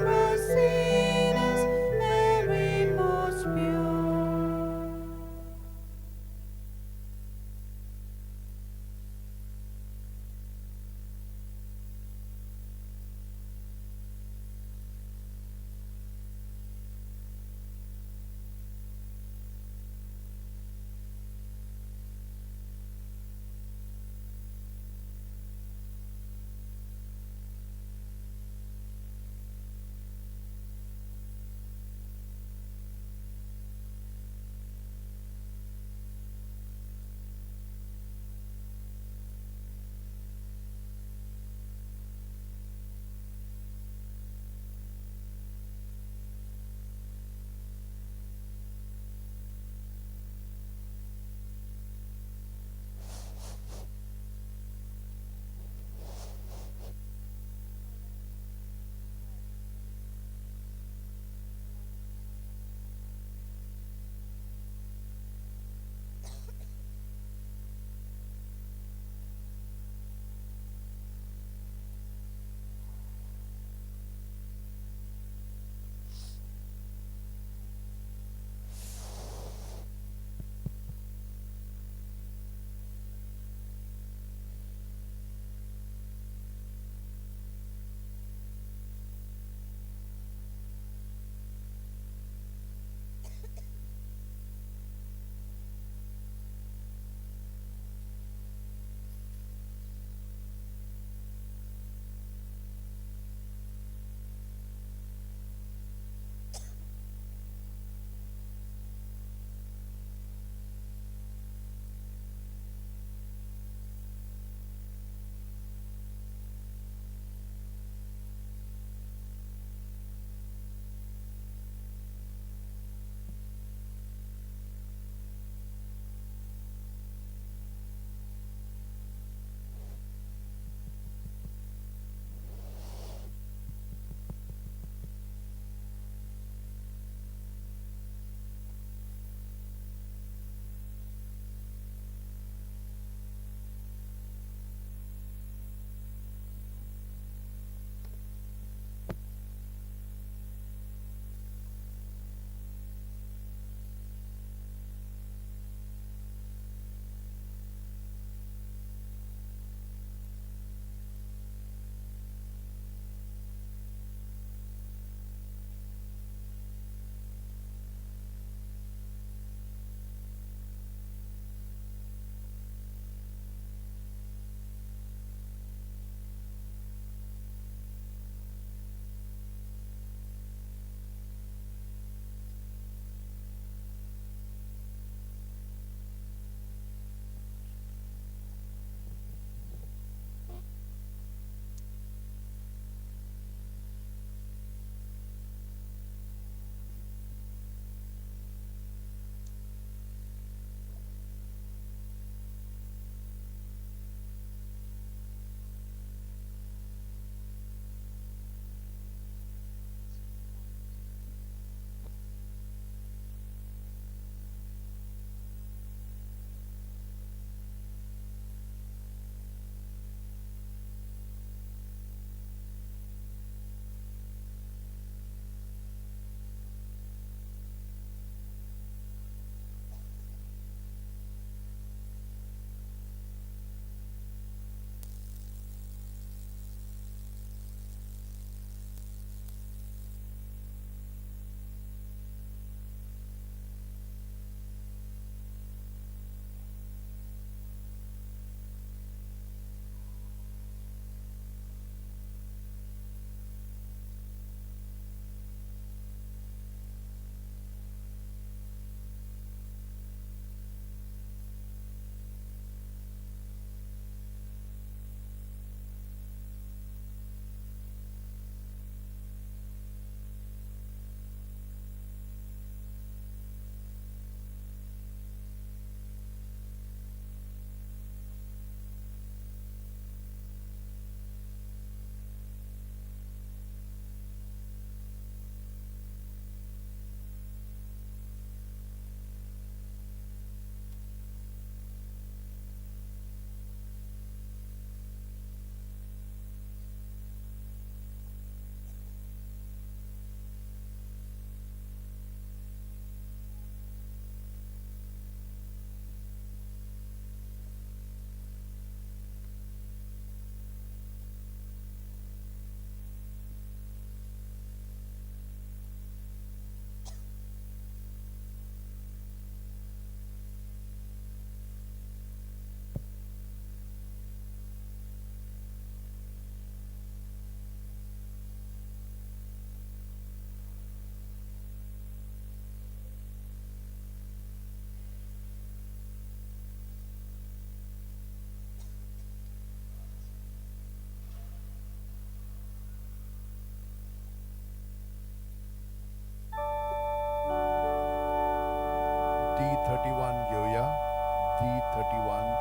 F: 1931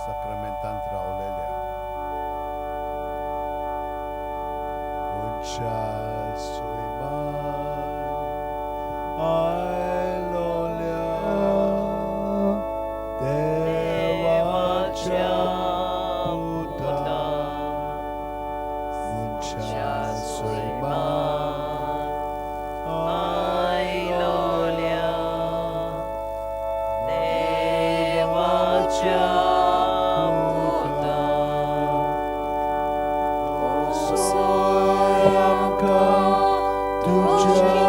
F: साक्रामेंतांत रावलेल्या. मनशा सैमान आयलोल्या देवाच्या पुता, मनशा सैमान
J: आयलोल्या देवाच्या पुता,
F: सोय आमकां तुज्या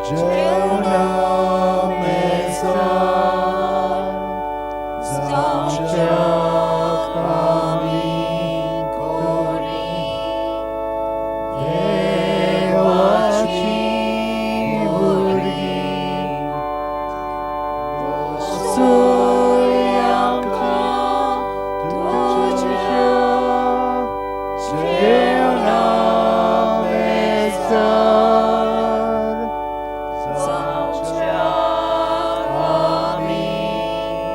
F: जेवणा मेजार, जावच्याक आमी
J: कोरी देवाची भुरगीं. सोय आमकां तुज्या जेवणा मेजार, जावच्याक आमी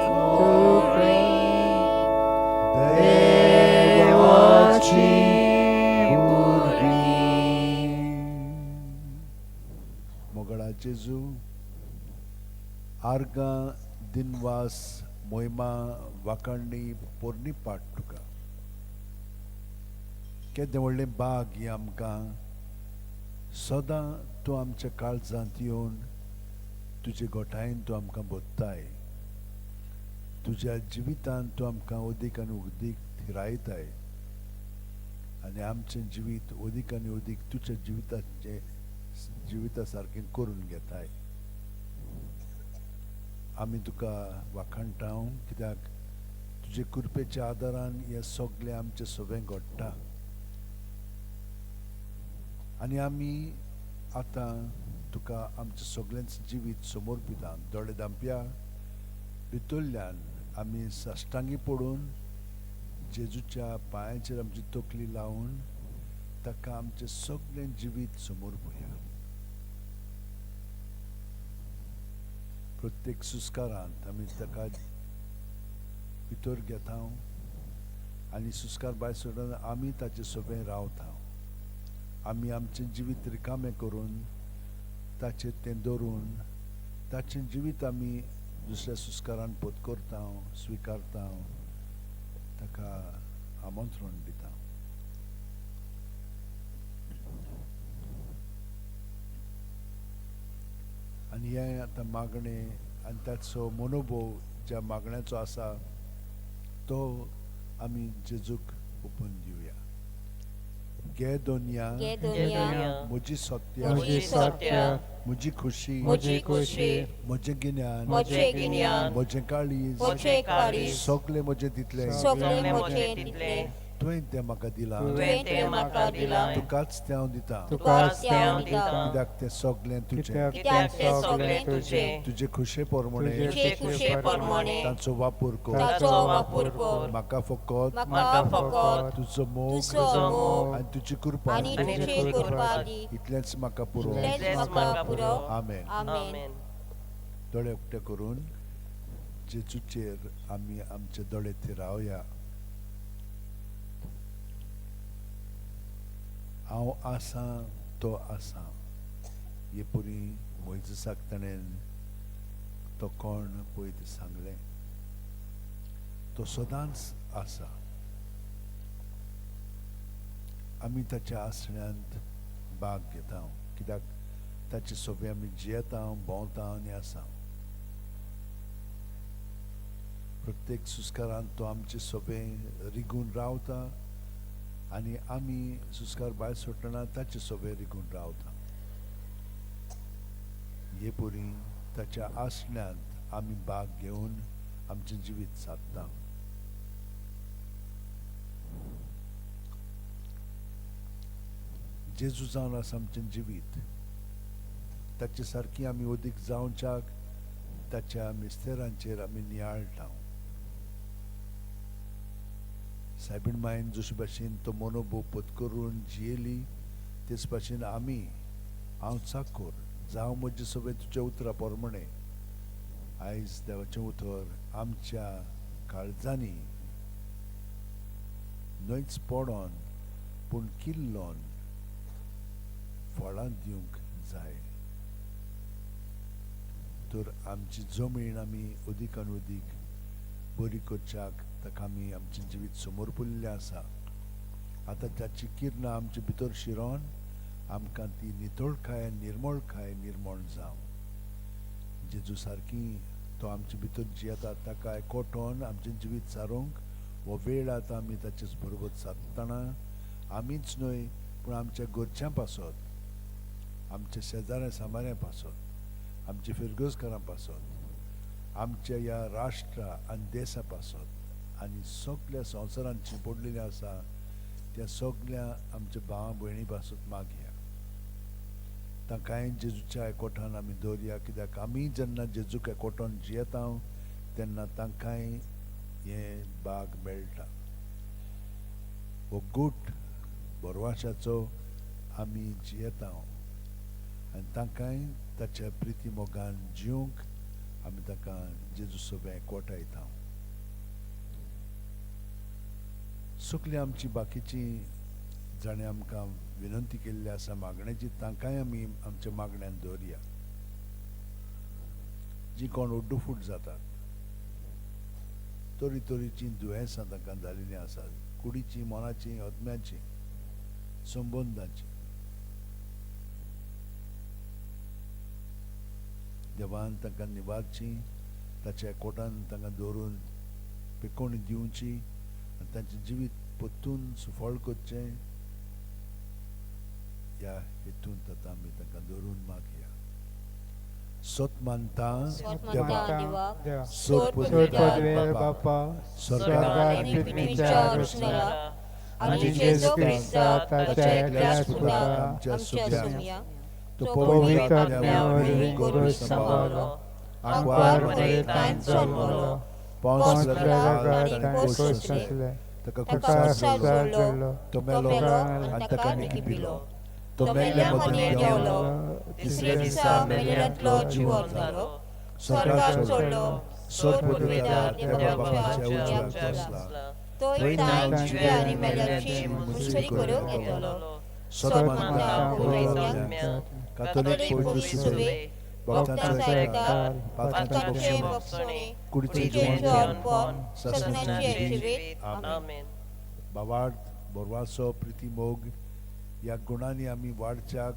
J: कोरी देवाची भुरगीं.
F: मोगळा जेजू, आर्गां, दिनवास, मोहिमा, वाखाणणी, पोरणी पाट तुका. केदें व्हडलें बाग ही आमकां. सदां तूं आमच्या काळजांत येवन तुजे गोठायेन तूं आमकां बोत्ताय. तुज्या जिवितांत तूं आमकां अदीक आनी अदीक थिरायताय आनी आमचें जिवीत अदीक आनी अदीक तुज्या जिविताचें जिविता सारकें करून घेताय. आमी तुका वाखाणटा, कित्याक तुजे कृपेच्या आदारान हें सगळें आमचें सगळें घडटा. आनी आमी आतां तुका आमचें सगळेंच जिवीत समर्पिता. दोळे धांपया. भितरल्यान आमी साश्टांगी पडून जेजूच्या पांयाचेर आमची तकली लावन ताका आमचें सगळें जिवीत समर्पुया. प्रत्येक सुस्कारांत आमी ताका भितर घेता आनी सुस्कार भायर सोडून आमी ताचे सोबें रावता. आमी आमचें जिवीत रिकामें करून ताचेर तें दवरून ताचें जिवीत आमी दुसऱ्या सुस्कारान पोत करता, स्विकारता, ताका आमंत्रण दिता. आनी हें आतां मागणें आनी ताचो मनोभोव ज्या मागण्याचो आसा तो आमी जेजूक ओपून दिवया. गे दोनया,
K: गे दोनया,
F: म्हजी सत्या,
K: म्हजी सत्य,
F: म्हजी खुशी,
K: म्हजी खुशी,
F: म्हजें गिन्यान,
K: म्हजें गिन्यान,
F: म्हजें काळीज,
K: म्हजें काळीज,
F: सगळें म्हजें तितलें,
K: सगळें म्हजें तितलें,
F: तुवें तें म्हाका दिलां,
K: तुवें तें म्हाका दिलां,
F: तुकाच तें हांव दितां,
K: तुकाच तें हांव दितां,
F: कित्याक तें सगळें तुजें,
K: कित्याक तें सगळें तुजें.
F: तुजे खुशे प्रमाणे,
K: तुजे खुशे प्रमाणे
F: तांचो वापर कर,
K: ताचो वापर कर.
F: म्हाका फकत,
K: म्हाका फकत
F: तुजो मोग,
K: तुजो मोग
F: आनी तुजी कृपा,
K: आनी तुजी कृपा दी.
F: इतलेंच म्हाका पुरो.
K: इतलेंच म्हाका पुरो.
F: आमेन.
K: आमेन.
F: दोळे उक्ते करून जेजूचेर आमी आमचे दोळे थिरावया. हांव आसा तो आसा हे पुरी मोयजेसाक ताणें तो कोण पळय तें सांगलें. तो सदांच आसा. आमी ताच्या आसण्यांत भाग घेता, कित्याक ताचे सोबे आमी जियेता, भोंवता आनी आसा. प्रत्येक सुस्कारांत तो आमचे सोबे रिगून रावता आनी आमी सुस्कार भायर सोडटना ताचे सोबे रिगून रावता. हे पुरी ताच्या आसण्यांत आमी भाग घेवन आमचें जिवीत सादता. जेजू जावन आसा आमचें जिवीत. ताचे सारकी आमी अदीक जावच्याक ताच्या मिस्तेरांचेर आमी नियाळटा. सायबीण मायन जशे भाशेन तो मनोभोव पत्करून जियेली तेच भाशेन आमी हांव चाकोर जावं म्हजे सोबें तुज्या उतरा प्रमाणे आयज देवाचें उतर आमच्या काळजांनी न्हयच पडोन पूण किल्लोन फळां दिवंक जाय. तर आमची जमीन आमी अदीकान अदीक बरी करच्याक ताका आमी आमचें जिवीत समर्पिल्लें आसा. आतां ताची किरणां आमचे भितर शिरोन आमकां ती नितळकाय निर्मळकाय निर्मण जावं. जेजू सारकी तो आमचे भितर जियेता ताका एकवटोन आमचें जिवीत सारोवंक हो वेळ आतां आमी ताचेच बरोबर सादतना आमीच न्हय पूण आमच्या घरच्यां पासत, आमच्या शेजाऱ्या सामाऱ्यां पासत, आमच्या फिरगोजकारां पासत, आमच्या ह्या राष्ट्रा आनी देसा पासत आनी सगल्या संवसारांत शिंपडलेलें आसा त्या सगल्या आमच्या भावा भयणी पासत मागया. तांकांय जेजूच्या एकवटान आमी दवरया, कित्याक आमी जेन्ना जेजूक एकवटान जियेता तेन्ना तांकांय हें बाग मेळटा. हो गूट बरवाशाचो आमी जियेता आनी तांकांय ताच्या प्रिती मोगान जिवंक आमी तांकां जेजू सोबें एकवटायता. सगळीं आमची बाकीची जाणें आमकां विनंती केल्ली आसा मागण्याची तांकांय आमी आमच्या मागण्यान दवरया. जी कोण उड्डुफूट जातात, तरी तरेचीं दुयेंसां तांकां जाल्लीं आसात, कुडीचीं, मनाचीं, आत्म्याचीं, संबंदाचीं. देवान तांकां निवारचीं, ताच्या एकवटान तांकां दवरून पिकोवणी दिवची आनी तांचें जिवीत परतून सुफळ करचें ह्या हेतून आतां आमी तांकां दवरून मागया. सत मानता देवाक, सोद पदवेर
L: बापा, स्वर्गात पृथ्वीच्या रचणारा आनी जेजू क्रिस्ताक ताच्या एकल्याच पुताक
F: आमच्या सुम्या, तो
L: पवित्र आत्म्या वरवीं गोरूं सांबाळलो, आंकवार मरेतान जल्मलो, पोंस पिलाताक ताणें कोश सोंसले,
F: ताका
L: ताका
F: खुर्सार
L: खुर्सार चडलो,
F: तो मेलो आनी ताका निकिपिलो, तो मेल्ल्या मदीं देंवलो,
K: तिसऱ्या दिसा मेल्ल्यांतलो जिवंत जालो, स्वर्गार चडलो, सोद पुर्वेदार देवा बापाच्या उजव्याक बसला, थंय ताण जिव्या आनी मेल्यांची मुंसरी करूंक येतलो.
F: सत मानता पवित्र आत्म्याक, कातोलीक पवित्र सुबे, भक्तांचो एककार, पातकांचें बक्षणे, कुडीचें जिवंतपण, ससनाचें जिवीत.
K: आमेन.
F: भावार्थ, बोरवासो, प्रिती, मोग ह्या गुणांनी आमी वाडच्याक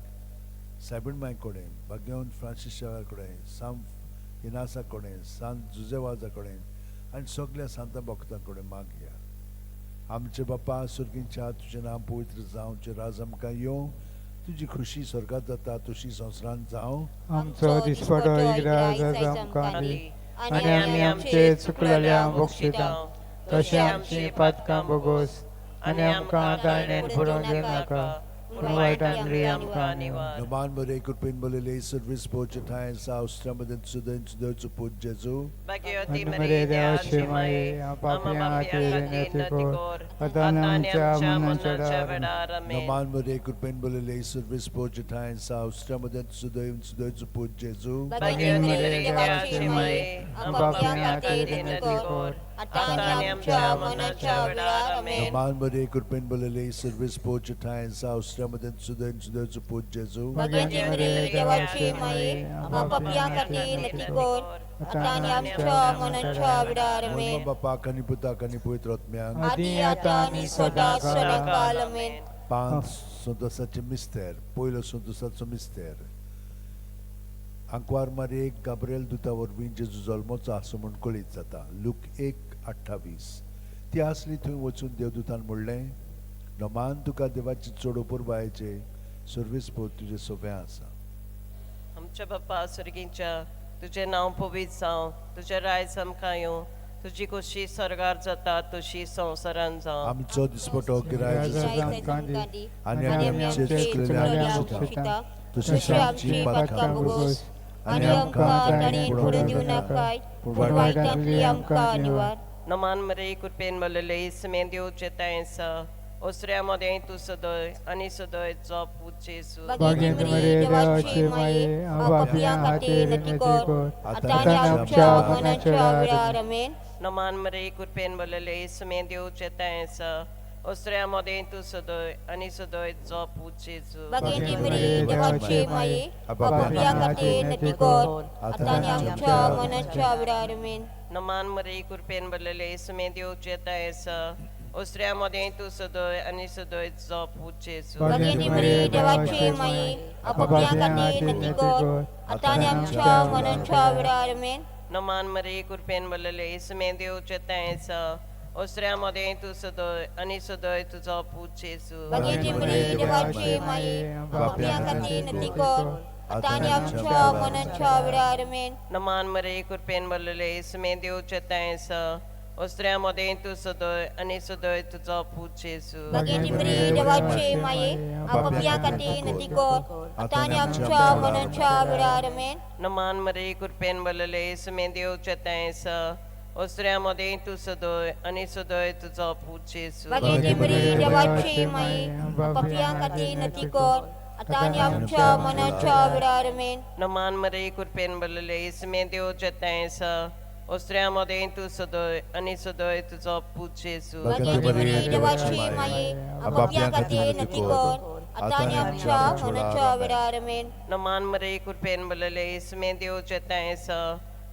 F: सायबीण माय कडेन, भाग्यवंत फ्रांसीस शावर कडेन, सांत इनासा कडेन, सांत जुजेवाजा कडेन आनी सगल्या सांता भक्तां कडेन मागया. आमचे बापा सुर्गींच्या, तुजें नांव पवित्र जावं, तुजें राज आमकां येवं, तुजी खुशी स्वर्गांत जाता तशी संवसारांत जावं.
L: आमचो दिसपटो इग्राज आमकां दी आनी आमी आमचे चुकलेल्या बक्षिता तशें आमची पातकां बोगोस आनी आमकां ताणें फुडोवन घेवनाका पूण वायटांतली आमकां निवार.
F: नमान मरे कृपेन भरलेले सर्वीस पोचे ठांय आसा उस्त्रा मदें सुदें सुदेवचो पूत जेजू.
L: आनी मरे देवाची माये पापयां खातीर विनंती कर आतां आनी आमच्या मरणाच्या वेळार.
F: नमान मरे कृपेन भरलेले सर्वीस पोचे ठांय आसा उस्त्रा मदें सुदें सुदेवचो पूत जेजू.
L: आनी मरे देवाची माये पापयां खातीर विनंती कर आतां आनी आमच्या मरणाच्या वेळार.
F: नमान मरे कृपेन भरलेले सर्वीस पोचे ठांय आसा उस्त्रा मदें सुदें सुदेवचो पूत जेजू.
K: मरे देवाची माये पापयां खातीर विनंती कर आतां आनी आमच्या मरणाच्या वेळार.
F: मोरमा बापाक आनी पुताक आनी पवित्र आत्म्याक
K: आदी आतां आनी सदां सदां काल. आमेन.
F: 5 संतोसाचे मिस्तेर. पयलो संतोसाचो मिस्तेर. आंकवार मारयेक गाब्रिएल दुता वरवीं जेजू जल्मोचो आसा म्हूण कळीत जाता. लूक 1:28. ती आसली थंय वचून देवदूतान म्हणलें, नमान तुका देवाची चड अपुरबायेचे सर्वीस पोत तुजें सोबें आसा.
M: आमच्या बापा सुर्गींच्या, तुजें नांव पवित्र जावं, तुजें रायज आमकां येवं, तुजी खुशी स्वर्गार जाता तशी संवसारान जावं.
F: आमचो दिसपटो गिरायक
L: आमकां दी
F: आनी आमी आमचे चुकलेल्या बक्षिता तशेंच आमची पातकां
K: बोगोस आनी आमकां ताणें फुडोवन दिवनाका पूण वायटांतली आमकां निवार.
M: नमान मरे कृपेन भरलेले सुमें देव जेताय आसा, ओसऱ्या मदें तूं सदय आनी सदय जो पूत जेजू.
L: बागेंत मरे देवाची माये, पापयां खातीर विनंती कर, आतां आनी आमच्या मरणाच्या वेळार. आमेन.
M: नमान मरे कृपेन भरलेले, सुमे देवचे तांय आसा. ओसऱ्या मदें तूं सदय आनी सदय जो पूत जेजू.
K: बागेंत मरे देवाची माये, पापयां खातीर विनंती कर, आतां आनी आमच्या मरणाच्या वेळार. आमेन.
M: नमान मरे कृपेन भरलेले, सुमे देवचे तांय आसा. ओसऱ्या मदें तूं सदय आनी सदय जो पूत जेजू.
K: बागेंत मरे देवाची माये, पापयां खातीर विनंती कर, आतां आनी आमच्या मरणाच्या वेळार. आमेन.
M: नमान मरे कृपेन भरलेले, सुमे देवचे तांय आसा. ओसऱ्या मदें तूं सदय आनी सदय तुजो पूत जेजू.
K: बागेंत मरे देवाची माये, पापयां खातीर विनंती कर, आतां आनी आमच्या मरणाच्या वेळार. आमेन.
M: नमान मरे कृपेन भरलेले, सुमे देवचे तांय आसा. ओसऱ्या मदें तूं सदय आनी सदय तुजो पूत जेजू.
K: बागेंत मरे देवाची माये, पापयां खातीर विनंती कर, आतां आनी आमच्या मरणाच्या वेळार. आमेन.
M: नमान मरे कृपेन भरलेले, सुमे देवचे तांय आसा. ओसऱ्या मदें तूं सदय आनी सदय तुजो पूत जेजू.
K: बागेंत मरे देवाची माये, पापयां खातीर विनंती कर, आतां आनी आमच्या मरणाच्या वेळार. आमेन.
M: नमान मरे कृपेन भरलेले, सुमे देवचे तांय आसा. ओसऱ्या मदें तूं सदय आनी सदय तुजो पूत जेजू.
K: बागेंत मरे देवाची माये, पापयां खातीर विनंती कर, आतां आनी आमच्या मरणाच्या वेळार. आमेन.
M: नमान मरे कृपेन भरलेले, सुमे देवचे तांय आसा.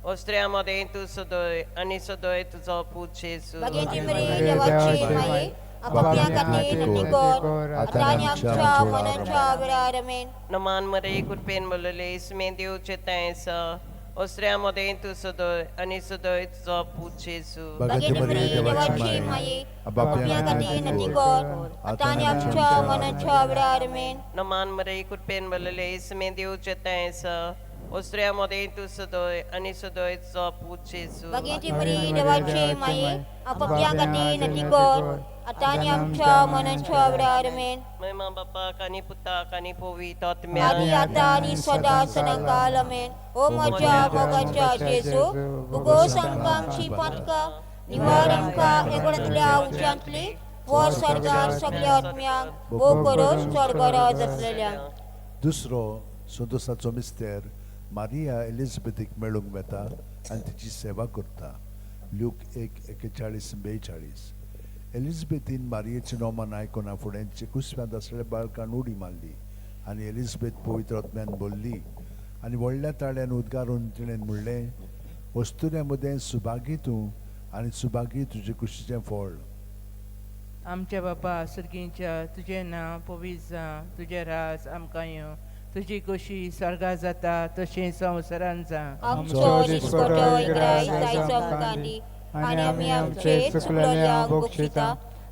M: ओसऱ्या मदें तूं सदय आनी सदय तुजो पूत जेजू.
K: बागेंत मरे देवाची माये, पापयां खातीर विनंती कर, आतां आनी आमच्या मरणाच्या वेळार. आमेन.
M: नमान मरे कृपेन भरलेले, सुमे देवचे तांय आसा. ओसऱ्या मदें तूं सदय आनी सदय तुजो पूत जेजू.
K: बागेंत मरे देवाची माये, पापयां खातीर विनंती कर, आतां आनी आमच्या मरणाच्या वेळार. आमेन.
M: नमान मरे कृपेन भरलेले, सुमे देवचे तांय आसा. ओसऱ्या मदें तूं सदय आनी सदय तुजो पूत जेजू.
K: बागेंत मरे देवाची माये, पापयां खातीर विनंती कर, आतां आनी आमच्या मरणाच्या वेळार. आमेन.
M: महिमा बापाक आनी पुताक आनी पवित्र आत्म्याक.
K: आनी आतां आनी सदां सदांकाल. आमेन. ओ म्हज्या मोगाच्या जेजू, उगोस आमकां आमची पातकां, निवार आमकां एकोणांतल्या उज्यांतली, वो स्वर्गार सगळ्या आत्म्यांक, वो करोस स्वर्गार जातलेल्यांक.
F: दुसरो संतोसाचो मिस्तेर मारिया एलिझाबेथीक मेळूंक वता आनी तिची सेवा करता. ल्यूक 1:41-42. एलिझाबेथीन मारियेचें नोमान आयकना फुडें कुसव्यांत आसलेल्या बाळकान उडी मारली आनी एलिझाबेथ पवित्र आत्म्यान भरली आनी व्हडल्या ताळ्यान उद्गारून तिणें म्हणलें, वस्तुऱ्या मदें सुभागी तूं आनी सुभागी तुजे कुशीचें फळ.
L: आमच्या बापा सर्गींच्या, तुजें नांव पवित्र जावं, तुजें राज आमकां येवं, तुजी खोशी स्वर्गार जाता तशें संवसारान जावं.
K: आमचो दिसपटो इग्राय जायचो आमकां दी, आनी आमी आमचे चुकलेल्यांक बक्षिता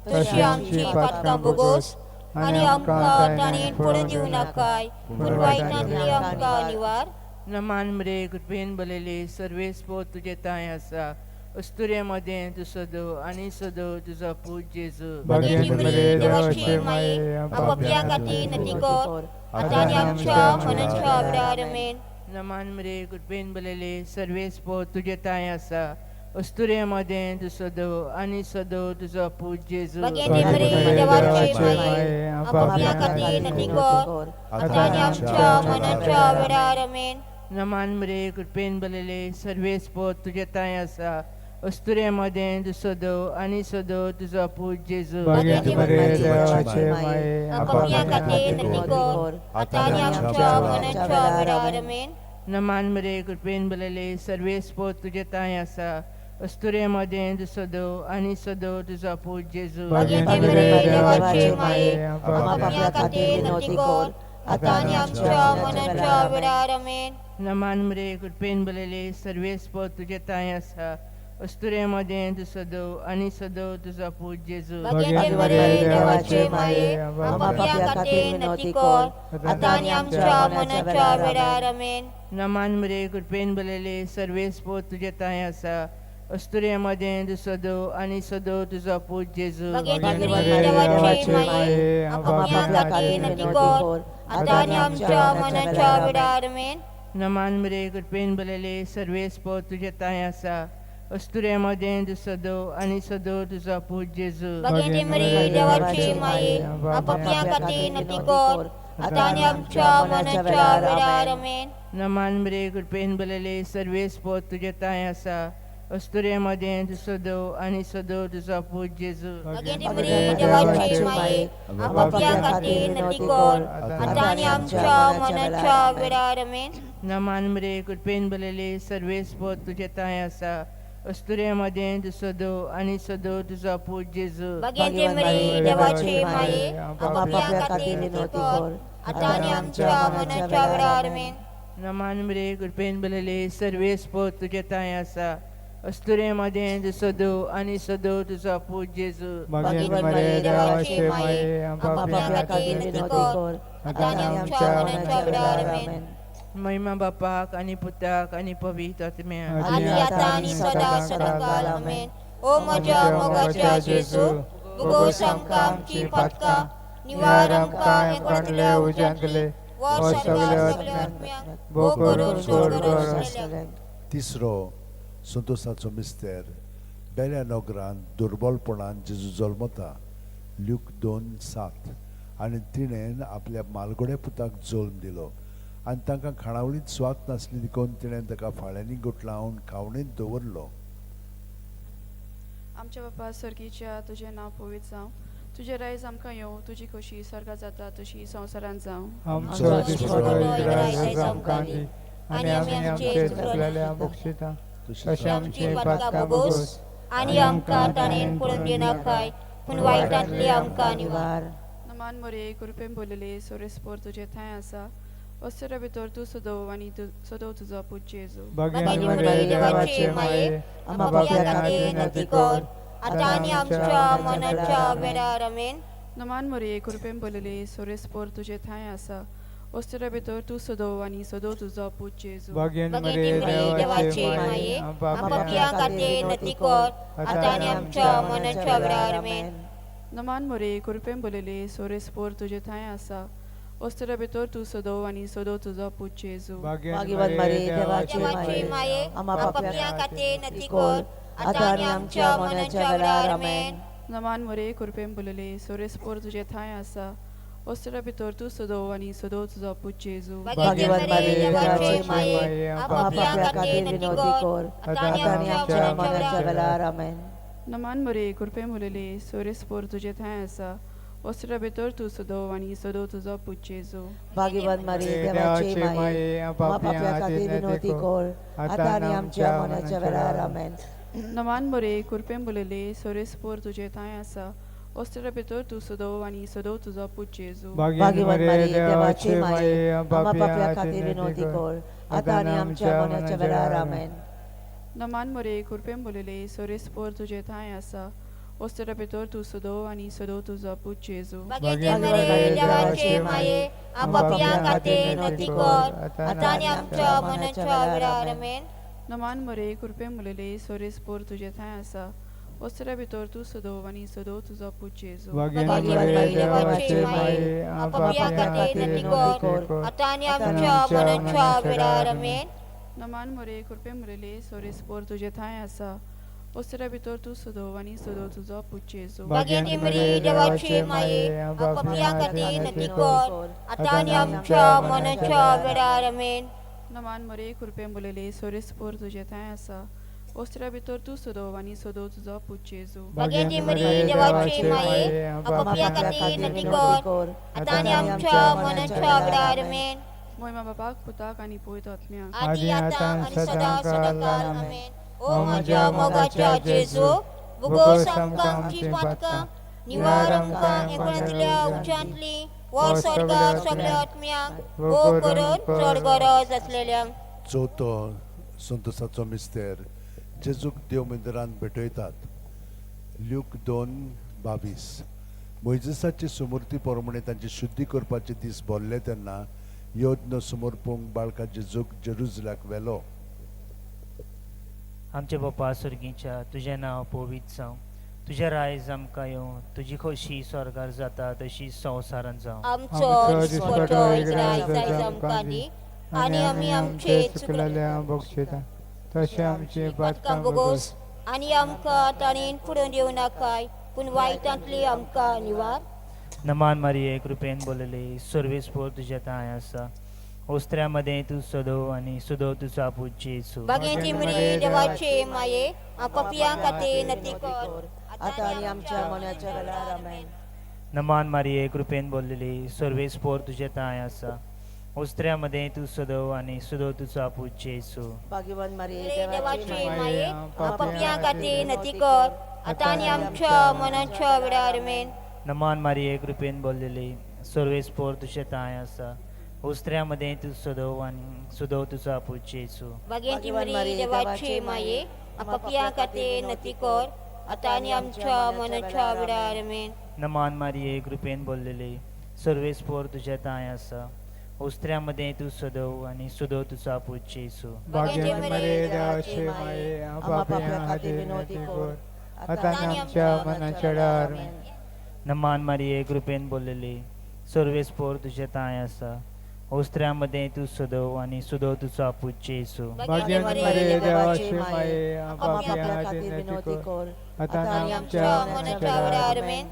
K: तशी आमची पातकां बोगोस, आनी आमकां ताणें पडून दिवं नाकाय, पूण वायटांतली आमकां निवार.
L: नमान मरे कृपेन भरलेले, सर्वेस्पोर तुजें तांय आसा. अस्तुरे मदें तूं सदो आनी सदो तुजो पूत जेजू.
K: बागेंत मरे देवाची माये, पापयां खातीर विनंती कर, आतां आनी आमच्या मरणाच्या वेळार. आमेन.
L: नमान मरे कृपेन भरलेले, सर्वेस्पोर तुजें तांय आसा. अस्तुरे मदें तूं सदो आनी सदो तुजो पूत जेजू.
K: बागेंत मरे देवाची माये, पापयां खातीर विनंती कर, आतां आनी आमच्या मरणाच्या वेळार. आमेन.
L: नमान मरे कृपेन भरलेले, सर्वेस्पोर तुजें तांय आसा. अस्तुरे मदें तूं सदो आनी सदो तुजो पूत जेजू.
K: बागेंत मरे देवाची माये, पापयां खातीर विनंती कर, आतां आनी आमच्या मरणाच्या वेळार. आमेन.
L: नमान मरे कृपेन भरलेले, सर्वेस्पोर तुजें तांय आसा. अस्तुरे मदें तूं सदो आनी सदो तुजो पूत जेजू.
K: बागेंत मरे देवाची माये, पापयां खातीर विनंती कर, आतां आनी आमच्या मरणाच्या वेळार. आमेन.
L: नमान मरे कृपेन भरलेले, सर्वेस्पोर तुजें तांय आसा. अस्तुरे मदें तूं सदो आनी सदो तुजो पूत जेजू.
K: बागेंत मरे देवाची माये, पापयां खातीर विनंती कर, आतां आनी आमच्या मरणाच्या वेळार. आमेन.
L: नमान मरे कृपेन भरलेले, सर्वेस्पोर तुजें तांय आसा. अस्तुरे मदें तूं सदो आनी सदो तुजो पूत जेजू.
K: बागेंत मरे देवाची माये, पापयां खातीर विनंती कर, आतां आनी आमच्या मरणाच्या वेळार. आमेन.
L: नमान मरे कृपेन भरलेले, सर्वेस्पोर तुजें तांय आसा. अस्तुरे मदें तूं सदो आनी सदो तुजो पूत जेजू.
K: भगिनी मरी देवाची माये, आपापल्या खातीर नती कर, आतां आनी आमच्या मनाच्या वेळार. आमेन.
L: नमान मरे, कृपेन भरलेले, सर्वेस्पोर तुजे तांय आसा. अस्तुरे मदें तूं सदो आनी सदो तुजो पूत जेजू.
K: भगिनी मरी देवाची माये, आपापल्या खातीर नती कर, आतां आनी आमच्या मनाच्या वेळार. आमेन.
L: नमान मरे, कृपेन भरलेले, सर्वेस्पोर तुजे तांय आसा. अस्तुरे मदें तूं सदो आनी सदो तुजो पूत जेजू.
K: भगिनी मरी देवाची माये, आपापल्या खातीर नती कर, आतां आनी आमच्या मनाच्या वेळार. आमेन.
L: नमान मरे, कृपेन भरलेले, सर्वेस्पोर तुजे तांय आसा. अस्तुरे मदें तूं सदो आनी सदो तुजो पूत जेजू.
K: भगिनी मरी देवाची माये, आपापल्या खातीर नती कर, आतां आनी आमच्या मनाच्या वेळार. आमेन.
L: महिमा बापाक आनी पुताक आनी पवित्र आत्म्याक.
K: आनी आतां आनी सदां सदांकाळ. आमेन. ओ म्हज्या मोगाच्या जेजू, भोगोस आमकां आमची पातकां, निवार आमकां एकोणांतल्या उज्यांतले, वर सगल्या आत्म्यांक, भोग करून चड गरज आसलेल्यांक.
F: तिसरो संतोसाचो मिस्तेर, बेल्या नगरान दुर्बलपणान जेजू जल्मता, ल्यूक 2:7. आनी तिणें आपल्या मालगोड्या पुताक जल्म दिलो आनी तांकां खाणावळींत स्वाद नासली देखून तिणें ताका फाळ्यांनी गुठलावन खावणेंत दवरलो.
N: आमच्या बापा सर्गीच्या, तुजें नांव पवित्र जावं, तुजें रायज आमकां येवं, तुजी खोशी स्वर्गात जाता तशी संवसारांत जावं.
L: आमचो दिसपडो इग्राज आमकां दी, आनी आमी आमचे चुकलेल्या बक्षिता तशें आमची पातकां
K: भोगोस, आनी आमकां ताणें पडून दिनाकाय, पूण वायटांतली आमकां निवार.
N: नमान मरे, कृपेन भरलेले, सोरेस्पोर तुजें थंय आसा. अस्तुरे भितर तूं सदो आनी सदो तुजो पूत जेजू.
L: भगिनी मरे देवाचे माये,
K: आपापल्या खातीर नती कर, आतां आनी आमच्या मनाच्या वेळार. आमेन.
N: नमान मरे, कृपेन भरलेले, सोरेस्पोर तुजें थंय आसा. अस्तुरे भितर तूं सदो आनी सदो तुजो पूत जेजू.
L: भगिनी
K: भगिनी मरी देवाचे माये, आपापल्या खातीर नती कर, आतां आनी आमच्या मनाच्या वेळार. आमेन.
N: नमान मरे, कृपेन भरलेले, सोरेस्पोर तुजें थंय आसा. अस्तुरे भितर तूं सदो आनी सदो तुजो पूत जेजू.
L: भगिनी मरे
K: देवाचे माये, आपापल्या खातीर नती कर, आतां आनी आमच्या मनाच्या वेळार. आमेन.
N: नमान मरे, कृपेन भरलेले, सोरेस्पोर तुजें थंय आसा. अस्तुरे भितर तूं सदो आनी सदो तुजो पूत जेजू.
K: भगिनी मरी देवाचे माये, आपापल्या खातीर नती कर, आतां आनी आमच्या मनाच्या वेळार. आमेन.
N: नमान मरे, कृपेन भरलेले, सोरेस्पोर तुजें थंय आसा. अस्तुरे भितर तूं सदो आनी सदो तुजो पूत जेजू.
J: भाग्यवान मरी देवाचे माये, आपापल्या खातीर विनवती कर, आतां आनी आमच्या मनाच्या वेळार. आमेन.
N: नमान मरे, कृपेन भरलेले, सोरेस्पोर तुजें थंय आसा. अस्तुरे भितर तूं सदो आनी सदो तुजो पूत जेजू.
L: भाग्यवान मरे देवाचे माये,
J: आपापल्या खातीर विनवती कर, आतां आनी आमच्या मनाच्या वेळार. आमेन.
N: नमान मरे, कृपेन भरलेले, सोरेस्पोर तुजें थंय आसा. अस्तुरे भितर तूं सदो आनी सदो तुजो पूत जेजू.
K: भगिनी मरी देवाचे माये, आपापल्या खातीर नती कर, आतां आनी आमच्या मनाच्या वेळार. आमेन.
N: नमान मरे, कृपेन भरलेले, सोरेस्पोर तुजें थंय आसा. अस्तुरे भितर तूं सदो आनी सदो तुजो पूत जेजू.
L: भगिनी मरे देवाचे माये,
K: आपापल्या खातीर नती कर, आतां आनी आमच्या मनाच्या वेळार. आमेन.
N: नमान मरे, कृपेन भरलेले, सोरेस्पोर तुजें थंय आसा. अस्तुरे भितर तूं सदो आनी सदो तुजो पूत जेजू.
K: भगिनी मरी देवाचे माये, आपापल्या खातीर नती कर, आतां आनी आमच्या मनाच्या वेळार. आमेन.
N: नमान मरे, कृपेन भरलेले, सोरेस्पोर तुजें थंय आसा. अस्तुरे भितर तूं सदो आनी सदो तुजो पूत जेजू.
K: भगिनी मरी देवाचे माये, आपापल्या खातीर नती कर, आतां आनी आमच्या मनाच्या वेळार. आमेन.
N: मोहिमा बापाक, पुताक आनी पवित्र आत्म्याक.
K: आदी आतां आनी सदां सदांकाळ. आमेन. ओ म्हज्या मोगाच्या जेजू, भोगोस आमकां आमची पातकां, निवार आमकां एकोणांतल्या उज्यांतली, वर स्वर्गार सगल्या आत्म्यांक, भोग करून चड गरज आसलेल्यांक.
F: चवथो संतोसाचो मिस्तेर, जेजूक देव मंदिरान भेटयतात, ल्यूक 2:22. मोयजेसाची सुमूर्ती प्रमाणे तांची शुद्धी करपाचे दीस भरले तेन्ना यज्ञ समर्पूंक बाळका जेजूक जेरुजलाक व्हेलो.
O: आमच्या बापा सर्गीच्या, तुजें नांव पवित्र जावं, तुजें रायज आमकां येवं, तुजी खोशी स्वर्गार जाता तशी संवसारांत जावं.
K: आमचो दिसपटो इग्राज आमकां दी, आनी आमी आमचे
L: चुकलेल्या बक्षिता तशें आमचे
K: पातकां भोगोस, आनी आमकां ताणें फुडून दिवं नाकाय पूण वायटांतली आमकां निवार.
O: नमान मारिये कृपेन बोलले सर्वेस्पोर तुज्या थांय आसा ओस्त्र्या मदें तूं सदो आनी सदो तुजो पूत जेजू.
K: बागेंची मरे देवाचे माये पापयां खातीर नती कर
J: आतां आनी आमच्या मनाच्या वेळार. आमेन.
O: नमान मारिये कृपेन बोललेली सर्वेस्पोर तुज्या थांय आसा ओस्त्र्या मदें तूं सदो आनी सदो तुजो पूत जेजू.
J: भाग्यवान मारिये
K: देवाचे माये पापयां खातीर नती कर आतां आनी आमच्या मनाच्या वेळार. आमेन.
O: नमान मारिये कृपेन बोललेली सर्वेस्पोर तुज्या थांय आसा ओस्त्र्या मदें तूं सदो आनी सदो तुजो पूत जेजू.
K: बागेंची मरी देवाचे माये पापयां खातीर नती कर आतां आनी आमच्या मनाच्या वेळार. आमेन.
O: नमान मारिये कृपेन बोललेली सर्वेस्पोर तुज्या थांय आसा ओस्त्र्या मदें तूं सदो आनी सदो तुजो पूत जेजू.
L: भाग्यवान मरिये देवाचे माये पापयां खातीर विनवती कर आतां आनी आमच्या मनाच्या वेळार. आमेन.
O: नमान मारिये कृपेन बोललेली सर्वेस्पोर तुज्या थांय आसा ओस्त्र्या मदें तूं सदो आनी सदो तुजो पूत जेजू.
L: भाग्यवान मरिये देवाचे माये पापयां खातीर विनवती कर आतां आनी आमच्या मनाच्या वेळार.
K: आमेन.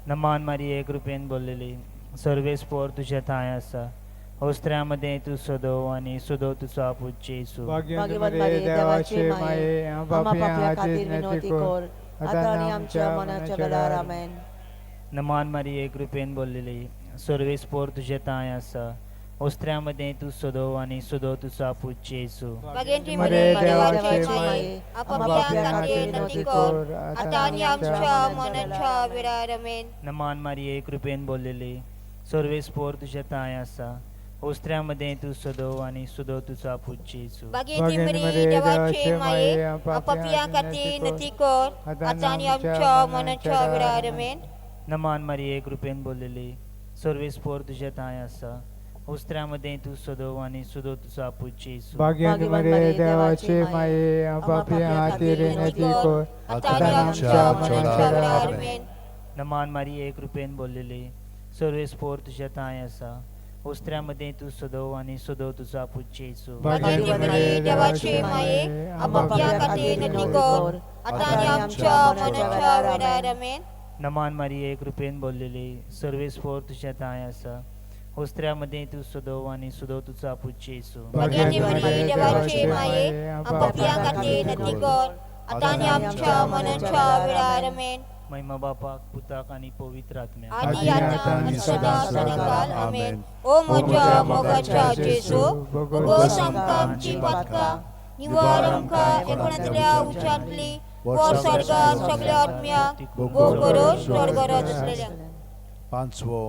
O: नमान मारिये कृपेन बोललेली सर्वेस्पोर तुज्या थांय आसा ओस्त्र्या मदें तूं सदो आनी सदो तुजो पूत जेजू.
L: भाग्यवान मरिये देवाचे माये पापयां खातीर विनवती कर आतां आनी आमच्या मनाच्या वेळार.
J: आमेन.
O: नमान मारिये कृपेन बोललेली सर्वेस्पोर तुज्या थांय आसा ओस्त्र्या मदें तूं सदो आनी सदो तुजो पूत जेजू.
K: बागेंची
L: मरिये
K: मरी
L: देवाचे
K: देवाचे
L: माये
K: माये पापयां खातीर नती कर आतां आनी आमच्या मनाच्या वेळार. आमेन.
O: नमान मारिये कृपेन बोललेली सर्वेस्पोर तुज्या थांय आसा ओस्त्र्या मदें तूं सदो आनी सदो तुजो पूत जेजू.
K: बागेंची मरी देवाचे माये पापयां खातीर नती कर आतां आनी आमच्या मनाच्या वेळार. आमेन.
O: नमान मारिये कृपेन बोललेली सर्वेस्पोर तुज्या थांय आसा ओस्त्र्या मदें तूं सदो आनी सदो तुजो पूत जेजू.
L: भाग्यवान मरिये देवाचे माये पापयां खातीर विनवती कर
K: आतां आनी आमच्या मनाच्या वेळार. आमेन.
O: नमान मारिये कृपेन बोललेली सर्वेस्पोर तुज्या थांय आसा ओस्त्र्या मदें तूं सदो आनी सदो तुजो पूत जेजू.
L: भाग्यवान
K: मरिये देवाचे माये पापयां खातीर नती कर आतां आनी आमच्या मनाच्या वेळार. आमेन.
O: नमान मारिये कृपेन बोललेली सर्वेस्पोर तुज्या थांय आसा ओस्त्र्या मदें तूं सदो आनी सदो तुजो पूत जेजू.
K: बागेंची मरी देवाचे माये पापयां खातीर नती कर आतां आनी आमच्या मनाच्या वेळार. आमेन.
O: महिमा बापाक पुताक आनी पवित्र आत्म्याक
K: आदी आतां आनी सदां सदांकाल. आमेन. ओ म्हज्या मोगाच्या जेजू भोगोस आमकां आमची पातकां निवार आमकां एकोणांतल्या उच्चांतली वर स्वर्गार सगळ्या आत्म्याक गो करो चड गरज आसलेल्या.
F: पांचवो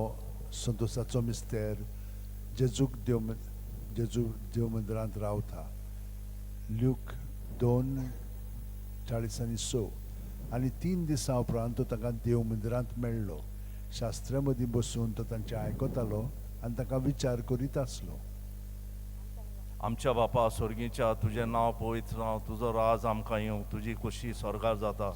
F: संतोषाचो मिस्तेर जेजूक देव जेजू देव मंदिरांत रावता. ल्यूक 2:46. आनी 3 दिसां उपरांत तो तांकां देव मंदिरांत मेळ्ळो. शास्त्रा मदीं बसून तो तांचें आयकतालो आनी तांकां विचार करीत आसलो.
P: आमच्या बापा स्वर्गीच्या तुजें नांव पवित्र जावं, तुजो राज आमकां येवं, तुजी खुशी स्वर्गार जाता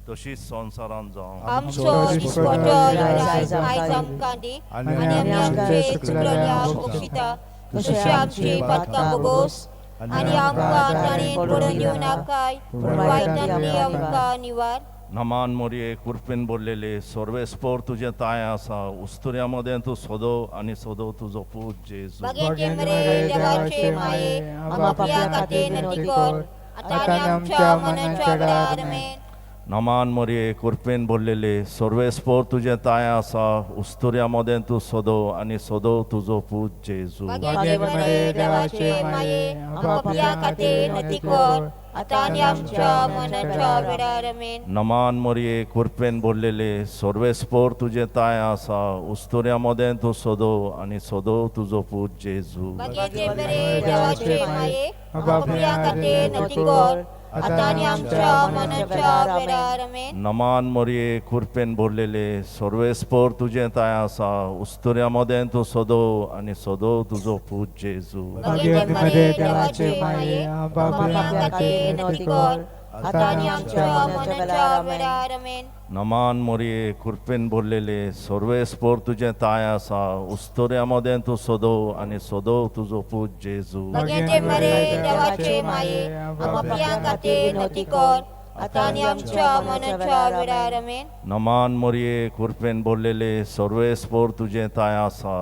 P: तशीच संवसारांत जावं.
K: आमचो दिसपटो आयज आमकां दी आनी आमी आमचे चुकलेल्या बक्षिता तशें आमची पातकां भोगोस आनी आमकां ताणें पडून दिवं नाकाय पूण वायटांतली आमकां निवार.
P: नमान मोरये कृपेन बोललेले सर्वेस्पोर तुजें ताय आसा उस्तुऱ्या मदें तूं सदो आनी सदो तुजो पूत जेजू.
K: बागेंची मरे देवाचे माये पापयां खातीर नती कर आतां आनी आमच्या मनाच्या वेळार. आमेन.
P: नमान मोरये कृपेन बोललेले सर्वेस्पोर तुजें ताय आसा उस्तुऱ्या मदें तूं सदो आनी सदो तुजो पूत जेजू.
K: बागेंची मरे देवाचे माये पापयां खातीर नती कर आतां आनी आमच्या मनाच्या वेळार. आमेन.
P: नमान मोरये कृपेन बोललेले सर्वेस्पोर तुजें ताय आसा उस्तुऱ्या मदें तूं सदो आनी सदो तुजो पूत जेजू.
K: बागेंची मरे देवाचे माये पापयां खातीर नती कर आतां आनी आमच्या मनाच्या वेळार. आमेन.
P: नमान मोरये कृपेन भरलेले सर्वेस्पोर तुजें ताय आसा उस्तुऱ्या मदें तूं सदो आनी सदो तुजो पूत जेजू.
L: भाग्यवान मरिये देवाचे माये पापयां खातीर विनवती कर
K: आतां आनी आमच्या मनाच्या वेळार. आमेन.
P: नमान मोरये कृपेन भरलेले सर्वेस्पोर तुजें ताय आसा उस्तुऱ्या मदें तूं सदो आनी सदो तुजो पूत जेजू.
K: बागेंचे मरे देवाचे माये पापयां खातीर नती कर आतां आनी आमच्या मनाच्या वेळार आमेन.
P: नमान मोरये कृपेन भरलेले सर्वेस्पोर तुजें थांय आसा,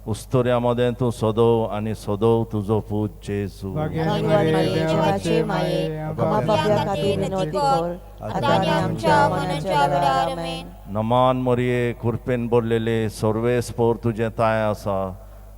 P: उस्तुऱ्या मदें तूं सदो आनी सदो तुजो पूत जेजू.
J: देवाचे माये आम्हा पापयां खातीर विनवती कर आतां आनी आमच्या मनाच्या वेळार आमेन.
P: नमान मोरये कृपेन भरलेले सर्वेस्पोर तुजें थांय आसा,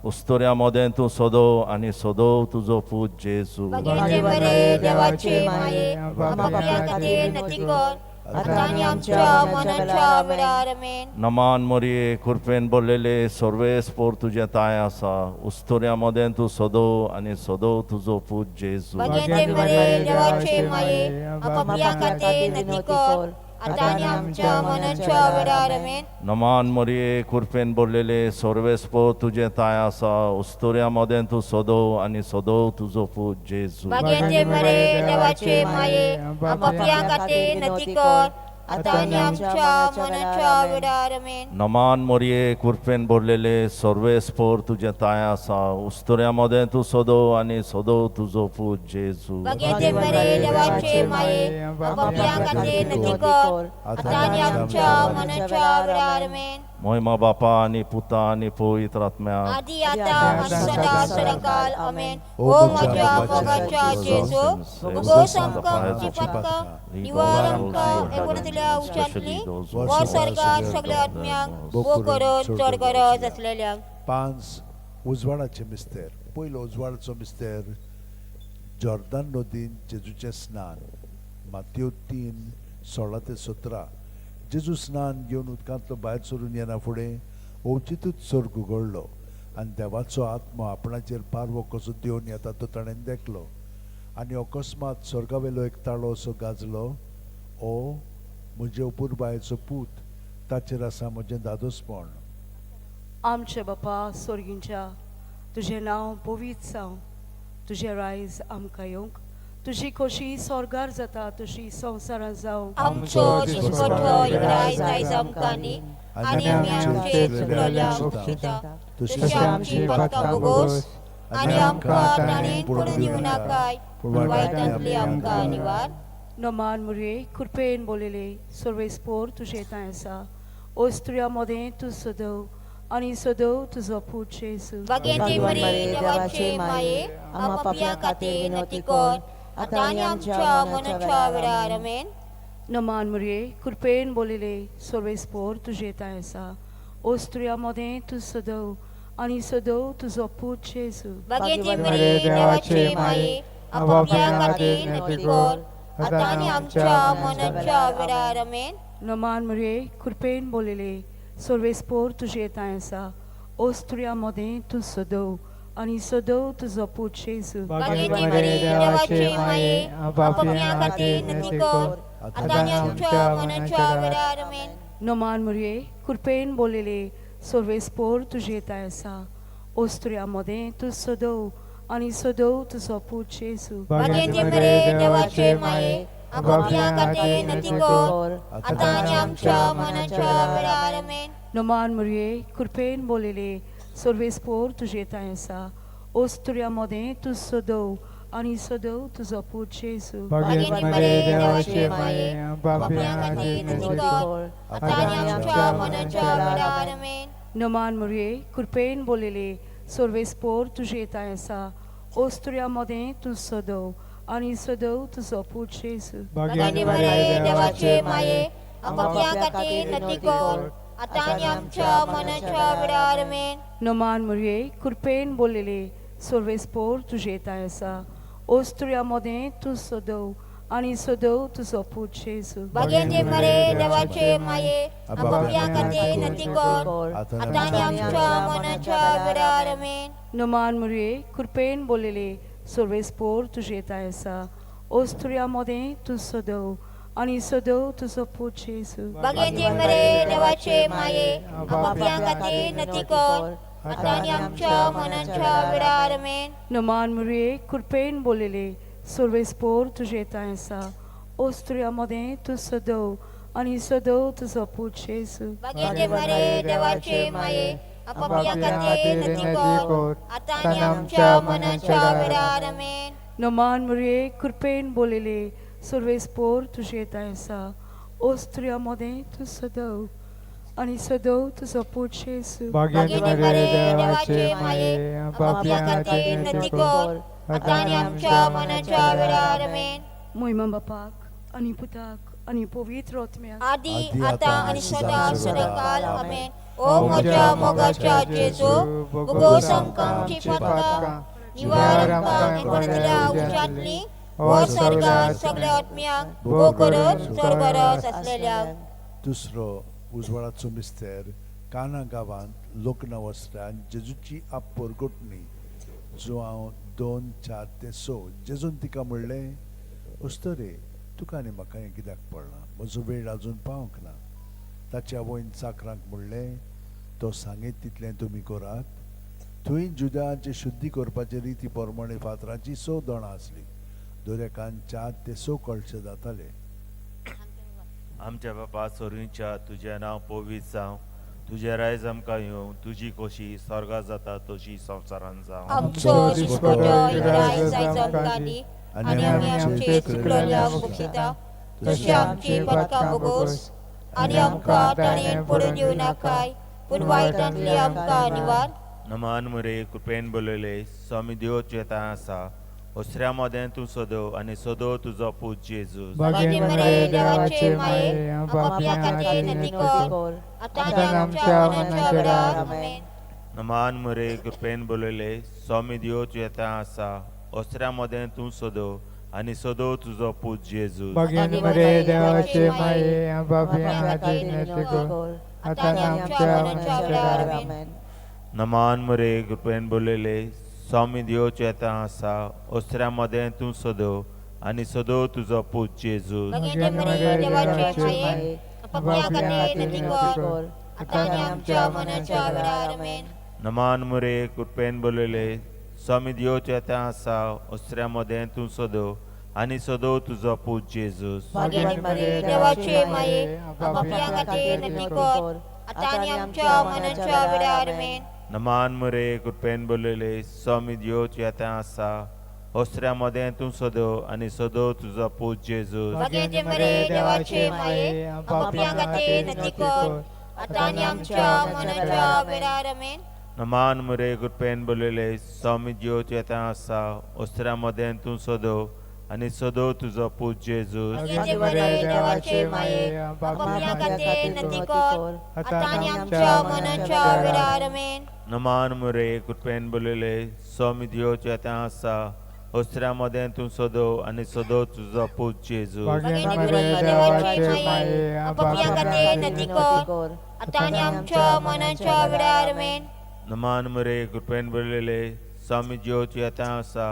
P: उस्तुऱ्या मदें तूं सदो आनी सदो तुजो पूत जेजू.
K: देवाचे माये आम्हा पापयां खातीर विनवती कर आतां आनी आमच्या मनाच्या वेळार आमेन.
P: नमान मोरये कृपेन भरलेले सर्वेस्पोर तुजें थांय आसा, उस्तुऱ्या मदें तूं सदो आनी सदो तुजो पूत जेजू.
K: देवाचे माये आम्हा पापयां खातीर विनवती कर आतां आनी आमच्या मनाच्या वेळार आमेन.
P: नमान मोरये कृपेन भरलेले सर्वेस्पोर तुजें थांय आसा, उस्तुऱ्या मदें तूं सदो आनी सदो तुजो पूत जेजू.
K: देवाचे माये आम्हा पापयां खातीर विनवती कर आतां आनी आमच्या मनाच्या वेळार आमेन.
P: नमान मोरये कृपेन भरलेले सर्वेस्पोर तुजें थांय आसा, उस्तुऱ्या मदें तूं सदो आनी सदो तुजो पूत जेजू.
K: देवाचे माये आम्हा पापयां खातीर विनवती कर आतां आनी आमच्या मनाच्या वेळार आमेन.
P: मोहिमा बापा आनी पुता आनी पवित्र आत्म्या
K: आदी आतां आनी सदां सदांकाळ आमेन. ओ म्हज्या मोगाच्या जेजू, उगोस आमकां आमची पातकां, निवार आमकां एकवटतल्या उच्चांतली वर स्वर्गार सगळ्या आत्म्यांक वो करून चड गरज आसलेल्यांक.
F: 5 उजवाडाचे मिस्तेर. पयलो उजवाडाचो मिस्तेर जॉर्दान नदीन जेजूचें स्नान. मातयो 3:16 ते 17. जेजू स्नान घेवन उदकांतलो भायर सरून येना फुडें अवचितूच स्वर्ग उगडलो आनी देवाचो आत्मो आपणाचेर पारवो कसो देवन येता तो ताणें देखलो. आनी अकस्मात स्वर्गावेलो एक ताळो असो गाजलो, ओ म्हजे अपुरबायेचो पूत, ताचेर आसा म्हजें दादोसपण.
Q: आमचे बापा स्वर्गींच्या, तुजें नांव पवित्र जावं, तुजें रायज आमकां येवंक, तुजी खोशी स्वर्गार जाता तशी संवसारांत जावं.
K: आमचो दिसपट्टो रायज आयज आमकां दी आनी आमी आमचे चुकलेल्यांक बक्षिता तशी आमची पातकां भोगोस आनी आमकां ताणें पडून दिवं नाकाय, पूण वायटांतली आमकां निवार.
Q: नमान मुरये कृपेन बोलिले सर्वेस्पोर तुजें थांय आसा, ओस्त्रिया मदें तूं सदव आनी सदव तुजो पूत जेजू.
K: देवाचे माये आम्हा पापयां खातीर विनवती कर आतां आनी आमच्या मनाच्या वेळार आमेन.
Q: नमान मुरये कृपेन बोलिले सर्वेस्पोर तुजें थांय आसा, ओस्त्रिया मदें तूं सदव आनी सदव तुजो पूत जेजू.
K: देवाचे माये आम्हा पापयां खातीर विनवती कर आतां आनी आमच्या मनाच्या वेळार आमेन.
Q: नमान मुरये कृपेन बोलिले सर्वेस्पोर तुजें थांय आसा, ओस्त्रिया मदें तूं सदव आनी सदव तुजो पूत जेजू.
K: देवाचे माये आम्हा पापयां खातीर विनवती कर आतां आनी आमच्या मनाच्या वेळार आमेन.
Q: नमान मुरये कृपेन बोलिले सर्वेस्पोर तुजें थांय आसा, ओस्त्रिया मदें तूं सदव आनी सदव तुजो पूत जेजू.
K: देवाचे माये आम्हा पापयां खातीर विनवती कर आतां आनी आमच्या मनाच्या वेळार आमेन.
Q: नमान मुरये कृपेन बोलिले सर्वेस्पोर तुजें थांय आसा, ओस्त्रिया मदें तूं सदव आनी सदव तुजो पूत जेजू.
L: देवाचे माये आम्हा पापयां खातीर विनवती कर
K: आतां आनी आमच्या मनाच्या वेळार आमेन.
Q: नमान मुरये कृपेन बोलिले सर्वेस्पोर तुजें थांय आसा, ओस्त्रिया मदें तूं सदव आनी सदव तुजो पूत जेजू.
K: देवाचे माये आम्हा पापयां खातीर विनवती कर आतां आनी आमच्या मनाच्या वेळार आमेन.
Q: नमान मुरये कृपेन बोलिले सर्वेस्पोर तुजें थांय आसा, ओस्त्रिया मदें तूं सदव आनी सदव तुजो पूत जेजू.
K: देवाचे माये आम्हा पापयां खातीर विनवती कर आतां आनी आमच्या मनाच्या वेळार आमेन.
Q: नमान मुरये कृपेन बोलिले सर्वेस्पोर तुजें थांय आसा, ओस्त्रिया मदें तूं सदव आनी सदव तुजो पूत जेजू.
K: देवाचे माये आम्हा पापयां खातीर विनवती कर आतां आनी आमच्या मनाच्या वेळार आमेन.
Q: नमान मुरये कृपेन बोलिले सर्वेस्पोर तुजें थांय आसा, ओस्त्रिया मदें तूं सदव आनी सदव तुजो पूत जेजू.
K: देवाचे माये आम्हा पापयां खातीर विनवती कर आतां आनी आमच्या मनाच्या वेळार आमेन.
Q: नमान मुरये कृपेन बोलिले सुर्वेस पोर तुजें थांय आसा, ओस्त्रिया मदें तूं सदव आनी सदव तुजो पूत जेजू।
L: भाग्यवंत मरिये देवाचे माये, पापयां खातीर विनंती कर,
K: आतां आनी आमच्या मनाच्या वेळार आमेन।
Q: मोहिमा बापाक आनी पुताक आनी पवित्र आत्म्याक,
K: आदी आतां आनी सदा सदाकाल आमेन। ओ म्हज्या मोगाच्या जेजू, भोगोस आमकां आमची पातकां, निवार आमकां एकोणतल्या उज्यांतली, वो स्वर्गात सगळ्या आत्म्यांक भोव करून चड गरज आसलेल्यांक।
F: दुसरो उजवाडाचो मिस्तेर काना गांवांत लोकना वस्त्रान जेजूची आप परगटणी जुआंव 2:4-6। जेजून तिका म्हणलें, अस्तरे तुका आनी म्हाका हें कित्याक पडलां, म्हजो वेळ आजून पावंक ना। ताच्या आवयन चाकरांक म्हणलें, तो सांगीत तितलें तुमी करात। थंय जुद्यांची शुद्धी करपाचे रिती प्रमाणे फातरांची 6 दोणां आसली, दरेकान 4 ते 6 कळशे जाताले।
R: आमच्या बापा सोरींच्या तुजें नांव पवित्र जावं, तुजें रायज आमकां येवं, तुजी खोशी स्वर्गात जाता तशी संवसारांत जावं।
K: आमचो दिसपट्टो रायज आयज आमकां दी, आनी आमी आमचे चुकलेल्या बक्षिता तशी आमची पातकां भोगोस, आनी आमकां ताणें पडून दिवं नाकाय, पूण वायटांतली आमकां निवार।
R: नमान मुरे कृपेन बोलयले, स्वामी देव तुजें आसा, ओसऱ्या मदें तूं सदव आनी सदव तुजो पूत जेजू।
L: भाग्यवंत मरिये देवाचे माये, पापयां खातीर विनंती कर, आतां आनी आमच्या मरणाच्या वेळार आमेन।
R: नमान मुरे कृपेन बोलयले, स्वामी देव तुजें आसा, ओसऱ्या मदें तूं सदव आनी सदव तुजो पूत जेजू।
L: भाग्यवंत मरिये देवाचे माये, पापयां खातीर विनंती कर, आतां आनी आमच्या मरणाच्या वेळार आमेन।
R: नमान मुरे कृपेन बोलयले, स्वामी देव तुजें आसा, ओसऱ्या मदें तूं सदव आनी सदव तुजो पूत जेजू।
K: भाग्यवंत मरिये देवाचे माये, पापयां खातीर विनंती कर, आतां आनी आमच्या मरणाच्या वेळार आमेन।
R: नमान मुरे कृपेन बोलयले, स्वामी देव तुजें आसा, ओसऱ्या मदें तूं सदव आनी सदव तुजो पूत जेजू।
K: भाग्यवंत मरिये देवाचे माये, पापयां खातीर विनंती कर, आतां आनी आमच्या मरणाच्या वेळार आमेन।
R: नमान मुरे कृपेन बोलयले, स्वामी देव तुजें आसा, ओसऱ्या मदें तूं सदव आनी सदव तुजो पूत जेजू।
K: भाग्यवंत मरिये देवाचे माये, पापयां खातीर विनंती कर, आतां आनी आमच्या मरणाच्या वेळार आमेन।
R: नमान मुरे कृपेन बोलयले, स्वामी देव तुजें आसा, ओसऱ्या मदें तूं सदव आनी सदव तुजो पूत जेजू।
K: भाग्यवंत मरिये देवाचे माये, पापयां खातीर विनंती कर, आतां आनी आमच्या मरणाच्या वेळार आमेन।
R: नमान मुरे कृपेन बोलयले, स्वामी देव तुजें आसा, ओसऱ्या मदें तूं सदव आनी सदव तुजो पूत जेजू।
L: भाग्यवंत मरिये देवाचे माये,
K: पापयां खातीर विनंती कर, आतां आनी आमच्या मरणाच्या वेळार आमेन।
R: नमान मुरे कृपेन बोलयले, स्वामी देव तुजें आसा,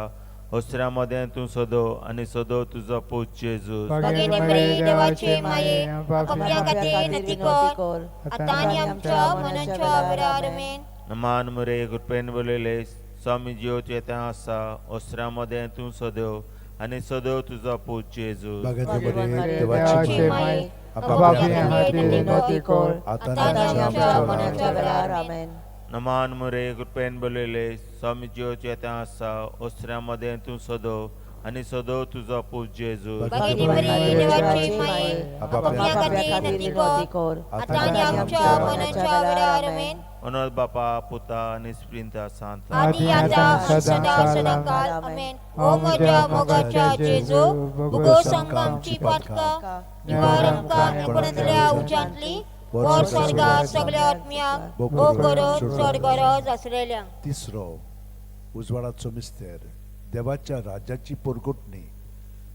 R: ओसऱ्या मदें तूं सदव आनी सदव तुजो पूत जेजू।
K: भाग्यवंत मरिये देवाचे माये, पापयां खातीर विनंती कर, आतां आनी आमच्या मरणाच्या वेळार आमेन।
R: नमान मुरे कृपेन बोलयले, स्वामी देव तुजें आसा, ओसऱ्या मदें तूं सदव आनी सदव तुजो पूत जेजू।
F: भाग्यवंत मरिये देवाचे माये,
L: पापयां खातीर विनंती कर,
F: आतां आनी आमच्या मरणाच्या वेळार
J: आमेन।
R: नमान मुरे कृपेन बोलयले, स्वामी देव तुजें आसा, ओसऱ्या मदें तूं सदव आनी सदव तुजो पूत जेजू।
K: भाग्यवंत मरिये देवाचे माये, पापयां खातीर विनंती कर, आतां आनी आमच्या मरणाच्या वेळार आमेन।
R: अनोद बापा पुता आनी स्पिरिता सांता,
K: आदी आतां सदा सदाकाल आमेन। ओ म्हज्या मोगाच्या जेजू, भोगोस आमकां आमची पातकां, निवार आमकां एकोणतल्या उज्यांतली, वर स्वर्गात सगळ्या आत्म्यांक भोव करून चड गरज आसलेल्यांक।
F: तिसरो उजवाडाचो मिस्तेर देवाच्या राज्याची परगटणी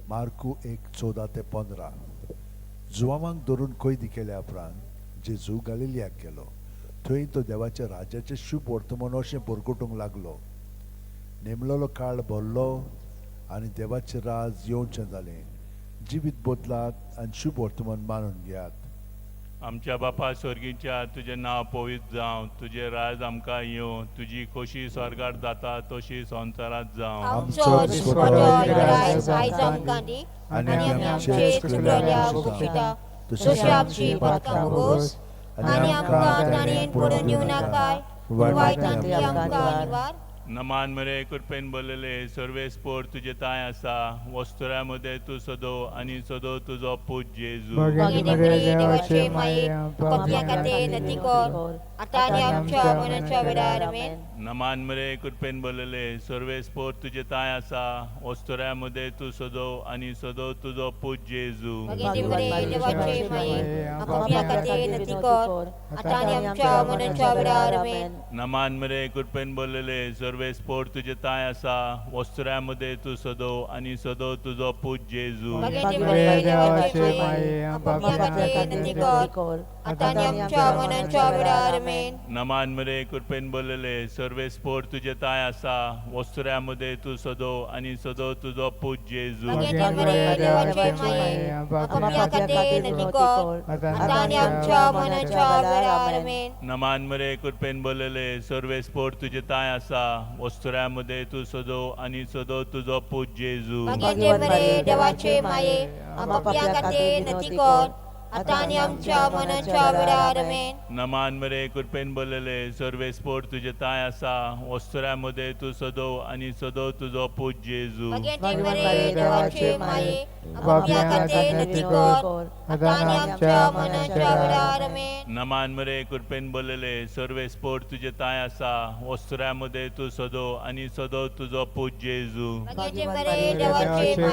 F: मार्कू 1:14-15। जुवांक धरून कैदी केल्या उपरांत जेजू गालिलियाक गेलो, थंय तो देवाच्या राज्याचें शुभ वर्तमान अशें परगटूंक लागलो। नेमलेलो काळ भरलो आनी देवाचें राज येवचें जालें। जिवीत बदलात आनी शुभ वर्तमान मानून घेयात।
S: आमच्या बापा स्वर्गीच्या, तुजें नांव पवित्र जावं, तुजें राज आमकां येवं, तुजी खोशी स्वर्गार जाता तशी संवसारांत जावं।
K: आमचो दिसपट्टो रायज आयज आमकां दी, आनी आमी आमचे चुकलेल्या बक्षिता तशी आमची पातकां भोगोस, आनी आमकां ताणें पडून दिवं नाकाय, पूण वायटांतली आमकां निवार।
S: नमान मरे कृपेन बोलले सर्वेस्पोर तुजे ताय आसा वस्तुरा मदें तूं सदो आनी सदो तुजो पूत जेजू.
L: भगिनी मरिये देवाचे माये,
K: पापयां खातीर विनंती कर आतां आनी आमच्या मरणाच्या वेळार. आमेन.
S: नमान मरे कृपेन बोलले सर्वेस्पोर तुजे ताय आसा वस्तुरा मदें तूं सदो आनी सदो तुजो पूत जेजू.
K: भगिनी मरिये देवाचे माये, पापयां खातीर विनंती कर आतां आनी आमच्या मरणाच्या वेळार. आमेन.
S: नमान मरे कृपेन बोलले सर्वेस्पोर तुजे ताय आसा वस्तुरा मदें तूं सदो आनी सदो तुजो पूत जेजू.
K: भगिनी मरिये देवाचे माये, पापयां खातीर विनंती कर आतां आनी आमच्या मरणाच्या वेळार. आमेन.
S: नमान मरे कृपेन बोलले सर्वेस्पोर तुजे ताय आसा वस्तुरा मदें तूं सदो आनी सदो तुजो पूत जेजू.
K: भगिनी मरिये देवाचे माये, पापयां खातीर विनंती कर आतां आनी आमच्या मरणाच्या वेळार. आमेन.
S: नमान मरे कृपेन बोलले सर्वेस्पोर तुजे ताय आसा वस्तुरा मदें तूं सदो आनी सदो तुजो पूत जेजू.
K: भगिनी मरिये देवाचे माये, पापयां खातीर विनंती कर आतां आनी आमच्या मरणाच्या वेळार. आमेन.
S: नमान मरे कृपेन बोलले सर्वेस्पोर तुजे ताय आसा वस्तुरा मदें तूं सदो आनी सदो तुजो पूत जेजू.
K: भगिनी मरिये देवाचे माये, पापयां खातीर विनंती कर आतां आनी आमच्या मरणाच्या वेळार. आमेन.
S: नमान मरे कृपेन बोलले सर्वेस्पोर तुजे ताय आसा वस्तुरा मदें तूं सदो आनी सदो तुजो पूत जेजू.
K: भगिनी मरिये देवाचे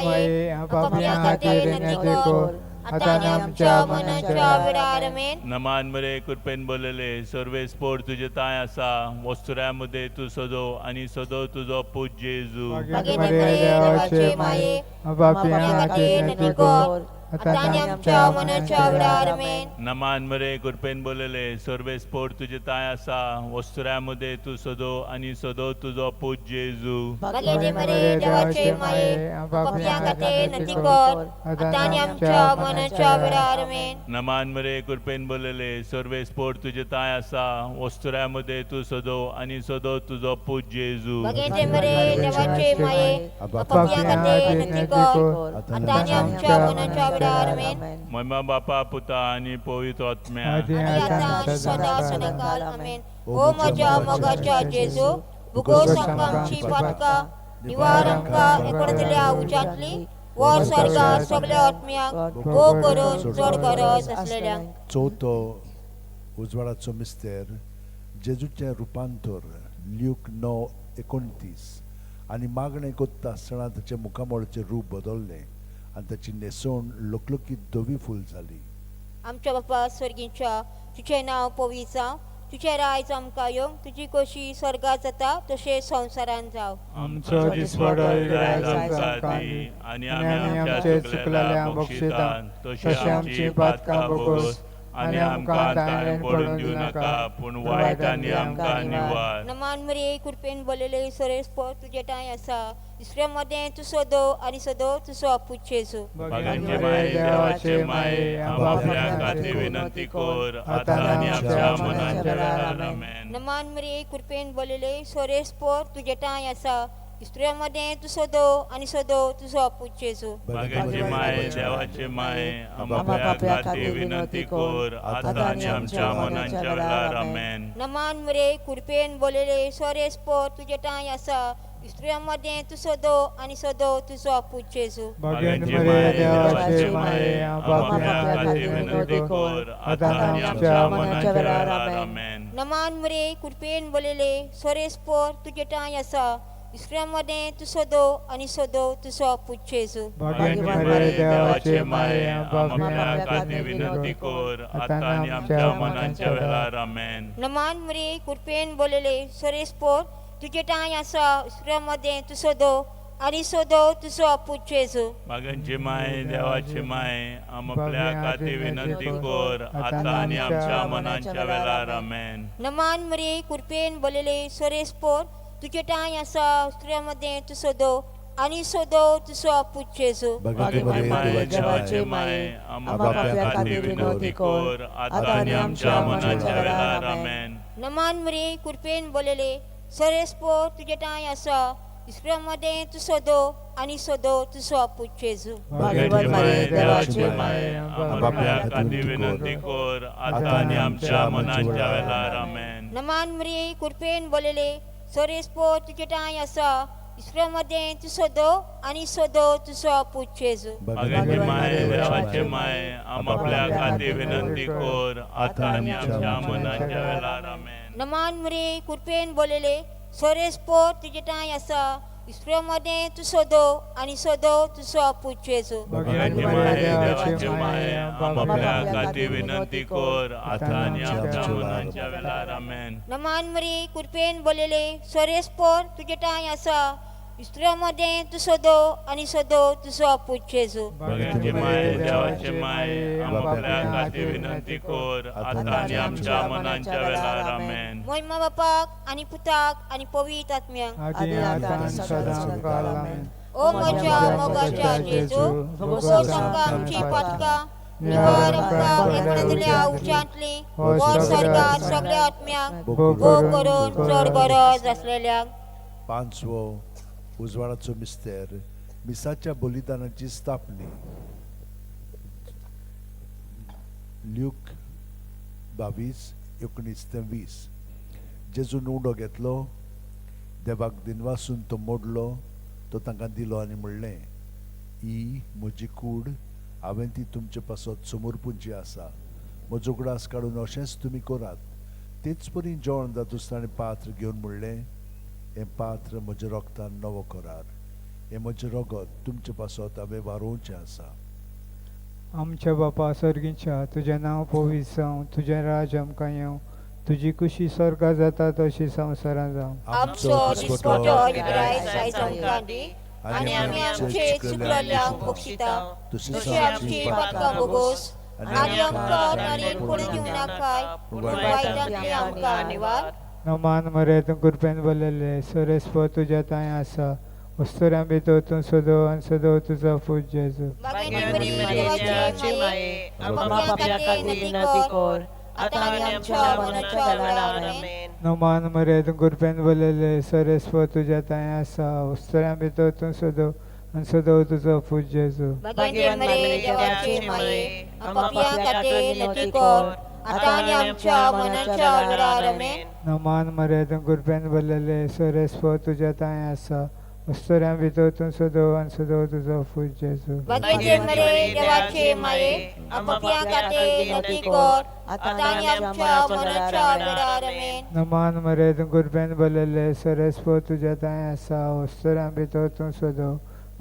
K: माये, पापयां खातीर विनंती कर आतां आनी आमच्या मरणाच्या वेळार. आमेन.
S: नमान मरे कृपेन बोलले सर्वेस्पोर तुजे ताय आसा वस्तुरा मदें तूं सदो आनी सदो तुजो पूत जेजू.
K: भगिनी मरिये देवाचे माये, पापयां खातीर विनंती कर आतां आनी आमच्या मरणाच्या वेळार. आमेन.
S: नमान मरे कृपेन बोलले सर्वेस्पोर तुजे ताय आसा वस्तुरा मदें तूं सदो आनी सदो तुजो पूत जेजू.
K: भगिनी मरिये देवाचे माये, पापयां खातीर विनंती कर आतां आनी आमच्या मरणाच्या वेळार. आमेन.
S: नमान मरे कृपेन बोलले सर्वेस्पोर तुजे ताय आसा वस्तुरा मदें तूं सदो आनी सदो तुजो पूत जेजू.
K: भगिनी मरिये देवाचे माये, पापयां खातीर विनंती कर आतां आनी आमच्या मरणाच्या वेळार. आमेन.
S: महिमा बापा पुता आनी पवित्र आत्म्या.
K: आनी आतां आनी सदां सदांकाळ. आमेन. ओ म्हज्या मोगाच्या जेजू, भुगोस आमकां आमची पातकां, निवार आमकां एकोडतल्या उज्यांतली, वर स्वर्गार सगल्या आत्म्यांक भोव करून चड गरज आसलेल्यांक.
F: चवथो उजवाडाचो मिस्तेर जेजूचें रुपांतर ल्यूक 9:29. आनी मागणें कोत्ता आसतना ताचें मुखामळाचें रूप बदल्लें आनी ताची न्हेसवण लकलकीत धवी फूल जाली.
K: आमच्या बापा स्वर्गीच्या, तुजें नांव पवित्र जावं, तुजें रायज आमकां येवंक, तुजी खोशी स्वर्गात जाता तशें संवसारांत जावं.
L: आमचो दिसवडो आयज आमकां दी
S: आनी
L: आनी आमचे चुकलेल्या बक्षिता तशें आमची पातकां भोगोस आनी आमकां ताणें पडून दिवं नाका,
S: पूण वायट आनी आमकां निवार.
K: नमान मरिये कृपेन बोलले सर्वेस्पोर तुजे ठांय आसा, दुसऱ्या मदें तूं सदो आनी सदो तुजो पूत जेजू.
S: भगिनी माये देवाचे माये, पापयां खातीर विनंती कर आतां आनी आमच्या मरणाच्या वेळार. आमेन.
K: नमान मरिये कृपेन बोलले सर्वेस्पोर तुजे ठांय आसा, दुसऱ्या मदें तूं सदो आनी सदो तुजो पूत जेजू.
S: भगिनी माये देवाचे माये, पापयां खातीर विनंती कर आतां आनी आमच्या मरणाच्या वेळार. आमेन.
K: नमान मरिये कृपेन बोलले सर्वेस्पोर तुजे ठांय आसा, दुसऱ्या मदें तूं सदो आनी सदो तुजो पूत जेजू.
L: भगिनी मरिये देवाचे माये, पापयां खातीर विनंती कर आतां आनी आमच्या मरणाच्या वेळार.
S: आमेन.
K: नमान मरिये कृपेन बोलले सर्वेस्पोर तुजे ठांय आसा, दुसऱ्या मदें तूं सदो आनी सदो तुजो पूत जेजू.
L: भगिनी मरिये देवाचे माये,
S: पापयां खातीर विनंती कर आतां आनी आमच्या मरणाच्या वेळार. आमेन.
K: नमान मरिये कृपेन बोलले सर्वेस्पोर तुजे ठांय आसा, दुसऱ्या मदें तूं सदो आनी सदो तुजो पूत जेजू.
S: भगिनी माये देवाचे माये, आपल्या खातीर विनंती कर आतां आनी आमच्या मरणाच्या वेळार. आमेन.
K: नमान मरिये कृपेन बोलले सर्वेस्पोर तुजे ठांय आसा, दुसऱ्या मदें तूं सदो आनी सदो तुजो पूत जेजू.
S: भगिनी माये देवाचे माये, पापयां खातीर विनंती कर आतां आनी आमच्या मरणाच्या वेळार. आमेन.
K: नमान मरिये कृपेन बोलले सर्वेस्पोर तुजे ठांय आसा, दुसऱ्या मदें तूं सदो आनी सदो तुजो पूत जेजू.
S: भगिनी माये देवाचे माये, पापयां खातीर विनंती कर आतां आनी आमच्या मरणाच्या वेळार. आमेन.
K: नमान मरिये कृपेन बोलले सोरेस्पोर तुजे ठांय आसा ईश्वरा मदें तूं सदो आनी सदो तुजो पूत जेजू.
S: बागाचे माये देवाचे माये आम आपल्या खातीर विनंती कर आतां आनी आमच्या मनाच्या वेळार. आमेन.
K: नमान मरे कृपेन बोलले सोरेस्पोर तुजे ठांय आसा ईश्वरा मदें तूं सदो आनी सदो तुजो पूत जेजू.
S: बागाचे माये देवाचे माये आम आपल्या खातीर विनंती कर आतां आनी आमच्या मनाच्या वेळार. आमेन.
K: नमान मरे कृपेन बोलले सोरेस्पोर तुजे ठांय आसा ईश्वरा मदें तूं सदो आनी सदो तुजो पूत जेजू.
S: बागाचे माये देवाचे माये आम आपल्या खातीर विनंती कर आतां आनी आमच्या मनाच्या वेळार. आमेन.
K: मोहिमा बापाक आनी पुताक आनी पवित्र आत्म्याक.
L: आदी आतां आनी सदां काल. आमेन.
K: ओ म्हज्या मोगाच्या जेजू, भोगोस आमकां आमची पातकां निवार आमकां एकणांतल्या उच्चांतली वर स्वर्गात सगळ्या आत्म्यांक भोग करून चड गरज आसलेल्यांक.
F: पांचवो उजवाडाचो मिस्तेर, मिसाच्या बलिदानाची स्थापनी. ल्यूक 22:19 ते 20. जेजून उंडो घेतलो, देवाक दिनवासून तो मोडलो, तो तांकां दिलो आनी म्हणलें, ही म्हजी कूड, हांवें ती तुमचे पासत समर्पूंची आसा. म्हजो उगडास काडून अशेंच तुमी करात. तेच परी जेवण जातूच ताणें पात्र घेवन म्हणलें, हें पात्र म्हज्या रोगतान नवो करार, हें म्हजें रगत तुमचे पासत हांवें वारोवचें आसा.
L: आमच्या बापा सर्गीच्या, तुजें नांव पवित्र जावं, तुजें राज आमकां येवं, तुजी कुशी स्वर्गात जाता तशी संवसारांत जावं.
K: आमचो दिसपटो इग्रायज आयज आमकां दी आनी आमी आमचे चुकलेल्यांक बक्षिता तशी आमची पातकां भोगोस आनी आमकां ताणें पडून दिवं नाकाय पूण वायटांतली आमकां निवार.
L: नमान मरे तूं कृपेन भरलेले, सोरेस्पोर तुज्या ठांय आसा, वस्तुऱ्यां भितर तूं सदो आनी सदो तुजो पूत जेजू.
K: देवाचे माये आमकां खातीर विनंती कर आतां आनी आमच्या मरणाच्या वेळार. आमेन.
L: नमान मरे तूं कृपेन भरलेले, सोरेस्पोर तुज्या ठांय आसा, वस्तुऱ्यां भितर तूं सदो आनी सदो तुजो पूत जेजू.
K: देवाचे माये आमकां खातीर विनंती कर आतां आनी आमच्या मरणाच्या वेळार. आमेन.
L: नमान मरे तूं कृपेन भरलेले, सोरेस्पोर तुज्या ठांय आसा, वस्तुऱ्यां भितर तूं सदो आनी सदो तुजो पूत जेजू.
K: देवाचे माये आमकां खातीर विनंती कर आतां आनी आमच्या मरणाच्या वेळार. आमेन.
L: नमान मरे तूं कृपेन भरलेले, सोरेस्पोर तुज्या ठांय आसा, वस्तुऱ्यां भितर तूं सदो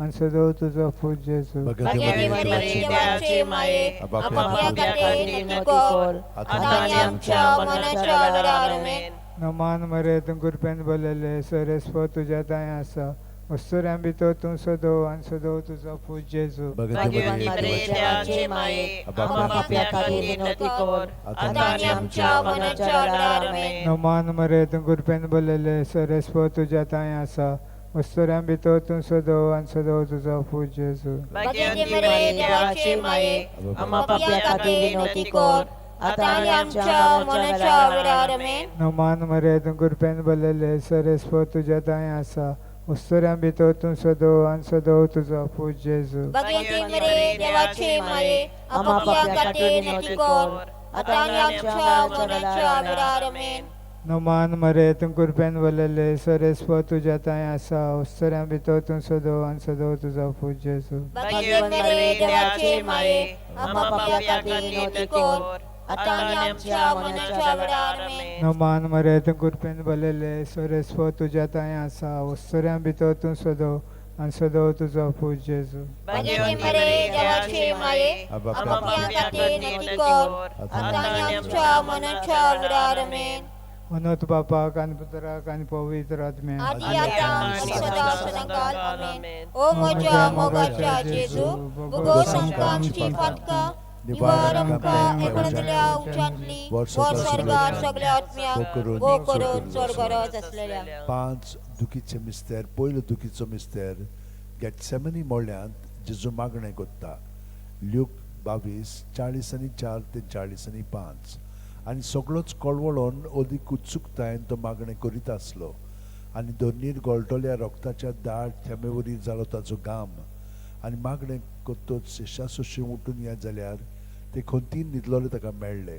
L: आनी सदो तुजो पूत जेजू.
K: देवाचे माये आमकां खातीर विनंती कर आतां आनी आमच्या मरणाच्या वेळार. आमेन.
L: नमान मरे तूं कृपेन भरलेले, सोरेस्पोर तुज्या ठांय आसा, वस्तुऱ्यां भितर तूं सदो आनी सदो तुजो पूत जेजू.
M: देवाचे माये आमकां खातीर विनंती कर आतां आनी आमच्या मरणाच्या वेळार. आमेन.
L: नमान मरे तूं कृपेन भरलेले, सोरेस्पोर तुज्या ठांय आसा, वस्तुऱ्यां भितर तूं सदो आनी सदो तुजो पूत जेजू.
K: देवाचे माये आमकां खातीर विनंती कर आतां आनी आमच्या मरणाच्या वेळार. आमेन.
L: नमान मरे तूं कृपेन भरलेले, सोरेस्पोर तुज्या ठांय आसा, वस्तुऱ्यां भितर तूं सदो आनी सदो तुजो पूत जेजू.
K: देवाचे माये आमकां खातीर विनंती कर आतां आनी आमच्या मरणाच्या वेळार. आमेन.
L: नमान मरे तूं कृपेन भरलेले, सोरेस्पोर तुज्या ठांय आसा, वस्तुऱ्यां भितर तूं सदो आनी सदो तुजो पूत जेजू.
K: देवाचे माये आमकां खातीर विनंती कर आतां आनी आमच्या मरणाच्या वेळार. आमेन.
L: नमान मरे तूं कृपेन भरलेले, सोरेस्पोर तुज्या ठांय आसा, वस्तुऱ्यां भितर तूं सदो आनी सदो तुजो पूत जेजू.
K: देवाचे माये आमकां खातीर विनंती कर आतां आनी आमच्या मरणाच्या वेळार. आमेन.
L: अनंत बापाक आनी पुत्राक आनी पवित्र आत्म्याक.
K: आदी आतां आनी सदां सदांकाल. आमेन. ओ म्हज्या मोगाच्या जेजू, भोगोस आमकां आमची पातकां निवार आमकां एकणांतल्या उच्चांतली वर स्वर्गार सगळ्या आत्म्यांक भोग करून चड गरज आसलेल्या.
F: 5 दुखीचे मिस्तेर. पयलो दुखीचो मिस्तेर, गेटसेमनी मोळ्यांत जेजू मागणें कोत्ता. ल्यूक 22:44 ते 45. आनी सगळोच कळवळोन अदीक उत्सुकतायेन तो मागणें करीत आसलो आनी धरणीर गळटल्या रोगताच्या दाट थेंबे वरी जालो ताचो घाम. आनी मागणें करतच शिश्या उठून येत जाल्यार ते खंतीन न्हिदलोले ताका मेळ्ळे.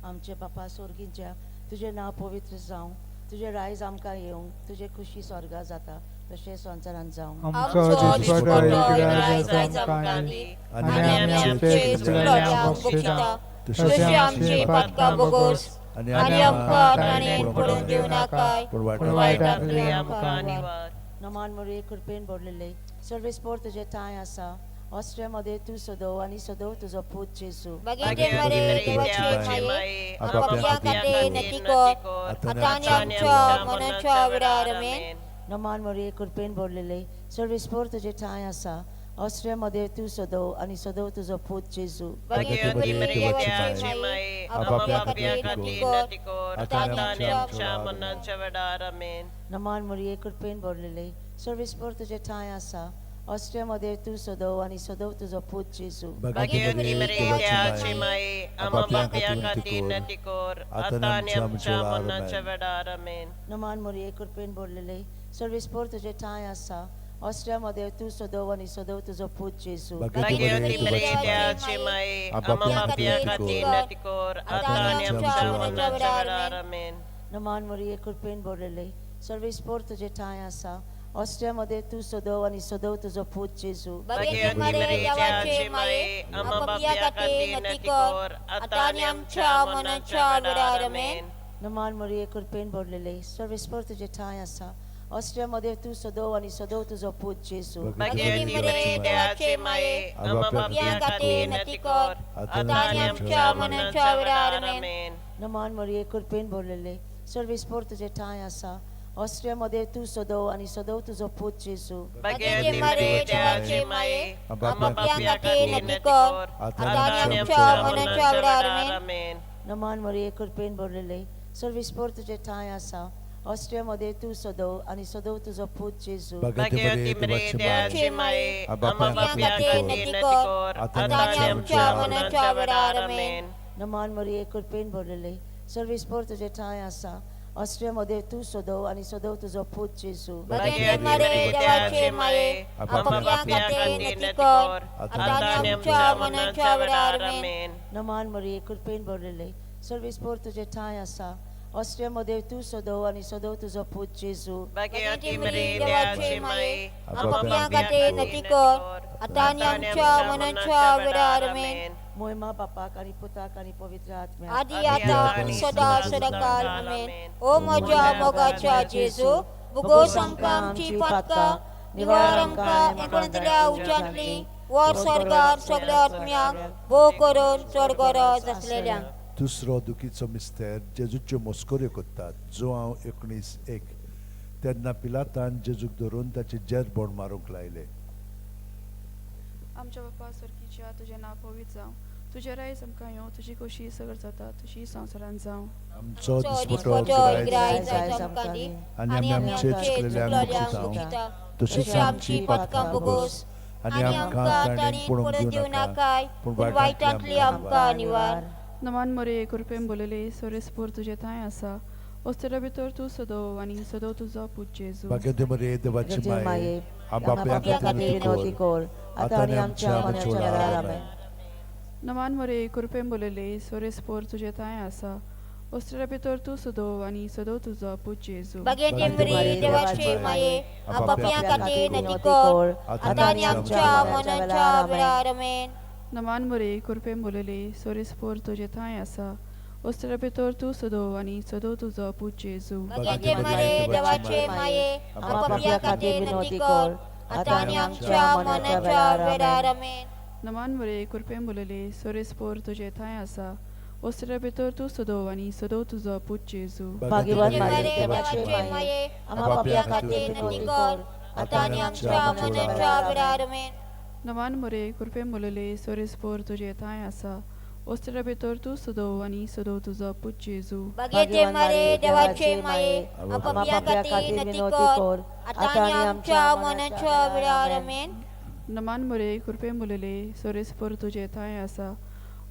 J: आमचे बापा स्वर्गींच्या, तुजें नांव पवित्र जावं, तुजें रायज आमकां येवंक, तुजें खुशी स्वर्गा जाता तशें संवसारांत जावं.
L: आमचो दिसपटो इगरायज आमकां दी आनी आमी आमचे चुकलेल्यांक बक्षिता
K: तशी आमची पातकां बोगोस आनी आमकां ताणें पडून दिवं नाकाय, पूण वायटांतली आमकां निवार.
J: नमान मरिये कृपेन भरलेले, सर्वेस्पोर तुजें ठांय आसा, ऑस्ट्रिया मध्ये तूं सदो आनी सदो तुजो पूत जेजू.
K: बागेचे मरे देवाचे माये, आपापल्या खातीर नती कर, आतां आनी आमच्या मनाच्या वेळार. आमेन.
J: नमान मरिये कृपेन भरलेले, सर्वेस्पोर तुजें ठांय आसा, ऑस्ट्रिया मध्ये तूं सदो आनी सदो तुजो पूत जेजू.
M: भाग्यवती मरिये माये, आपापल्या खातीर नती कर, आतां आनी आमच्या मनाच्या वेळार. आमेन.
J: नमान मरिये कृपेन भरलेले, सर्वेस्पोर तुजें ठांय आसा, ऑस्ट्रिया मध्ये तूं सदो आनी सदो तुजो पूत जेजू.
M: भाग्यवती मरिये माये, आपापल्या खातीर नती कर, आतां आनी आमच्या मनाच्या वेळार. आमेन.
J: नमान मरिये कृपेन भरलेले, सर्वेस्पोर तुजें ठांय आसा, ऑस्ट्रिया मध्ये तूं सदो आनी सदो तुजो पूत जेजू.
M: भाग्यवती मरिये माये, आपापल्या खातीर नती कर, आतां आनी आमच्या मनाच्या वेळार. आमेन.
J: नमान मरिये कृपेन भरलेले, सर्वेस्पोर तुजें ठांय आसा, ऑस्ट्रिया मध्ये तूं सदो आनी सदो तुजो पूत जेजू.
K: भाग्यवती मरिये माये, आपापल्या खातीर नती कर, आतां आनी आमच्या मनाच्या वेळार. आमेन.
J: नमान मरिये कृपेन भरलेले, सर्वेस्पोर तुजें ठांय आसा, ऑस्ट्रिया मध्ये तूं सदो आनी सदो तुजो पूत जेजू.
M: भाग्यवती मरिये माये, आपापल्या खातीर नती कर, आतां आनी आमच्या मनाच्या वेळार. आमेन.
J: नमान मरिये कृपेन भरलेले, सर्वेस्पोर तुजें ठांय आसा, ऑस्ट्रिया मध्ये तूं सदो आनी सदो तुजो पूत जेजू.
M: भाग्यवती मरिये माये, आपापल्या खातीर नती कर, आतां आनी आमच्या मनाच्या वेळार. आमेन.
J: नमान मरिये कृपेन भरलेले, सर्वेस्पोर तुजें ठांय आसा, ऑस्ट्रिया मध्ये तूं सदो आनी सदो तुजो पूत जेजू.
M: भाग्यवती मरिये माये, आपापल्या खातीर नती कर, आतां आनी आमच्या मनाच्या वेळार. आमेन.
J: नमान मरिये कृपेन भरलेले, सर्वेस्पोर तुजें ठांय आसा, ऑस्ट्रिया मध्ये तूं सदो आनी सदो तुजो पूत जेजू.
K: भाग्यवती मरिये माये, आपापल्या खातीर नती कर, आतां आनी आमच्या मनाच्या वेळार. आमेन.
J: नमान मरिये कृपेन भरलेले, सर्वेस्पोर तुजें ठांय आसा, ऑस्ट्रिया मध्ये तूं सदो आनी सदो तुजो पूत जेजू.
M: भाग्यवती मरिये माये,
K: आपापल्या खातीर नती कर, आतां आनी आमच्या मनाच्या वेळार. आमेन.
J: मोहिमा बापाक आनी पुताक आनी पवित्र आत्म्याक,
K: आदी आतां आनी सदा सदाकाल. आमेन. ओ म्हज्या मोगाच्या जेजू, भुगोस आमकां आमची पातकां, निवार आमकां एकोणतल्या उज्यांतली, वर स्वर्गार सगळ्या आत्म्यांक, भोव करून चड गरज आसलेल्यांक.
F: दुसरो दुखीचो मिस्तेर जेजूच्यो मस्कऱ्यो करतात. जो हांव 19:1. तेन्ना पिलातान जेजूक धरून ताचे जेरबोण मारूंक लायले.
N: आमच्या बापा स्वर्गीच्या, तुजें नांव पवित्र जावं, तुजें रायज आमकां येवं, तुजी खोशी सगळं जाता तशी संवसारांत जावं.
F: आमचो दिसपटो इगरायज आमकां दी आनी आमी आमचे चुकलेल्यांक बक्षिता तशीच आमची पातकां बोगोस आनी आमकां ताणें पडूंक दिवं नाकाय, पूण वायटांतली आमकां निवार.
N: नमान मरिये कृपेन भरलेले, सर्वेस्पोर तुजें ठांय आसा, ऑस्ट्रिया भितर तूं सदो आनी सदो तुजो पूत जेजू.
F: भाग्यवती मरिये देवाची माये, आपापल्या खातीर विनवती कर, आतां आनी आमच्या मरणाच्या वेळार. आमेन.
N: नमान मरिये कृपेन भरलेले, सर्वेस्पोर तुजें ठांय आसा, ऑस्ट्रिया भितर तूं सदो आनी सदो तुजो पूत जेजू.
K: भाग्यवती मरिये देवाचे माये, आपापल्या खातीर विनवती कर, आतां आनी आमच्या मरणाच्या वेळार. आमेन.
N: नमान मरिये कृपेन भरलेले, सर्वेस्पोर तुजें ठांय आसा, ऑस्ट्रिया भितर तूं सदो आनी सदो तुजो पूत जेजू.
K: भाग्यवती मरिये देवाचे माये, आपापल्या खातीर विनवती कर, आतां आनी आमच्या मरणाच्या वेळार. आमेन.
N: नमान मरिये कृपेन भरलेले, सर्वेस्पोर तुजें ठांय आसा, ऑस्ट्रिया भितर तूं सदो आनी सदो तुजो पूत जेजू.
J: भाग्यवान
K: मरिये देवाचे माये, आपापल्या खातीर विनवती कर, आतां आनी आमच्या मरणाच्या वेळार. आमेन.
N: नमान मरिये कृपेन भरलेले, सर्वेस्पोर तुजें ठांय आसा, ऑस्ट्रिया भितर तूं सदो आनी सदो तुजो पूत जेजू.
K: भाग्यवती मरिये देवाचे माये, आपापल्या खातीर विनवती कर, आतां आनी आमच्या मरणाच्या वेळार. आमेन.
N: नमान मरिये कृपेन भरलेले, सर्वेस्पोर तुजें ठांय आसा,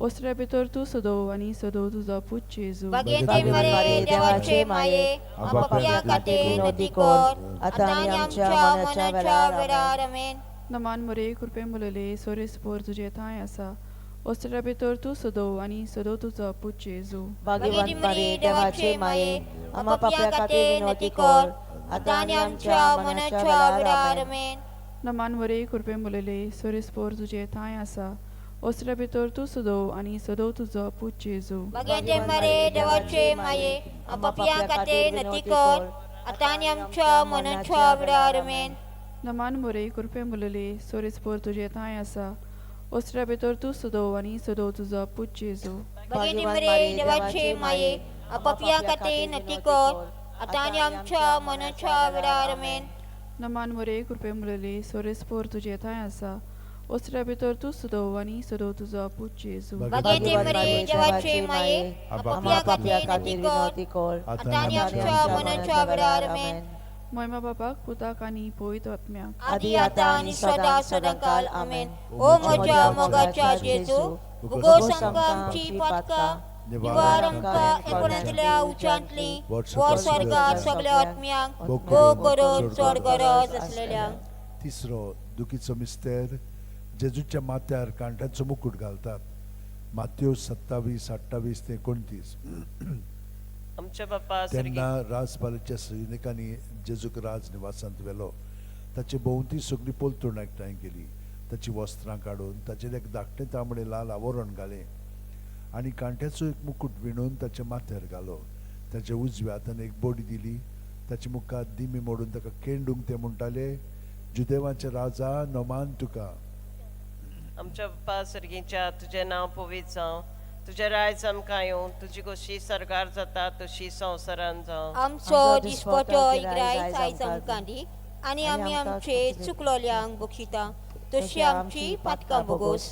N: ऑस्ट्रिया भितर तूं सदो आनी सदो तुजो पूत जेजू.
K: भाग्यवती मरिये देवाचे माये, आपापल्या खातीर विनवती कर, आतां आनी आमच्या मरणाच्या वेळार. आमेन.
N: नमान मरिये कृपेन भरलेले, सर्वेस्पोर तुजें ठांय आसा, ओस्त्र्या भितर तूं सदो आनी सदो तुजो पूत जेजू.
J: भाग्यवंत मरिये देवाचे माये, आम्हा पाप्या खातीर विनवती कर, आतां आनी आमच्या मनाच्या वेळार. आमेन.
N: नमान मरिये, कृपेन भरलेली, सोरेस्पोर तुजे ठांय आसा. ओस्त्र्या भितर तूं सदो आनी सदो तुजो पूत जेजू.
J: भाग्यवंत मरिये देवाचे माये, आम्हा पाप्या खातीर विनवती कर, आतां आनी आमच्या मनाच्या वेळार. आमेन.
N: नमान मरिये, कृपेन भरलेली, सोरेस्पोर तुजे ठांय आसा. ओस्त्र्या भितर तूं सदो आनी सदो तुजो पूत जेजू.
J: भाग्यवंत मरिये देवाचे माये, आम्हा पाप्या खातीर विनवती कर, आतां आनी आमच्या मनाच्या वेळार. आमेन.
N: नमान मरिये, कृपेन भरलेली, सोरेस्पोर तुजे ठांय आसा. ओस्त्र्या भितर तूं सदो आनी सदो तुजो पूत जेजू.
J: भाग्यवंत मरिये देवाचे माये, आम्हा पाप्या खातीर विनवती कर, आतां आनी आमच्या मनाच्या वेळार. आमेन.
N: मोयमा बापाक, पुताक आनी पवित्र आत्म्याक.
J: आदी आतां आनी सदां सदांकाल. आमेन. ओ म्हज्या मोगाच्या जेजू, भुगोस आमकां आमची पातकां, निवार आमकां एकोणांतल्या उच्चांतली, वर स्वर्गार सगळ्या आत्म्यांक भोग करून चड गरज आसलेल्यांक.
F: तिसरो दुखीचो मिस्तेर, जेजूच्या माथ्यार कांट्यांचो मुकूट घालतात. मात्यो 27 28 ते 29.
M: आमच्या बापा
F: तेन्ना राजपालाच्या सैनिकांनी जेजूक राजनिवासांत व्हेलो. ताचे भोंवती सगळी पलतूण एकठांय केली. ताची वस्त्रां काडून ताचेर एक धाकटें तांबडें लाल आवरण घालें आनी कांट्याचो एक मुकूट विणून ताच्या माथ्यार घालो. ताच्या उजव्या हातान एक बडी दिली. ताचे मुखार दिमी मोडून ताका केंडूंक ते म्हणटाले, जुदेवाचे राजा, नमान तुका.
M: आमच्या बापा सर्गीच्या, तुजें नांव पवित्र जावं, तुजें रायज आमकां येवं, तुजी खोशी सरकार जाता तशी संवसारान जावं.
J: आमचो दिसपटो इग्रायज आयज आमकां दी, आनी आमी आमचे चुकलोल्यांक बक्षिता तशी आमची पातकां बोगोस,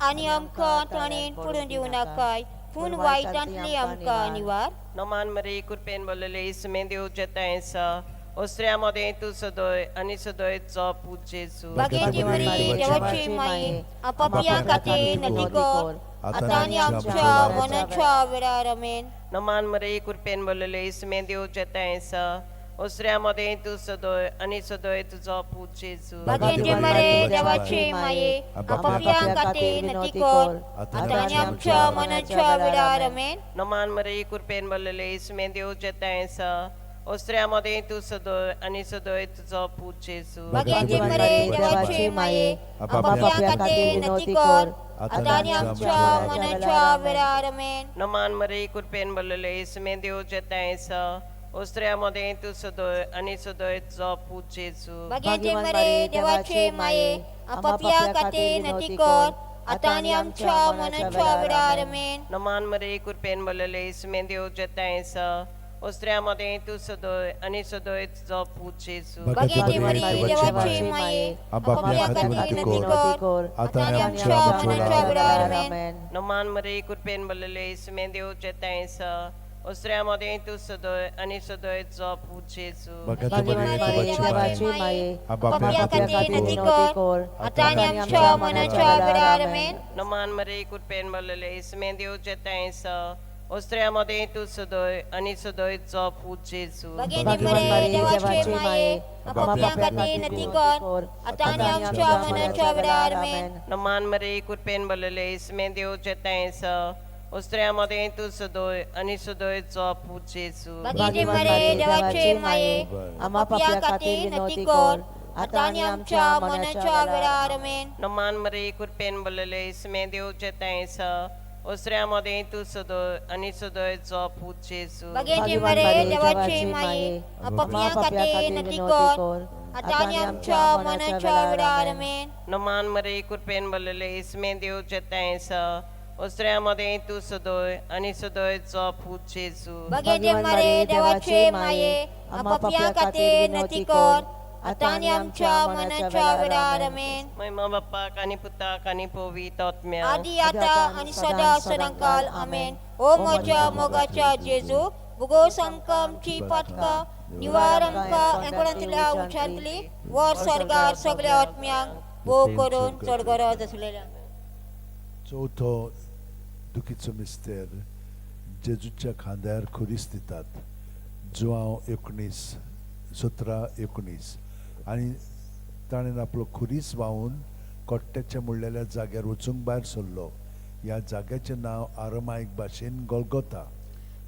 J: आनी आमकां ताणें पडून दिवं नाकाय, पूण वायटांतली आमकां निवार.
M: नमान मरी, कृपेन बोलले, सुमें देव जेताय आसा. ओस्त्र्या मदें तूं सदय आनी सदय जो पूत जेजू.
J: भाग्यवंत मरिये देवाची माये, पापयां खातीर विनवती कर, आतां आनी आमच्या मनाच्या वेळार. आमेन.
M: नमान मरी, कृपेन बोलले, सुमें देव जेताय आसा. ओस्त्र्या मदें तूं सदय आनी सदय तुजो पूत जेजू.
J: भाग्यवंत मरिये देवाची माये, पापयां खातीर विनवती कर, आतां आनी आमच्या मनाच्या वेळार. आमेन.
M: नमान मरी, कृपेन बोलले, सुमें देव जेताय आसा. ओस्त्र्या मदें तूं सदय आनी सदय तुजो पूत जेजू.
J: भाग्यवंत मरिये देवाची माये, पापयां खातीर विनवती कर, आतां आनी आमच्या मनाच्या वेळार. आमेन.
M: नमान मरी, कृपेन बोलले, सुमें देव जेताय आसा. ओस्त्र्या मदें तूं सदय आनी सदय तुजो पूत जेजू.
J: भाग्यवंत मरिये देवाचे माये, पापयां खातीर विनवती कर, आतां आनी आमच्या मनाच्या वेळार. आमेन.
M: नमान मरी, कृपेन बोलले, सुमें देव जेताय आसा. ओस्त्र्या मदें तूं सदय आनी सदय तुजो पूत जेजू.
J: भाग्यवंत मरिये देवाची माये, पापयां खातीर विनवती कर, आतां आनी आमच्या मनाच्या वेळार. आमेन.
M: नमान मरी, कृपेन बोलले, सुमें देव जेताय आसा. ओस्त्र्या मदें तूं सदय आनी सदय तुजो पूत जेजू.
J: भाग्यवंत मरिये देवाची माये, पापयां खातीर विनवती कर, आतां आनी आमच्या मनाच्या वेळार. आमेन.
M: नमान मरी, कृपेन बोलले, सुमें देव जेताय आसा. ओस्त्र्या मदें तूं सदय आनी सदय तुजो पूत जेजू.
J: भाग्यवंत मरिये देवाचे माये, पापयां खातीर विनवती कर, आतां आनी आमच्या मनाच्या वेळार. आमेन.
M: नमान मरी, कृपेन बोलले, सुमें देव जेताय आसा. ओस्त्र्या मदें तूं सदय आनी सदय तुजो पूत जेजू.
J: भाग्यवंत मरिये देवाचे माये, पापयां खातीर विनवती कर, आतां आनी आमच्या मनाच्या वेळार. आमेन.
M: नमान मरी, कृपेन बोलले, सुमें देव जेताय आसा. ओस्त्र्या मदें तूं सदय आनी सदय तुजो पूत जेजू.
J: भाग्यवंत मरिये देवाचे माये, पापयां खातीर विनवती कर, आतां आनी आमच्या मनाच्या वेळार. आमेन.
M: नमान मरी, कृपेन बोलले, सुमें देव जेताय आसा. ओस्त्र्या मदें तूं सदय आनी सदय तुजो पूत जेजू.
J: भाग्यवंत मरिये देवाचे माये, पापयां खातीर विनवती कर, आतां आनी आमच्या मनाच्या वेळार. आमेन.
M: महिमा बापाक आनी पुताक आनी पवित्र आत्म्याक.
J: आदी आतां आनी सदां सदांकाल. आमेन. ओ म्हज्या मोगाच्या जेजू, भुगोस आमकां आमची पातकां, निवार आमकां एकोणांतल्या उच्चांतली, वर स्वर्गार सगळ्या आत्म्यांक भोग करून चड गरज आसलेल्या.
F: चवथो दुखीचो मिस्तेर, जेजूच्या खांद्यार खुरीस दितात. जुआंव 19 17 19. आनी ताणें आपलो खुरीस व्हांवून कोट्ट्याच्या मुडलेल्या जाग्यार वचूंक भायर सरलो. ह्या जाग्याचें नांव आरमायक भाशेन गोलगोता.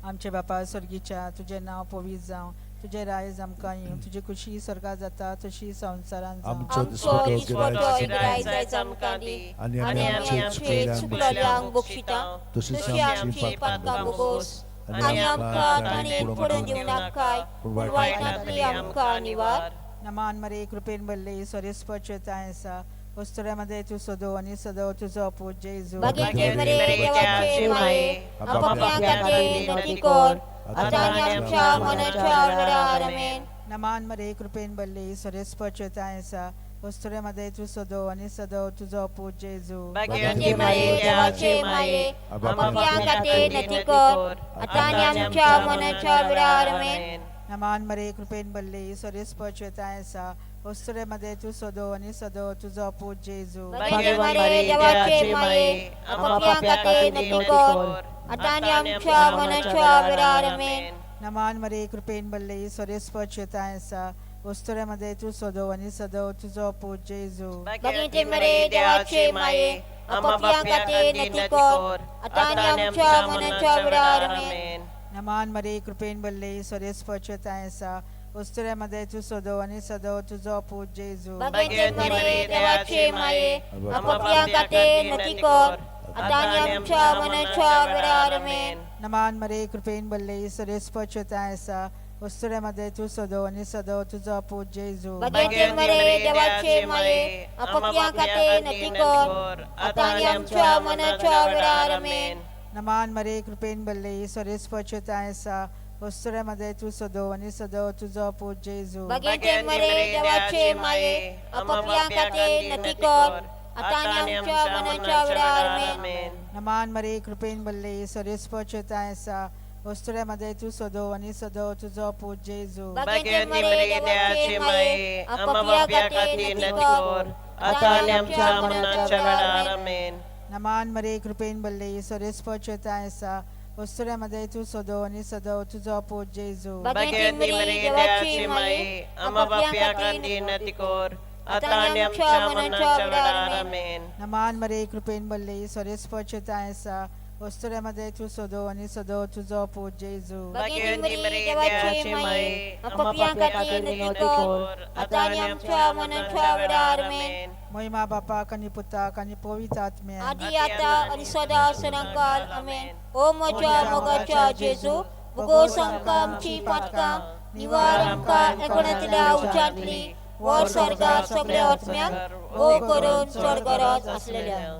T: आमचे बापा स्वर्गीच्या, तुजें नांव पवित्र जावं, तुजें रायज आमकां येवं, तुजी खुशी स्वर्गा जाता तशी संवसारान जावं.
F: आमचो दिसपटो गिरायक
J: आयज आमकां दी
F: आनी
J: आनी
F: आमी
J: आमी
F: आमचे
J: आमचे
F: चुकलेल्यांक
J: चुकलेल्यांक बक्षिता
F: तशीच
J: तशी
F: आमची
J: आमची
F: पातकां
J: पातकां
F: बोगोस
J: बोगोस
F: आनी
J: आनी
F: आमकां
J: आमकां
F: ताणें
J: ताणें
F: पडूंक
J: पडून
F: दिवं
J: दिवं नाकाय,
F: पूण
J: पूण
F: वायटांतली
J: वायटांतली आमकां निवार.
T: नमान मरे कृपेन भरले, स्वरेस्पच आसा, वस्तुऱ्यामध्ये तूं सदो आनी सदो तुजो पूत जेजू.
J: बागेचे मरे देवाचे माये, आपापल्या खातीर विनंती कर आतां आनी आमच्या मनाच्या वेळार. आमेन.
T: नमान मरे कृपेन भरले, स्वरेस्पच आसा, वस्तुऱ्यामध्ये तूं सदो आनी सदो तुजो पूत जेजू.
J: बागेचे माये देवाचे माये, आपापल्या खातीर विनंती कर आतां आनी आमच्या मनाच्या वेळार. आमेन.
T: नमान मरे कृपेन भरले, स्वरेस्पच आसा, वस्तुऱ्यामध्ये तूं सदो आनी सदो तुजो पूत जेजू.
J: बागेचे मरे देवाचे माये, आपापल्या खातीर विनंती कर आतां आनी आमच्या मनाच्या वेळार. आमेन.
T: नमान मरे कृपेन भरले, स्वरेस्पच आसा, वस्तुऱ्यामध्ये तूं सदो आनी सदो तुजो पूत जेजू.
J: बागेचे मरे देवाचे माये, आपापल्या खातीर विनंती कर आतां आनी आमच्या मनाच्या वेळार. आमेन.
T: नमान मरे कृपेन भरले, स्वरेस्पच आसा, वस्तुऱ्यामध्ये तूं सदो आनी सदो तुजो पूत जेजू.
J: बागेचे मरे देवाचे माये, आपापल्या खातीर विनंती कर आतां आनी आमच्या मनाच्या वेळार. आमेन.
T: नमान मरे कृपेन भरले, स्वरेस्पच आसा, वस्तुऱ्यामध्ये तूं सदो आनी सदो तुजो पूत जेजू.
J: बागेचे मरे देवाचे माये, आपापल्या खातीर विनंती कर आतां आनी आमच्या मनाच्या वेळार. आमेन.
T: नमान मरे कृपेन भरले, स्वरेस्पच आसा, वस्तुऱ्यामध्ये तूं सदो आनी सदो तुजो पूत जेजू.
J: बागेचे मरे देवाचे माये, आपापल्या खातीर विनंती कर आतां आनी आमच्या मनाच्या वेळार. आमेन.
T: नमान मरे कृपेन भरले, स्वरेस्पच आसा, वस्तुऱ्यामध्ये तूं सदो आनी सदो तुजो पूत जेजू.
J: बागेचे मरे देवाचे माये, आपापल्या खातीर विनंती कर आतां आनी आमच्या मनाच्या वेळार. आमेन.
T: नमान मरे कृपेन भरले, स्वरेस्पच आसा, वस्तुऱ्यामध्ये तूं सदो आनी सदो तुजो पूत जेजू.
J: बागेचे मरे देवाचे माये, आपापल्या खातीर विनंती कर आतां आनी आमच्या मनाच्या वेळार. आमेन.
T: नमान मरे कृपेन भरले, स्वरेस्पच आसा, वस्तुऱ्यामध्ये तूं सदो आनी सदो तुजो पूत जेजू.
J: बागेचे मरे देवाचे माये, आपापल्या खातीर विनंती कर आतां आनी आमच्या मनाच्या वेळार. आमेन.
T: महिमा बापाक आनी पुताक आनी पवित्र आत्म्याक,
J: आदी आता आनी सदा सदांकाल. आमेन. ओ म्हज्या मोगाच्या जेजू, भुगोस आमकां आमची पातकां, निवार आमकां एकोणांतल्या उज्यांतली, वर स्वर्गार सगळ्या आत्म्यांक गो करून स्वर्गराज आसलेल्या.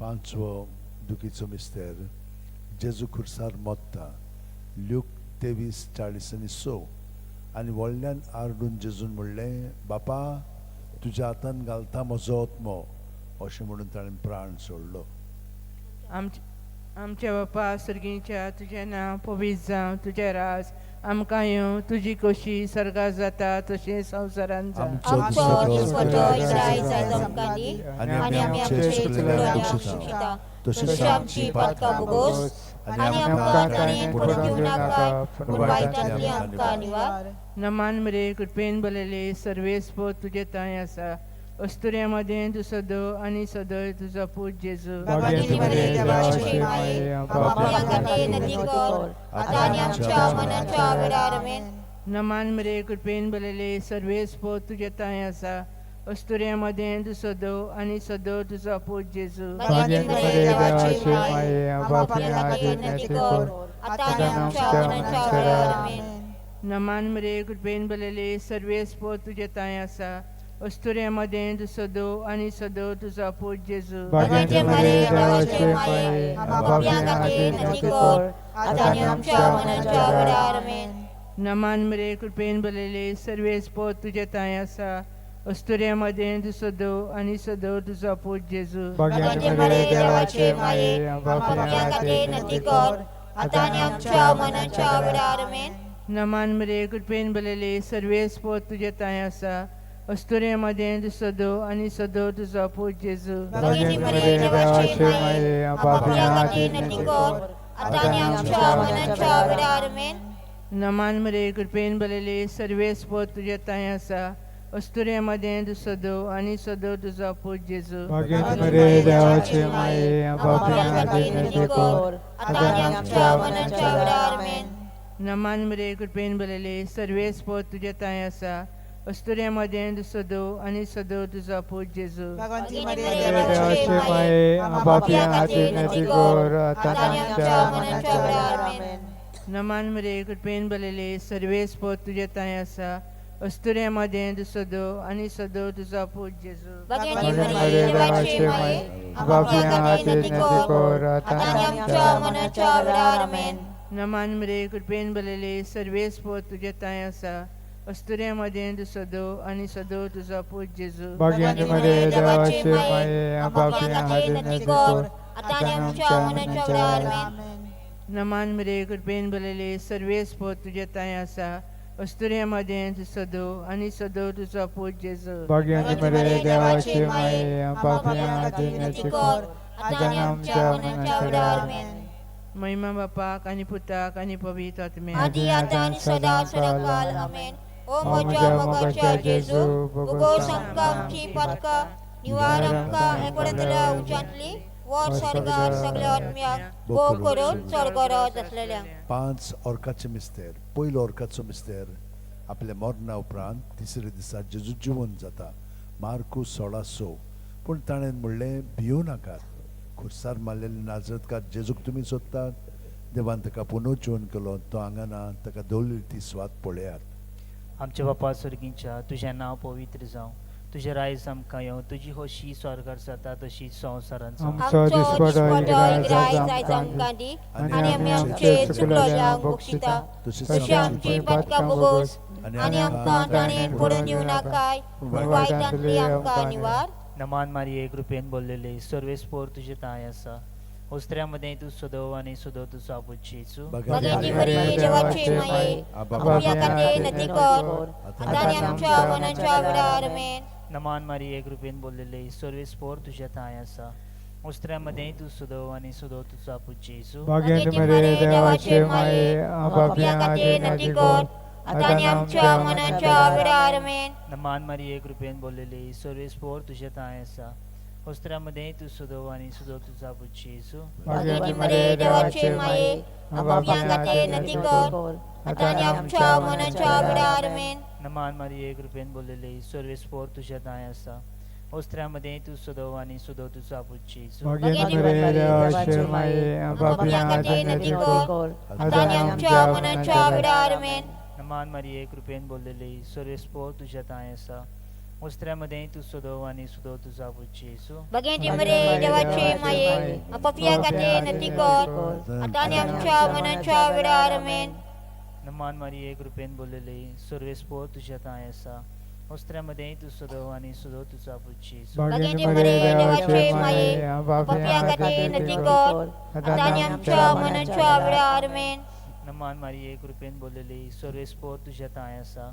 F: पांचवो दुखीचो मिस्तेर, जेजू खुर्सार मोत्ता. ल्यूक 23:46. आनी व्हडल्यान आरडून जेजून म्हणलें, बापा तुज्या हातान घालता म्हजो आत्मो, अशें म्हणून ताणें प्राण सोडलो.
L: आमच्या बापा सर्गीच्या, तुजें नांव पवित्र जावं, तुजें राज आमकां येवं, तुजी खोशी स्वर्गार जाता तशी संवसारान जावं.
J: आमचो दिसपटो आयज आमकां दी आनी आमी आमचे चुकलेल्यांक बक्षिता तशी आमची पातकां बोगोस आनी आमकां ताणें पडून दिवं नाकाय, पूण वायटांतली आमकां निवार.
L: नमान मरे कृपेन भरलेले, सर्वेस्पोत तुजे थंय आसा, अस्तुऱ्या मदें तूं सदो आनी सदय तुजो पूत जेजू.
J: बागेचे मरे देवाचे माये, आपापल्या खातीर विनंती कर आतां आनी आमच्या मनाच्या वेळार. आमेन.
L: नमान मरे कृपेन भरलेले, सर्वेस्पोत तुजे थंय आसा, अस्तुऱ्या मदें तूं सदो आनी सदो तुजो पूत जेजू.
J: बागेचे मरे देवाचे माये, आपापल्या खातीर विनंती कर आतां आनी आमच्या मनाच्या वेळार. आमेन.
L: नमान मरे कृपेन भरलेले, सर्वेस्पोत तुजे थंय आसा, अस्तुऱ्या मदें तूं सदो आनी सदो तुजो पूत जेजू.
J: बागेचे मरे देवाचे माये, आपापल्या खातीर विनंती कर आतां आनी आमच्या मनाच्या वेळार. आमेन.
L: नमान मरे कृपेन भरलेले, सर्वेस्पोत तुजे थंय आसा, अस्तुऱ्या मदें तूं सदो आनी सदो तुजो पूत जेजू.
J: बागेचे मरे देवाचे माये, आपापल्या खातीर विनंती कर आतां आनी आमच्या मनाच्या वेळार. आमेन.
L: नमान मरे कृपेन भरलेले, सर्वेस्पोत तुजे थंय आसा, अस्तुऱ्या मदें तूं सदो आनी सदो तुजो पूत जेजू.
J: बागेचे मरे देवाचे माये, आपापल्या खातीर विनंती कर आतां आनी आमच्या मनाच्या वेळार. आमेन.
L: नमान मरे कृपेन भरलेले, सर्वेस्पोत तुजे थंय आसा, अस्तुरे मदें तूं सदो आनी सदो तुजो पूत जेजू. भाग्यवंत मरिये देवाचे माये, पापयां खातीर विनंती कर, आतां आनी आमच्या मरणाच्या वेळार. आमेन. नमान मरिये, कृपेन भरलेली, सर्वेस्पर तुजे ठांय आसा, अस्तुरे मदें तूं सदो आनी सदो तुजो पूत जेजू.
T: भगवंती
L: मरिये
T: देवाचे
L: माये,
T: पापयां
L: खातीर
T: विनंती
L: कर,
T: आतां आनी आमच्या मरणाच्या वेळार. आमेन.
L: नमान मरिये, कृपेन भरलेली, सर्वेस्पर तुजे ठांय आसा, अस्तुरे मदें तूं सदो आनी सदो तुजो पूत जेजू.
J: भगवंती मरिये देवाचे माये, पापयां खातीर विनंती कर, आतां आनी आमच्या मरणाच्या वेळार. आमेन.
L: नमान मरिये, कृपेन भरलेली, सर्वेस्पर तुजे ठांय आसा, अस्तुरे मदें तूं सदो आनी सदो तुजो पूत जेजू.
T: भाग्यवंत मरिये देवाचे माये, पापयां खातीर विनंती कर,
J: आतां आनी आमच्या मरणाच्या वेळार. आमेन.
L: नमान मरिये, कृपेन भरलेली, सर्वेस्पर तुजे ठांय आसा, अस्तुरे मदें तूं सदो आनी सदो तुजो पूत जेजू.
T: भाग्यवंत मरिये देवाचे माये, पापयां खातीर विनंती कर, आतां आनी आमच्या मरणाच्या वेळार.
J: आमेन.
L: महिमा बापाक आनी पुताक आनी पवित्र आत्म्याक.
J: आदी आतां आनी सदां सदांकाल. आमेन. ओ म्हज्या मोगाच्या जेजू, भोगोस आमकां आमची पातकां, निवार आमकां एकोड्यांतल्या उज्यांतली, वर स्वर्गार सगळ्या आत्म्याक, भोव करून चड गरज आसलेल्यांक.
F: 5 ऑर्काचे मिस्तेर. पयलो ऑर्काचो मिस्तेर, आपल्या मरणा उपरांत तिसऱ्या दिसा जेजू जिवन जाता, मार्कू 16:6. पूण ताणें म्हणलें, भियों नाकात, खुर्सार मारलेले नाजरतकार जेजूक तुमी सोदतात. देवान ताका पुनर्जिवन केलो, तो हांगा ना, ताका दवरलेली ती स्वात पळयात.
O: आमच्या बापा स्वर्गींच्या, तुजें नांव पवित्र जावं, तुजें रायज आमकां येवं, तुजी खोशी स्वर्गार जाता तशी संवसारांत जावं.
L: आमचो
J: दिसपटो
L: दिसपटो
J: इग्राज आयज आमकां दी, आनी आमी आमचे चुकलोल्यांक बक्षिता, तशी आमची पातकां भोगोस, आनी आमकां ताणें पडून दिवं नाकाय, पूण वायटांतली आमकां निवार.
O: नमान मारिये, कृपेन बोल्लेले, सर्वेस्पर तुजे ठांय आसा, ओस्त्र्या मदें तूं सदो आनी सदो तुजो आपूत जेजू.
J: भगवंती मरिये देवाचे माये, पापयां खातीर विनंती कर, आतां आनी आमच्या मरणाच्या वेळार. आमेन.
O: नमान मारिये, कृपेन बोल्लेले, सर्वेस्पर तुज्या ठांय आसा, ओस्त्र्या मदें तूं सदो आनी सदो तुजो आपूत जेजू.
L: भाग्यवंत मरिये देवाचे माये,
J: पापयां खातीर विनंती कर, आतां आनी आमच्या मरणाच्या वेळार. आमेन.
O: नमान मारिये, कृपेन बोल्लेले, सर्वेस्पर तुज्या ठांय आसा, ओस्त्र्या मदें तूं सदो आनी सदो तुजो आपूत जेजू.
J: भगवंती मरिये देवाचे माये, पापयां खातीर विनंती कर, आतां आनी आमच्या मरणाच्या वेळार. आमेन.
O: नमान मारिये, कृपेन बोल्लेले, सर्वेस्पर तुज्या ठांय आसा, ओस्त्र्या मदें तूं सदो आनी सदो तुजो आपूत जेजू.
L: भाग्यवंत मरिये देवाचे माये,
J: पापयां खातीर विनंती कर, आतां आनी आमच्या मरणाच्या वेळार. आमेन.
O: नमान मारिये, कृपेन बोल्लेले, सर्वेस्पर तुज्या ठांय आसा, ओस्त्र्या मदें तूं सदो आनी सदो तुजो आपूत जेजू.
J: भगवंती मरिये देवाचे माये, पापयां खातीर विनंती कर, आतां आनी आमच्या मरणाच्या वेळार. आमेन.
O: नमान मारिये, कृपेन बोल्लेले, सर्वेस्पर तुज्या ठांय आसा, ओस्त्र्या मदें तूं सदो आनी सदो तुजो आपूत जेजू.
J: भगवंती मरिये देवाचे माये, पापयां खातीर विनंती कर, आतां आनी आमच्या मरणाच्या वेळार. आमेन.
O: नमान मारिये, कृपेन बोल्लेले, सर्वेस्पर तुज्या ठांय आसा,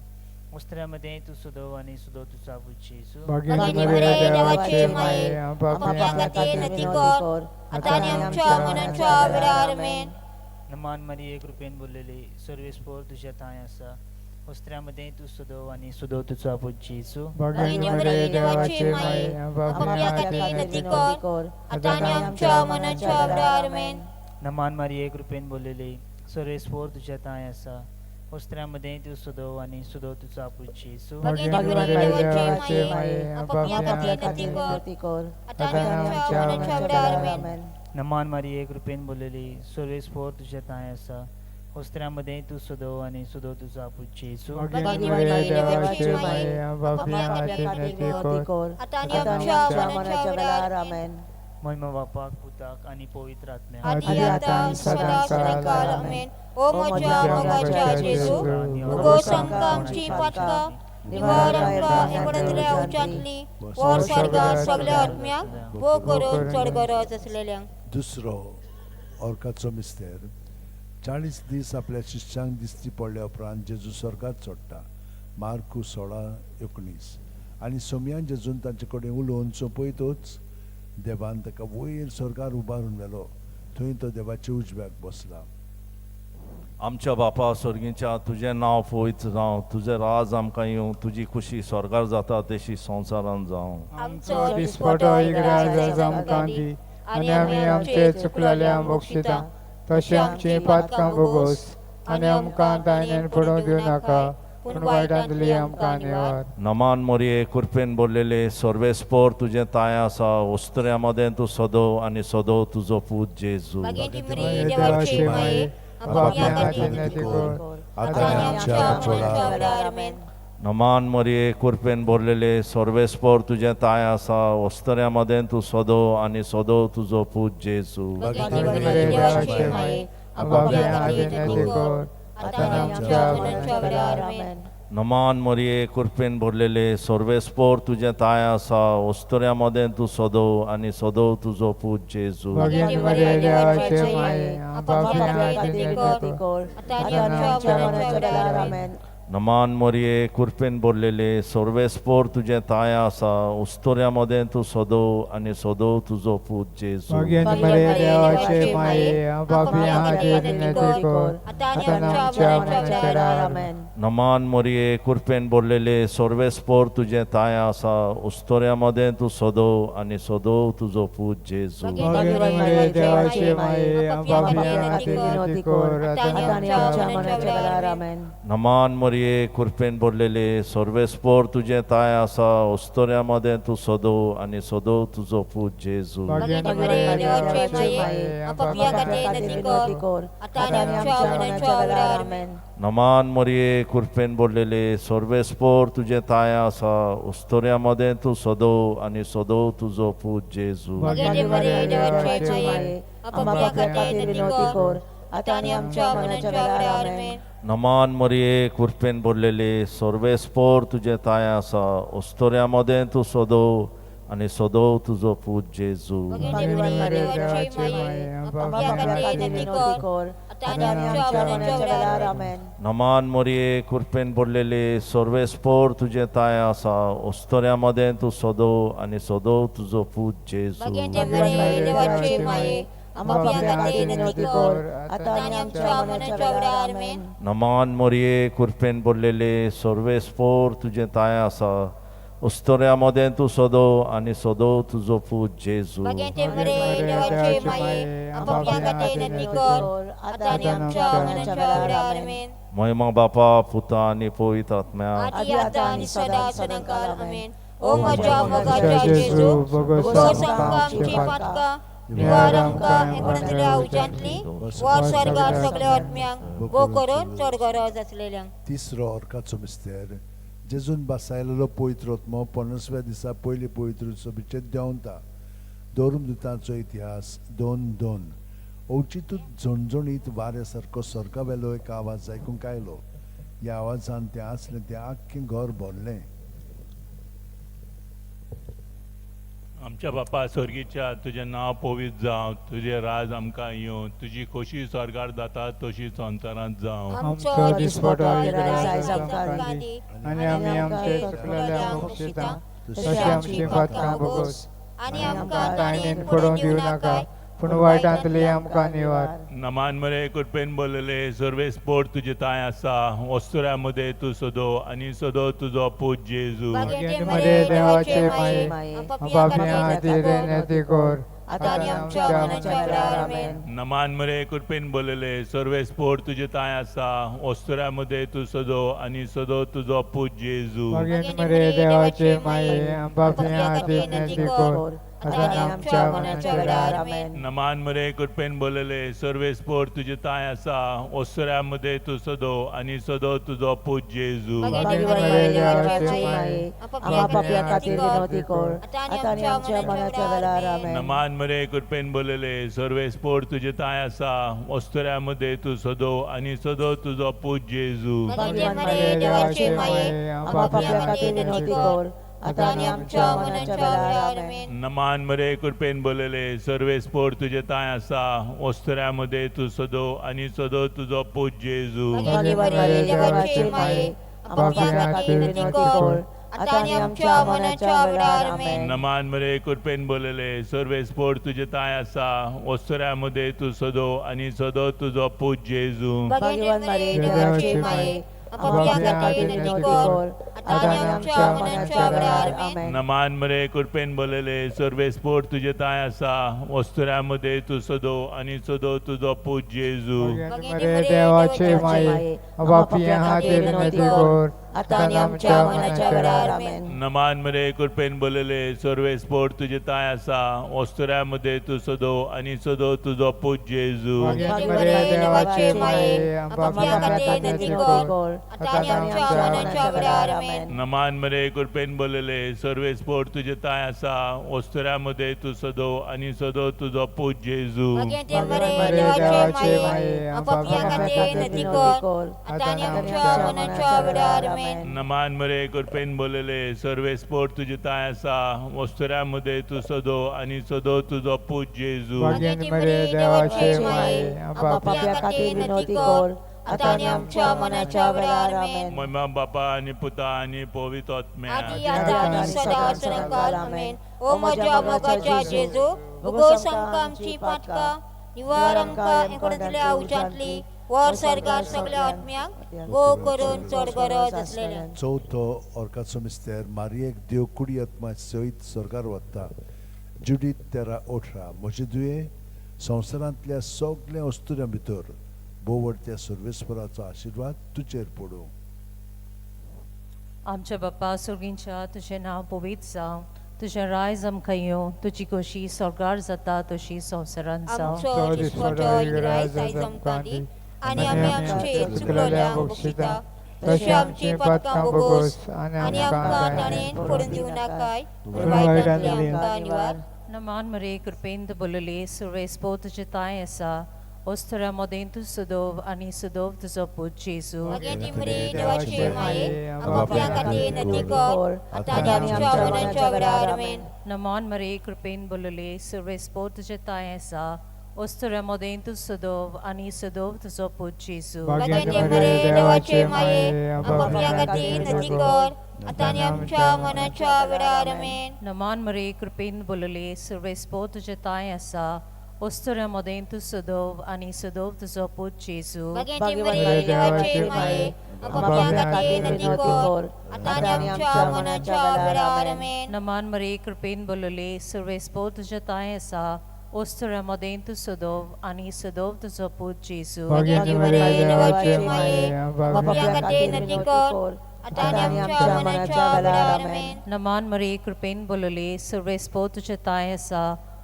O: ओस्त्र्या मदें तूं सदो आनी सदो तुजो आपूत जेजू.
L: भाग्यवंत
J: भगवंती
L: मरिये
J: मरिये
L: देवाचे
J: देवाचे
L: माये,
J: माये,
L: पापयां
J: पापयां खातीर विनंती कर, आतां आनी आमच्या मरणाच्या वेळार. आमेन.
O: नमान मारिये, कृपेन बोल्लेले, सर्वेस्पर तुज्या ठांय आसा, ओस्त्र्या मदें तूं सदो आनी सदो तुजो आपूत जेजू.
L: भाग्यवंत
J: भगवंती
L: मरिये
J: मरिये
L: देवाचे
J: देवाचे
L: माये,
J: माये,
L: पापयां
J: पापयां
L: खातीर
J: खातीर
L: विनंती
J: विनंती कर, आतां आनी आमच्या मरणाच्या वेळार. आमेन.
O: नमान मारिये, कृपेन बोल्लेले, सर्वेस्पर तुज्या ठांय आसा, ओस्त्र्या मदें तूं सदो आनी सदो तुजो आपूत जेजू.
J: भगवंती
L: भाग्यवंत
J: मरिये
L: मरिये
J: देवाचे
L: देवाचे
J: माये,
L: माये,
J: पापयां
L: पापयां
J: खातीर
L: खातीर
J: विनंती कर,
L: विनंती
J: आतां आनी आमच्या मरणाच्या वेळार. आमेन.
O: नमान मारिये, कृपेन बोल्लेली, सर्वेस्पर तुज्या ठांय आसा, ओस्त्र्या मदें तूं सदो आनी सदो तुजो आपूत जेजू.
L: भाग्यवंत मरिये देवाचे माये, पापयां खातीर विनंती कर,
J: आतां आनी आमच्या मरणाच्या वेळार. आमेन.
O: महिमा बापाक, पुताक आनी पवित्र आत्म्याक.
J: आदी आतां सदां सदांकाल. आमेन. ओ म्हज्या मोगाच्या जेजू, भोगोस आमकां आमची पातकां, निवार आमकां एकोड्यांतल्या उज्यांतली, वर स्वर्गार सगळ्या आत्म्यांक, भोव करून चड गरज आसलेल्यांक.
F: दुसरो ऑर्काचो मिस्तेर, 40 दीस आपल्या शिश्यांक दिश्टी पडल्या उपरांत जेजू स्वर्गात चडटा, मार्कू 16:19. आनी सोमयान जेजून तांचे कडेन उलोवन सोंपयतच देवान ताका वयर स्वर्गार उबारून व्हेलो, थंय तो देवाच्या उजव्याक बसला.
P: आमच्या बापा स्वर्गीच्या तुजें नांव पवित्र जावं, तुजें राज आमकां येवं, तुजी खुशी स्वर्गार जाता तशी संवसारान जावं.
L: आमचो दिसपटो इगराज आमकां दी आनी आमी आमचे चुकलेल्या बक्षिता तशें आमची पातकां भोगोस आनी आमकां तायनेन पडोवंक दिवं नाका पूण वायटांतली आमकां निवार.
P: नमान मोरये कृपेन भरलेले सर्वेस्पोर तुजें ताय आसा, वस्तुऱ्या मदें तूं सदो आनी सदो तुजो पूत जेजू. नमान मोरये कृपेन भरलेले सर्वेस्पोर तुजें ताय आसा, वस्तुऱ्या मदें तूं सदो आनी सदो तुजो पूत जेजू. नमान मोरये कृपेन भरलेले सर्वेस्पोर तुजें ताय आसा, वस्तुऱ्या मदें तूं सदो आनी सदो तुजो पूत जेजू. नमान मोरये कृपेन भरलेले सर्वेस्पोर तुजें ताय आसा, उस्तुऱ्या मदें तूं सदो आनी सदो तुजो पूत जेजू. नमान मोरये कृपेन भरलेले सर्वेस्पोर तुजें ताय आसा, उस्तुऱ्या मदें तूं सदो आनी सदो तुजो पूत जेजू. नमान मोरये कृपेन भरलेले सर्वेस्पोर तुजें ताय आसा, उस्तुऱ्या मदें तूं सदो आनी सदो तुजो पूत जेजू. नमान मोरये कृपेन भरलेले सर्वेस्पोर तुजें ताय आसा, उस्तुऱ्या मदें तूं सदो आनी सदो तुजो पूत जेजू. नमान मोरये कृपेन भरलेले सर्वेस्पोर तुजें ताय आसा, उस्तुऱ्या मदें तूं सदो आनी सदो तुजो पूत जेजू. नमान मोरये कृपेन भरलेले सर्वेस्पोर तुजें ताय आसा, उस्तुऱ्या मदें तूं सदो आनी सदो तुजो पूत जेजू. नमान मोरये कृपेन भरलेले सर्वेस्पोर तुजें ताय आसा, उस्तुऱ्या मदें तूं सदो आनी सदो तुजो पूत जेजू. महिमा बापा पुता आनी पवित्र आत्म्या.
F: तिसरो अर्काचो मिस्तेर जेजून बासायलेलो पवित्र आत्मो 50व्या दिसा पयली पवित्र सभेचेर देंवता. धर्मदूतांचो इतिहास 2:2. अवचितूच झणझणीत वाऱ्या सारको स्वर्गा वेलो एक आवाज आयकूंक आयलो. ह्या आवाजान तें आसलें तें आख्खें घर भरलें.
S: आमच्या बापा स्वर्गीच्या तुजें नांव पवित्र जावं, तुजें राज आमकां येवं, तुजी खोशी स्वर्गार जाता तशी संवसारांत जावं.
L: आमचो दिसपटो इगराज आमकां दी आनी आमी आमचे चुकलेल्या बक्षिता तशें आमची पातकां भोगोस आनी आमकां तायनेन पडोवंक दिवं नाका पूण वायटांतली आमकां निवार.
S: नमान मरे कृपेन भरलेले सर्वेस्पोर तुजें ताय आसा, वस्तुऱ्या मदें तूं सदो आनी सदो तुजो पूत जेजू.
L: देवाचे माये पापयां खातीर विनंती कर आतां आमच्या मरणाच्या वेळार. आमेन.
S: नमान मरे कृपेन भरलेले सर्वेस्पोर तुजें ताय आसा, वस्तुऱ्या मदें तूं सदो आनी सदो तुजो पूत जेजू.
L: मरे देवाचे माये पापयां खातीर विनंती कर
S: नमान मरे कृपेन भरलेले सर्वेस्पोर तुजें ताय आसा, वस्तुऱ्या मदें तूं सदो आनी सदो तुजो पूत जेजू. नमान मरे कृपेन भरलेले सर्वेस्पोर तुजें ताय आसा, वस्तुऱ्या मदें तूं सदो आनी सदो तुजो पूत जेजू. नमान मरे कृपेन भरलेले सर्वेस्पोर तुजें ताय आसा, वस्तुऱ्या मदें तूं सदो आनी सदो तुजो पूत जेजू.
J: आतां आनी आमच्या मनाच्या वेळार आमेन.
S: नमान मरे कृपेन बोलले सर्वेस्पोर तुजे ताय आसा, वस्तुऱ्या मदें तूं सदो आनी सदो तुजो पूत जेजू.
J: भाग्यवान मारिये देवाची माये, आपापल्या खातीर विनंती कर आतां आनी आमच्या मनाच्या वेळार आमेन.
S: नमान मरे कृपेन बोलले सर्वेस्पोर तुजे ताय आसा, वस्तुऱ्या मदें तूं सदो आनी सदो तुजो पूत जेजू.
L: मरे देवाचे माये, आपापल्या खातीर विनंती कर आतां आनी आमच्या मनाच्या वेळार आमेन.
S: नमान मरे कृपेन बोलले सर्वेस्पोर तुजे ताय आसा, वस्तुऱ्या मदें तूं सदो आनी सदो तुजो पूत जेजू.
L: मरे देवाचे माये, आपापल्या खातीर विनंती कर आतां आनी आमच्या मनाच्या वेळार आमेन.
S: नमान मरे कृपेन बोलले सर्वेस्पोर तुजे ताय आसा, वस्तुऱ्या मदें तूं सदो आनी सदो तुजो पूत जेजू.
J: मरे देवाचे माये, आपापल्या खातीर विनंती कर आतां आनी आमच्या मनाच्या वेळार आमेन.
S: नमान मरे कृपेन बोलले सर्वेस्पोर तुजे ताय आसा, वस्तुऱ्या मदें तूं सदो आनी सदो तुजो पूत जेजू.
L: मरे देवाचे माये,
J: आपापल्या खातीर विनंती कर आतां आनी आमच्या मनाच्या वेळार आमेन.
S: महिमा बापा आनी पुता आनी पवित्र आत्म्या,
J: आदी आतां आनी सदां सदांकाळ आमेन. ओ म्हज्या मोगाच्या जेजू, उगोस आमकां आमची पातकां, निवार आमकां एकोणांतल्या उज्यांतली, वर सर्गार सगळ्या आत्म्यांक गो करून चड गरज आसलेल्या.
F: चवथो ऑर्काचो मिस्तेर मारियेक देव कुडी आत्मा सयत स्वर्गार वता. जुडीत 13:18. म्हजे दुये संवसारांतल्या सगळ्या वस्तुऱ्यां भितर बोवडत्या सर्वेस्पराचो आशिर्वाद तुजेर पडूं.
M: आमच्या बाप्पा सुर्गींच्या, तुजें नांव पवित्र जावं, तुजें रायज आमकां येवं, तुजी खोशी स्वर्गार जाता तशी संवसारांत जावं.
J: आमचो दिसपटो इंग्राज आयज आमकां दी आनी आमी आमचे चुकलोल्यांक बक्षिता तशी आमची पातकां बोगोस आनी आमकां ताणें पडून दिवं नाकाय, पूण वायटांतली आमकां निवार.
M: नमान मरे कृपेन बोलले सुरेस्पो तुजें ताय आसा, वस्तुऱ्या मदें तूं सदोव आनी सदोव तुजो पूत जेजू.
J: देवाचे माये, आपापल्या खातीर विनंती कर आतां आनी आमच्या मनाच्या वेळार आमेन.
M: नमान मरे कृपेन बोलले सुरेस्पो तुजें ताय आसा, वस्तुऱ्या मदें तूं सदोव आनी सदोव तुजो पूत जेजू.
J: देवाचे माये, आपापल्या खातीर विनंती कर आतां आनी आमच्या मनाच्या वेळार आमेन.
M: नमान मरे कृपेन बोलले सुरेस्पो तुजें ताय आसा, वस्तुऱ्या मदें तूं सदोव आनी सदोव तुजो पूत जेजू.
J: देवाचे माये, आपापल्या खातीर विनंती कर आतां आनी आमच्या मनाच्या वेळार आमेन.
M: नमान मरे कृपेन बोलले सुरेस्पो तुजें ताय आसा, वस्तुऱ्या मदें तूं सदोव आनी सदोव तुजो पूत जेजू.
J: देवाचे माये, आपापल्या खातीर विनंती कर आतां आनी आमच्या मनाच्या वेळार आमेन.
M: नमान मरे कृपेन बोलले सुरेस्पो तुजें ताय आसा,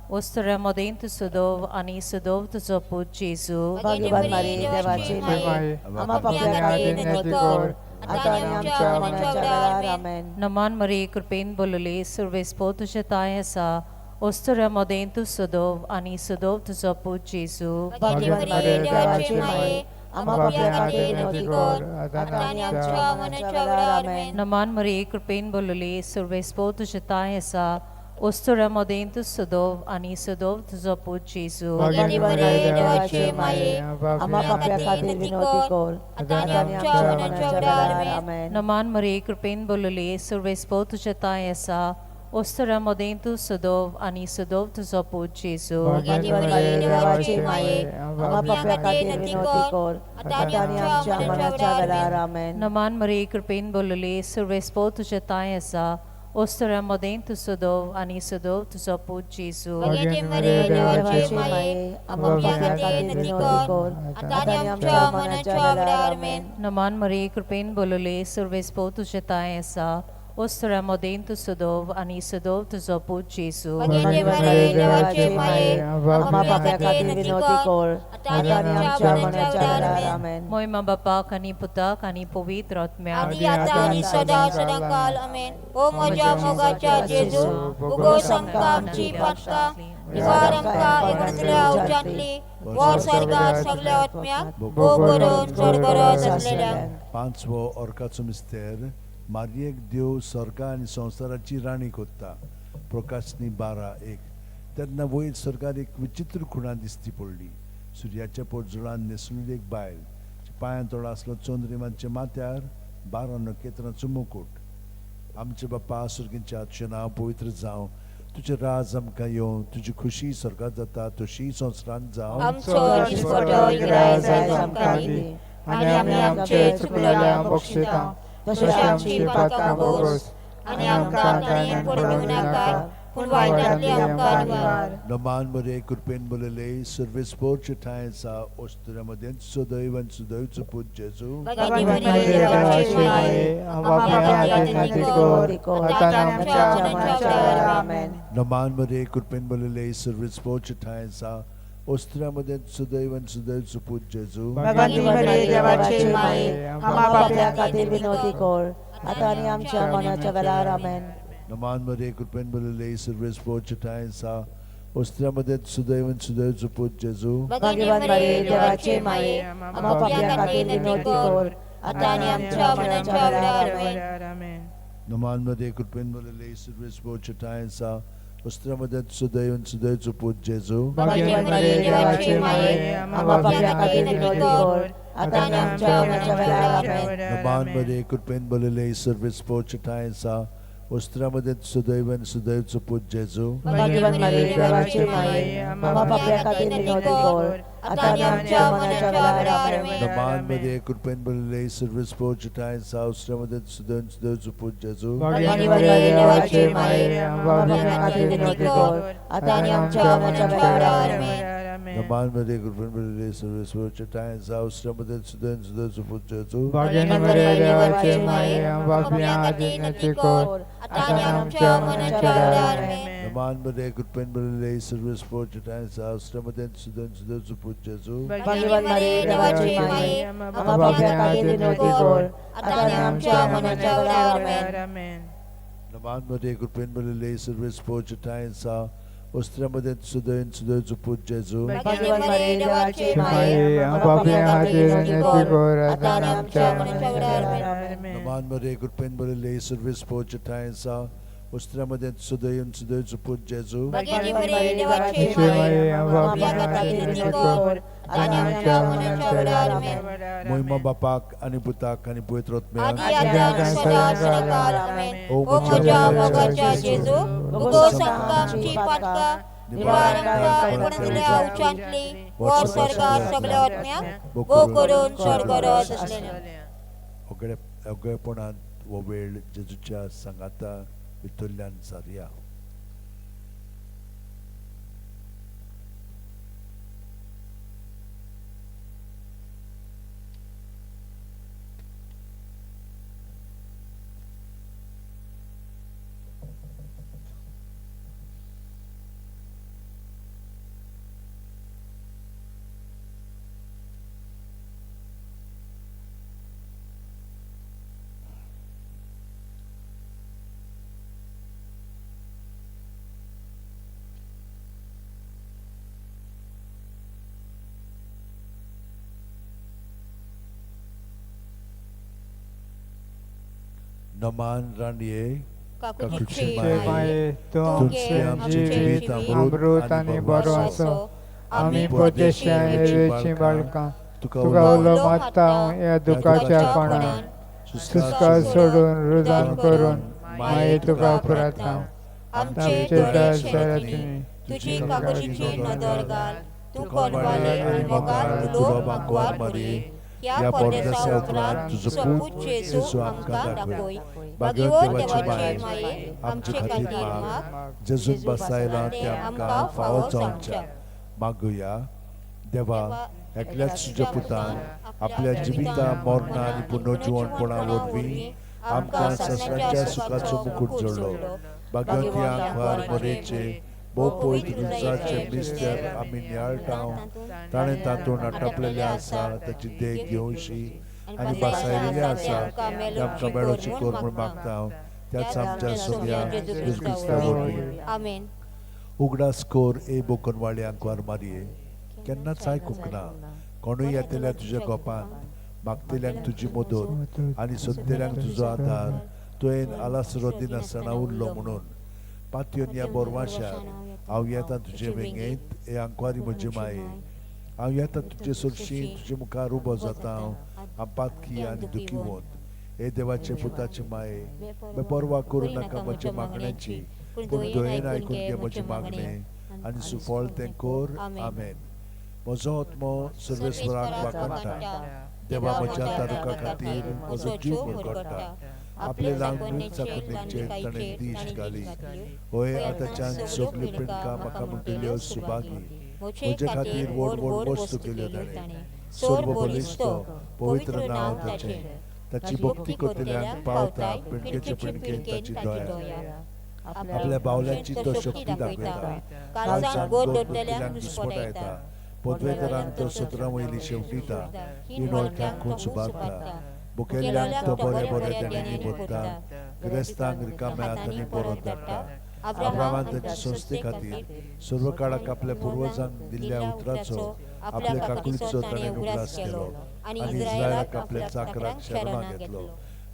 M: वस्तुऱ्या मदें तूं सदोव आनी सदोव तुजो पूत जेजू.
J: देवाचे माये, आपापल्या खातीर विनंती कर आतां आनी आमच्या मनाच्या वेळार आमेन.
M: नमान मरे कृपेन बोलले सुरेस्पो तुजें ताय आसा, वस्तुऱ्या मदें तूं सदोव आनी सदोव तुजो पूत जेजू.
J: देवाचे माये, आपापल्या खातीर विनंती कर आतां आनी आमच्या मनाच्या वेळार आमेन.
M: नमान मरे कृपेन बोलले सुरेस्पो तुजें ताय आसा, वस्तुऱ्या मदें तूं सदोव आनी सदोव तुजो पूत जेजू.
J: देवाचे माये, आपापल्या खातीर विनंती कर आतां आनी आमच्या मनाच्या वेळार आमेन.
M: नमान मरे कृपेन बोलले सुरेस्पो तुजें ताय आसा, वस्तुऱ्या मदें तूं सदोव आनी सदोव तुजो पूत जेजू.
J: देवाचे माये, आपापल्या खातीर विनंती कर आतां आनी आमच्या मनाच्या वेळार आमेन.
M: नमान मरे कृपेन बोलले सुरेस्पो तुजें ताय आसा, वस्तुऱ्या मदें तूं सदोव आनी सदोव तुजो पूत जेजू.
J: देवाचे माये, आपापल्या खातीर विनंती कर आतां आनी आमच्या मनाच्या वेळार आमेन.
M: नमान मरे कृपेन बोलले सुरेस्पो तुजें ताय आसा, वस्तुऱ्या मदें तूं सदोव आनी सदोव तुजो पूत जेजू.
J: देवाचे माये, आपापल्या खातीर विनंती कर आतां आनी आमच्या मनाच्या वेळार आमेन.
M: मोहिमा बापाक आनी पुताक आनी पवित्र आत्म्याक,
J: आदी आतां आनी सदां सदांकाळ आमेन. ओ म्हज्या मोगाच्या जेजू, उगोस आमकां आमची पातकां, निवार आमकां एकोणांतल्या उज्यांतली, वर सर्गार सगळ्या आत्म्यांक गो करून चड गरज आसलेल्या.
F: पांचवो ऑर्काचो मिस्तेर मारियेक देव स्वर्गा आनी संवसाराची राणी कोत्ता. प्रकाशनी 12:1. तेन्ना वयर स्वर्गार एक विचित्र खुणा दिसती पडली. सुर्याच्या पोटजुळान न्हेसलेली एक बायल, पांयां तोडो आसलो चंद्रिमाच्या माथ्यार 12 नखेत्रांचो मुकूट. आमचे बापा सुर्गींच्या तुजें नांव पवित्र जावं, तुजें राज आमकां येवं, तुजी खुशी स्वर्गात जाता तशी संवसारांत जावं.
J: आमचो दिसपटो इग्राज आयज आमकां दी आनी आमी आमचे चुकलेल्यांक बक्षिता तशें आमची पातकां भोगोस आनी आमकां ताणें पडूंक नाका पूण वायटांतली आमकां निवार.
F: नमान मरे कृपेन बोलले सर्वेस पोरचे ठांय आसा ओस्तुऱ्या मदें सदैव आनी सदैवचो पूत जेजू. नमान मरे कृपेन बोलले सर्वेस पोरचे ठांय आसा ओस्तुऱ्या मदें सदैव आनी सदैवचो पूत जेजू. नमान मरे कृपेन बोलले सर्वेस पोरचे ठांय आसा ओस्तुऱ्या मदें सदैव आनी सदैवचो पूत जेजू.
J: भगवान मरे देवाचे माये आम्हा पाप्यां खातीर विनवती कर आतां आनी आमच्या मरणाच्या वेळार आमेन.
F: नमान मरे कृपेन बोलले सर्वेस पोरचे ठांय आसा ओस्तुऱ्या मदें सदैव आनी सदैवचो पूत जेजू.
J: भगवान मरे देवाचे माये आम्हा पाप्यां खातीर विनवती कर आतां आनी आमच्या मरणाच्या वेळार आमेन.
F: नमान मरे कृपेन बोलले सर्वेस पोरचे ठांय आसा ओस्तुऱ्या मदें सदैव आनी सदैवचो पूत जेजू.
J: भगवान मरे देवाचे माये आम्हा पाप्यां खातीर विनवती कर आतां आनी आमच्या मरणाच्या वेळार आमेन.
F: नमान मरे कृपेन बोलले सर्वेस पोरचे ठांय आसा ओस्तुऱ्या मदें सदैव आनी सदैवचो पूत जेजू.
J: भगवान मरे देवाचे माये आम्हा पाप्यां खातीर विनवती कर आतां आनी आमच्या मरणाच्या वेळार आमेन.
F: नमान मरे कृपेन बोलले सर्वेस पोरचे ठांय आसा ओस्तुऱ्या मदें सदैव आनी सदैवचो पूत जेजू.
L: भगवान मरे देवाचे माये आम्हा पाप्यां खातीर विनवती कर आतां आनी आमच्या मरणाच्या वेळार आमेन.
F: नमान मरे कृपेन बोलले सर्वेस पोरचे ठांय आसा ओस्तुऱ्या मदें सदैव आनी सदैवचो पूत जेजू.
J: भगवान मरे देवाचे माये आम्हा पाप्यां खातीर विनवती कर आतां आनी आमच्या मरणाच्या वेळार आमेन.
F: नमान मरे कृपेन बोलले सर्वेस पोरचे ठांय आसा ओस्तुऱ्या मदें सदैव आनी सदैवचो पूत जेजू.
J: भगवान मरे देवाचे
L: माये आम्हा पाप्यां खातीर विनवती कर आतां आनी आमच्या मरणाच्या वेळार आमेन.
F: नमान मरे कृपेन बोलले सर्वेस पोरचे ठांय आसा ओस्तुऱ्या मदें सदैव आनी सदैवचो पूत जेजू.
J: भगवान मरे देवाचे माये आम्हा पाप्यां खातीर विनवती कर आतां आनी आमच्या मरणाच्या वेळार आमेन.
F: मोहिमा बापाक आनी पुताक आनी पवित्र आत्म्याक
J: आदी आतां आनी सदां सदांकाळ आमेन. ओ म्हज्या मोगाच्या जेजू भोगोस आमकां आमची पातकां निवार आमकां एकोणतल्या उच्चांतली वर स्वर्गार सगळ्या आत्म्याक गो करून स्वर्गरज आसलेल्या.
F: अगळेपणान हो वेळ जेजूच्या सांगाता भितरल्यान सारया. नमान रांडये
J: काकुळटेची
L: माये तुमचे जिवीत अमृत आनी बरो आसो. आमी परदेशां एवेचीं बाळकां तुका उलो मारता ह्या दुखाच्या कोणाक सुस्कार सोडून रुदान करून माये तुका पुरता. आमचे दार शहरांतली
J: तुजी काकुळटेची नदर घाल तूं कोणवाले आनी मोगाळ उलोवन आंकवार मरये ह्या परदेसा उपरांत तुजो पूत जेजू आमकां दाखय.
F: भाग्यवंत देवाची माये आमचे खातीर माग जेजून बसायला ते आमकां फावो जावच्या. मागुया देवा एकल्याच तुज्या पुतान आपल्या जिविता मरणा आनी पुनर्जिवणपणा वरवीं आमकां संवसाराच्या सुखाचो मुकूट जोडलो. भाग्यवंती आंकवार मरेचे भोव पवित्र रुजाचे मिस्तर आमी नियाळटा ताणें तातूंत आटापलेलें आसा ताची देख घेवशी आनी बसायलेलें आसा तें आमकां मेळोवची कर म्हूण मागता हांव त्याच आमच्या सोम्या जेजू क्रिस्ता वरवीं.
J: आमेन.
F: उगडास कोर ए बोकनवाळे आंकवार मारये केन्नाच आयकूंक ना कोणूय येतल्या तुज्या गोपांत मागतल्यांक तुजी मदत आनी सोदतल्यांक तुजो आदार तुवें आलासरो दिनासतना उरलो म्हणून पातयोन ह्या बोरवाशार हांव येता तुजे वेंगेंत हे आंकवारी म्हजे माये हांव येता तुजे सरशी तुजे मुखार उबो जाता हांव हांव पातकी आनी दुखी वत हे देवाचे पुताचे माये, बेपर्वा करूं नाका म्हज्या मागण्यांची, पूण दयेन आयकून घे म्हजें मागणें आनी सुफळ तें कर. आमेन. म्हजो आत्मो सर्वेस्वराक वाखाणटा, देवा म्हज्या तारुका खातीर म्हजो जीव मुरगट्टा. आपले लागणूक चाकुरणेचेर ताणें दिश्ट घाली. हय, आतांच्यान सगल्यो पिंडकां म्हाका म्हणटल्यो सुभागी. म्हजे खातीर व्हड व्हड वस्तू केल्यो ताणें. सर्व बलिश्ट पवित्र नांव ताचें. ताची भक्ती करतल्यांक पावता पिंडकेचे पिंडकेन ताची दया. आपल्या बावल्यांची तो शक्ती दाखयता. काळजान गोड दवरतल्यांक दुस्पटायता. पदवेतरांक तो सत्रां वयली शेवटिता. इणोळख्यांक खून सुबारता. मुखेल्यांक तो बरे बरे देण्यांनी भरता. गिरेस्तांक रिकाम्या हातांनी परत धाडटा. अब्रामान ताचे संस्थे खातीर सर्व काळाक आपल्या पुर्वजांक दिल्ल्या उतराचो आपल्या काकुलीचो ताणें उगडास केलो आनी इस्रायलाक आपल्या चाकराक शरणाक घेतलो.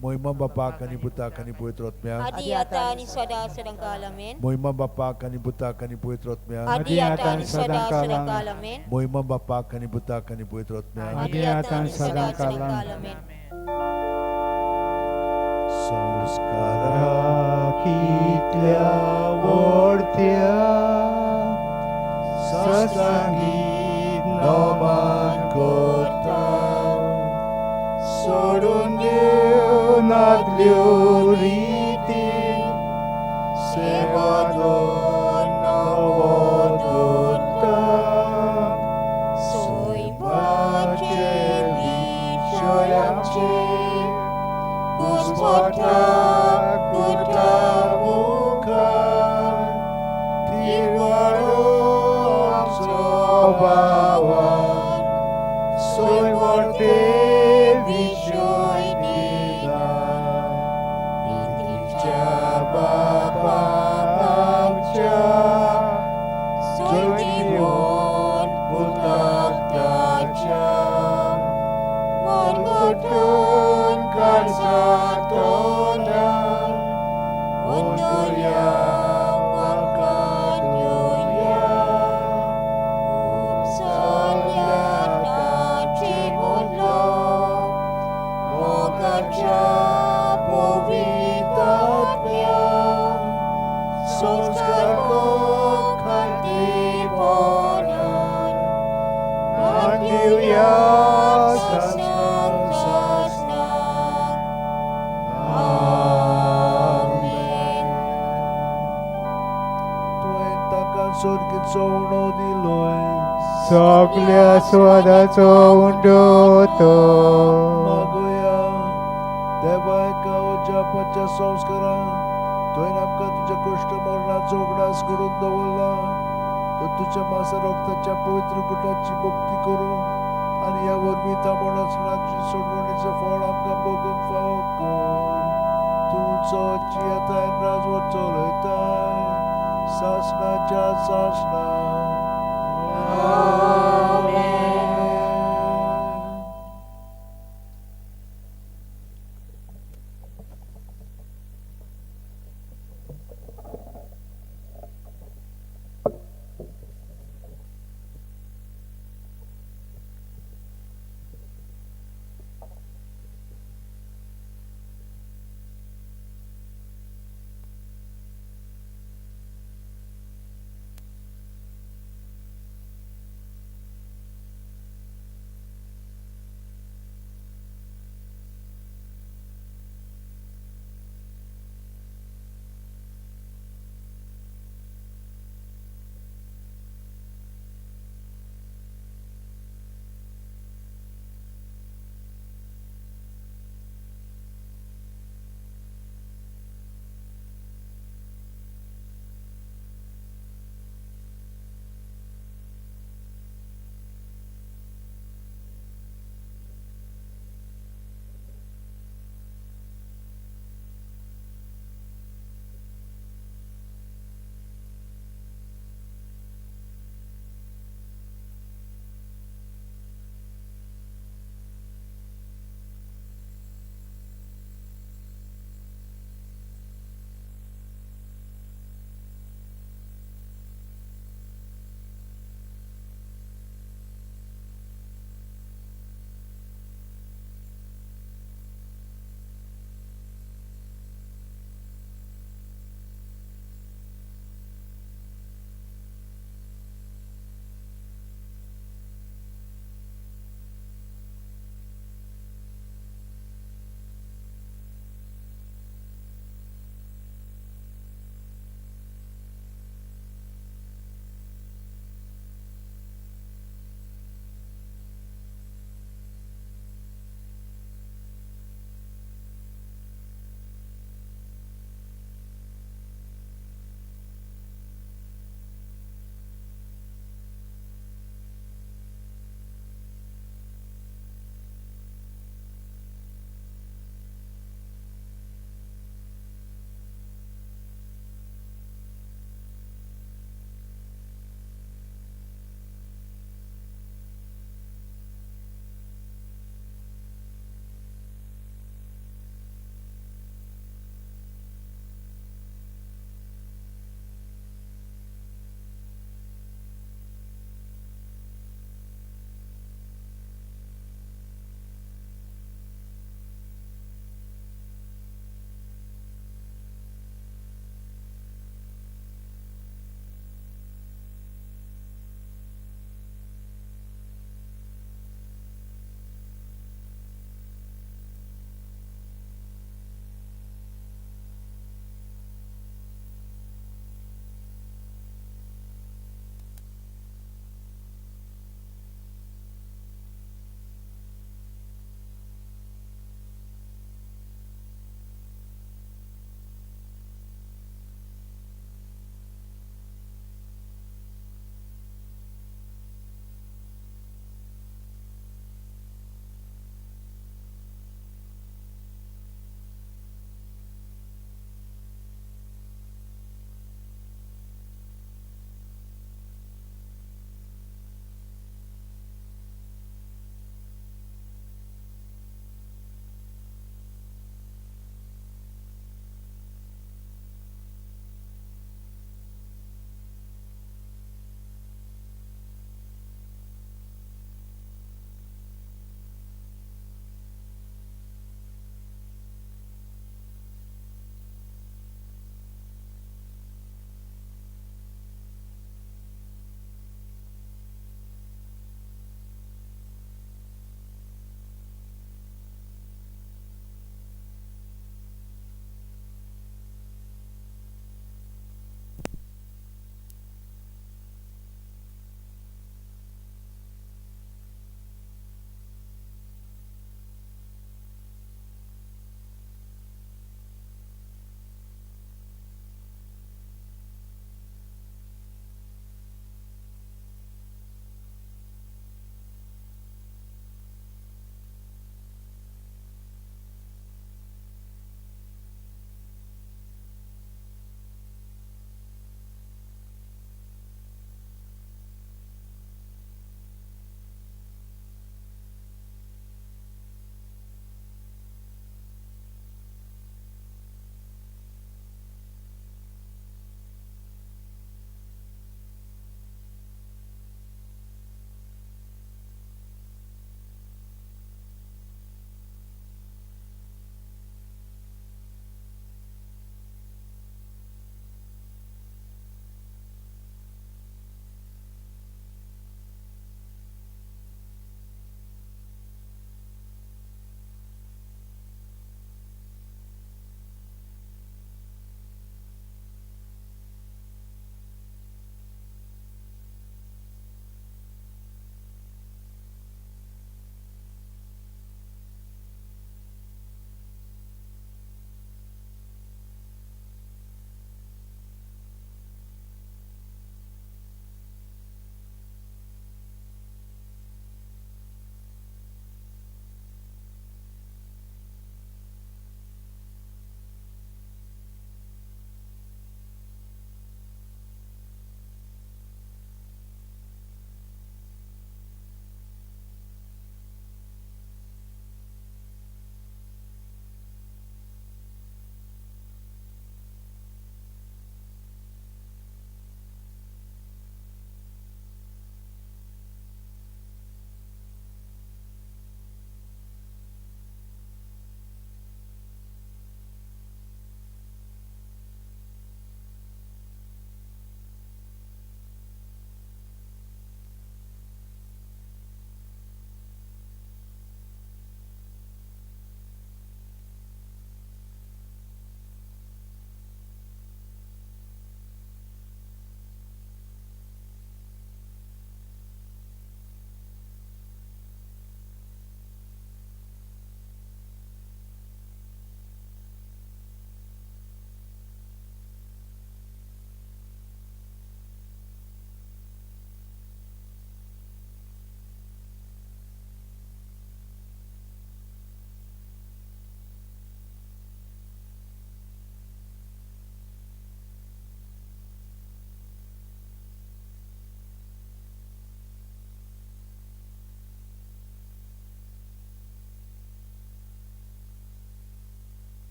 F: मोहिमा बापाक आनी पुताक आनी पवित्र आत्म्याक.
J: आदी आतां आनी सदां सदांकाल. आमेन.
F: मोहिमा बापाक आनी पुताक आनी पवित्र आत्म्याक.
J: आदी आतां आनी सदां सदांकाल. आमेन.
F: मोहिमा बापाक आनी पुताक आनी पवित्र आत्म्याक.
L: आदी आतां आनी सदां सदांकाल.
J: आमेन.
F: संस्कारा
L: कितल्या वोडत्या सत्संगीत नमन करता, सोडून दिवनातल्यो रिती सेवा नवो दवरता.
J: सैमाचे विशयाचे घुस्पटा कुटा मुखार
L: तिवाडो आमचो बावन सैमर्ते विशय निदान प्रितीच्या बापा आमच्या
J: सैजीवन
L: पुताक ताच्या
J: मरगटून
L: काळजा तोंडान
J: अंदुया वाकाडुया उपसल्या ताची बोलो मोगाच्या पवित्र आत्म्या
L: संस्कार
J: खातीरपणान
L: मान दिवया
J: सासणाक सासणाक. आमेन.
F: तुवें ताका सोर्गीचो उणो दिलोय.
L: सगल्या स्वादाचो उंडो तो.
F: मागोया देवा एका अजापाच्या संस्कारान तुवें आमकां तुज्या कश्ट मरणाचो उगडास घडोवन दवरला. तर तुज्या मासा रक्ताच्या पवित्र गुटाची भक्ती करूंक आनी ह्या वरवीं तांबोणासणाची सोडवणीचो फळ आमकां भोगूंक फावो कर. तूं जियेताय राजवट चलयताय सासणाच्या सासणाक.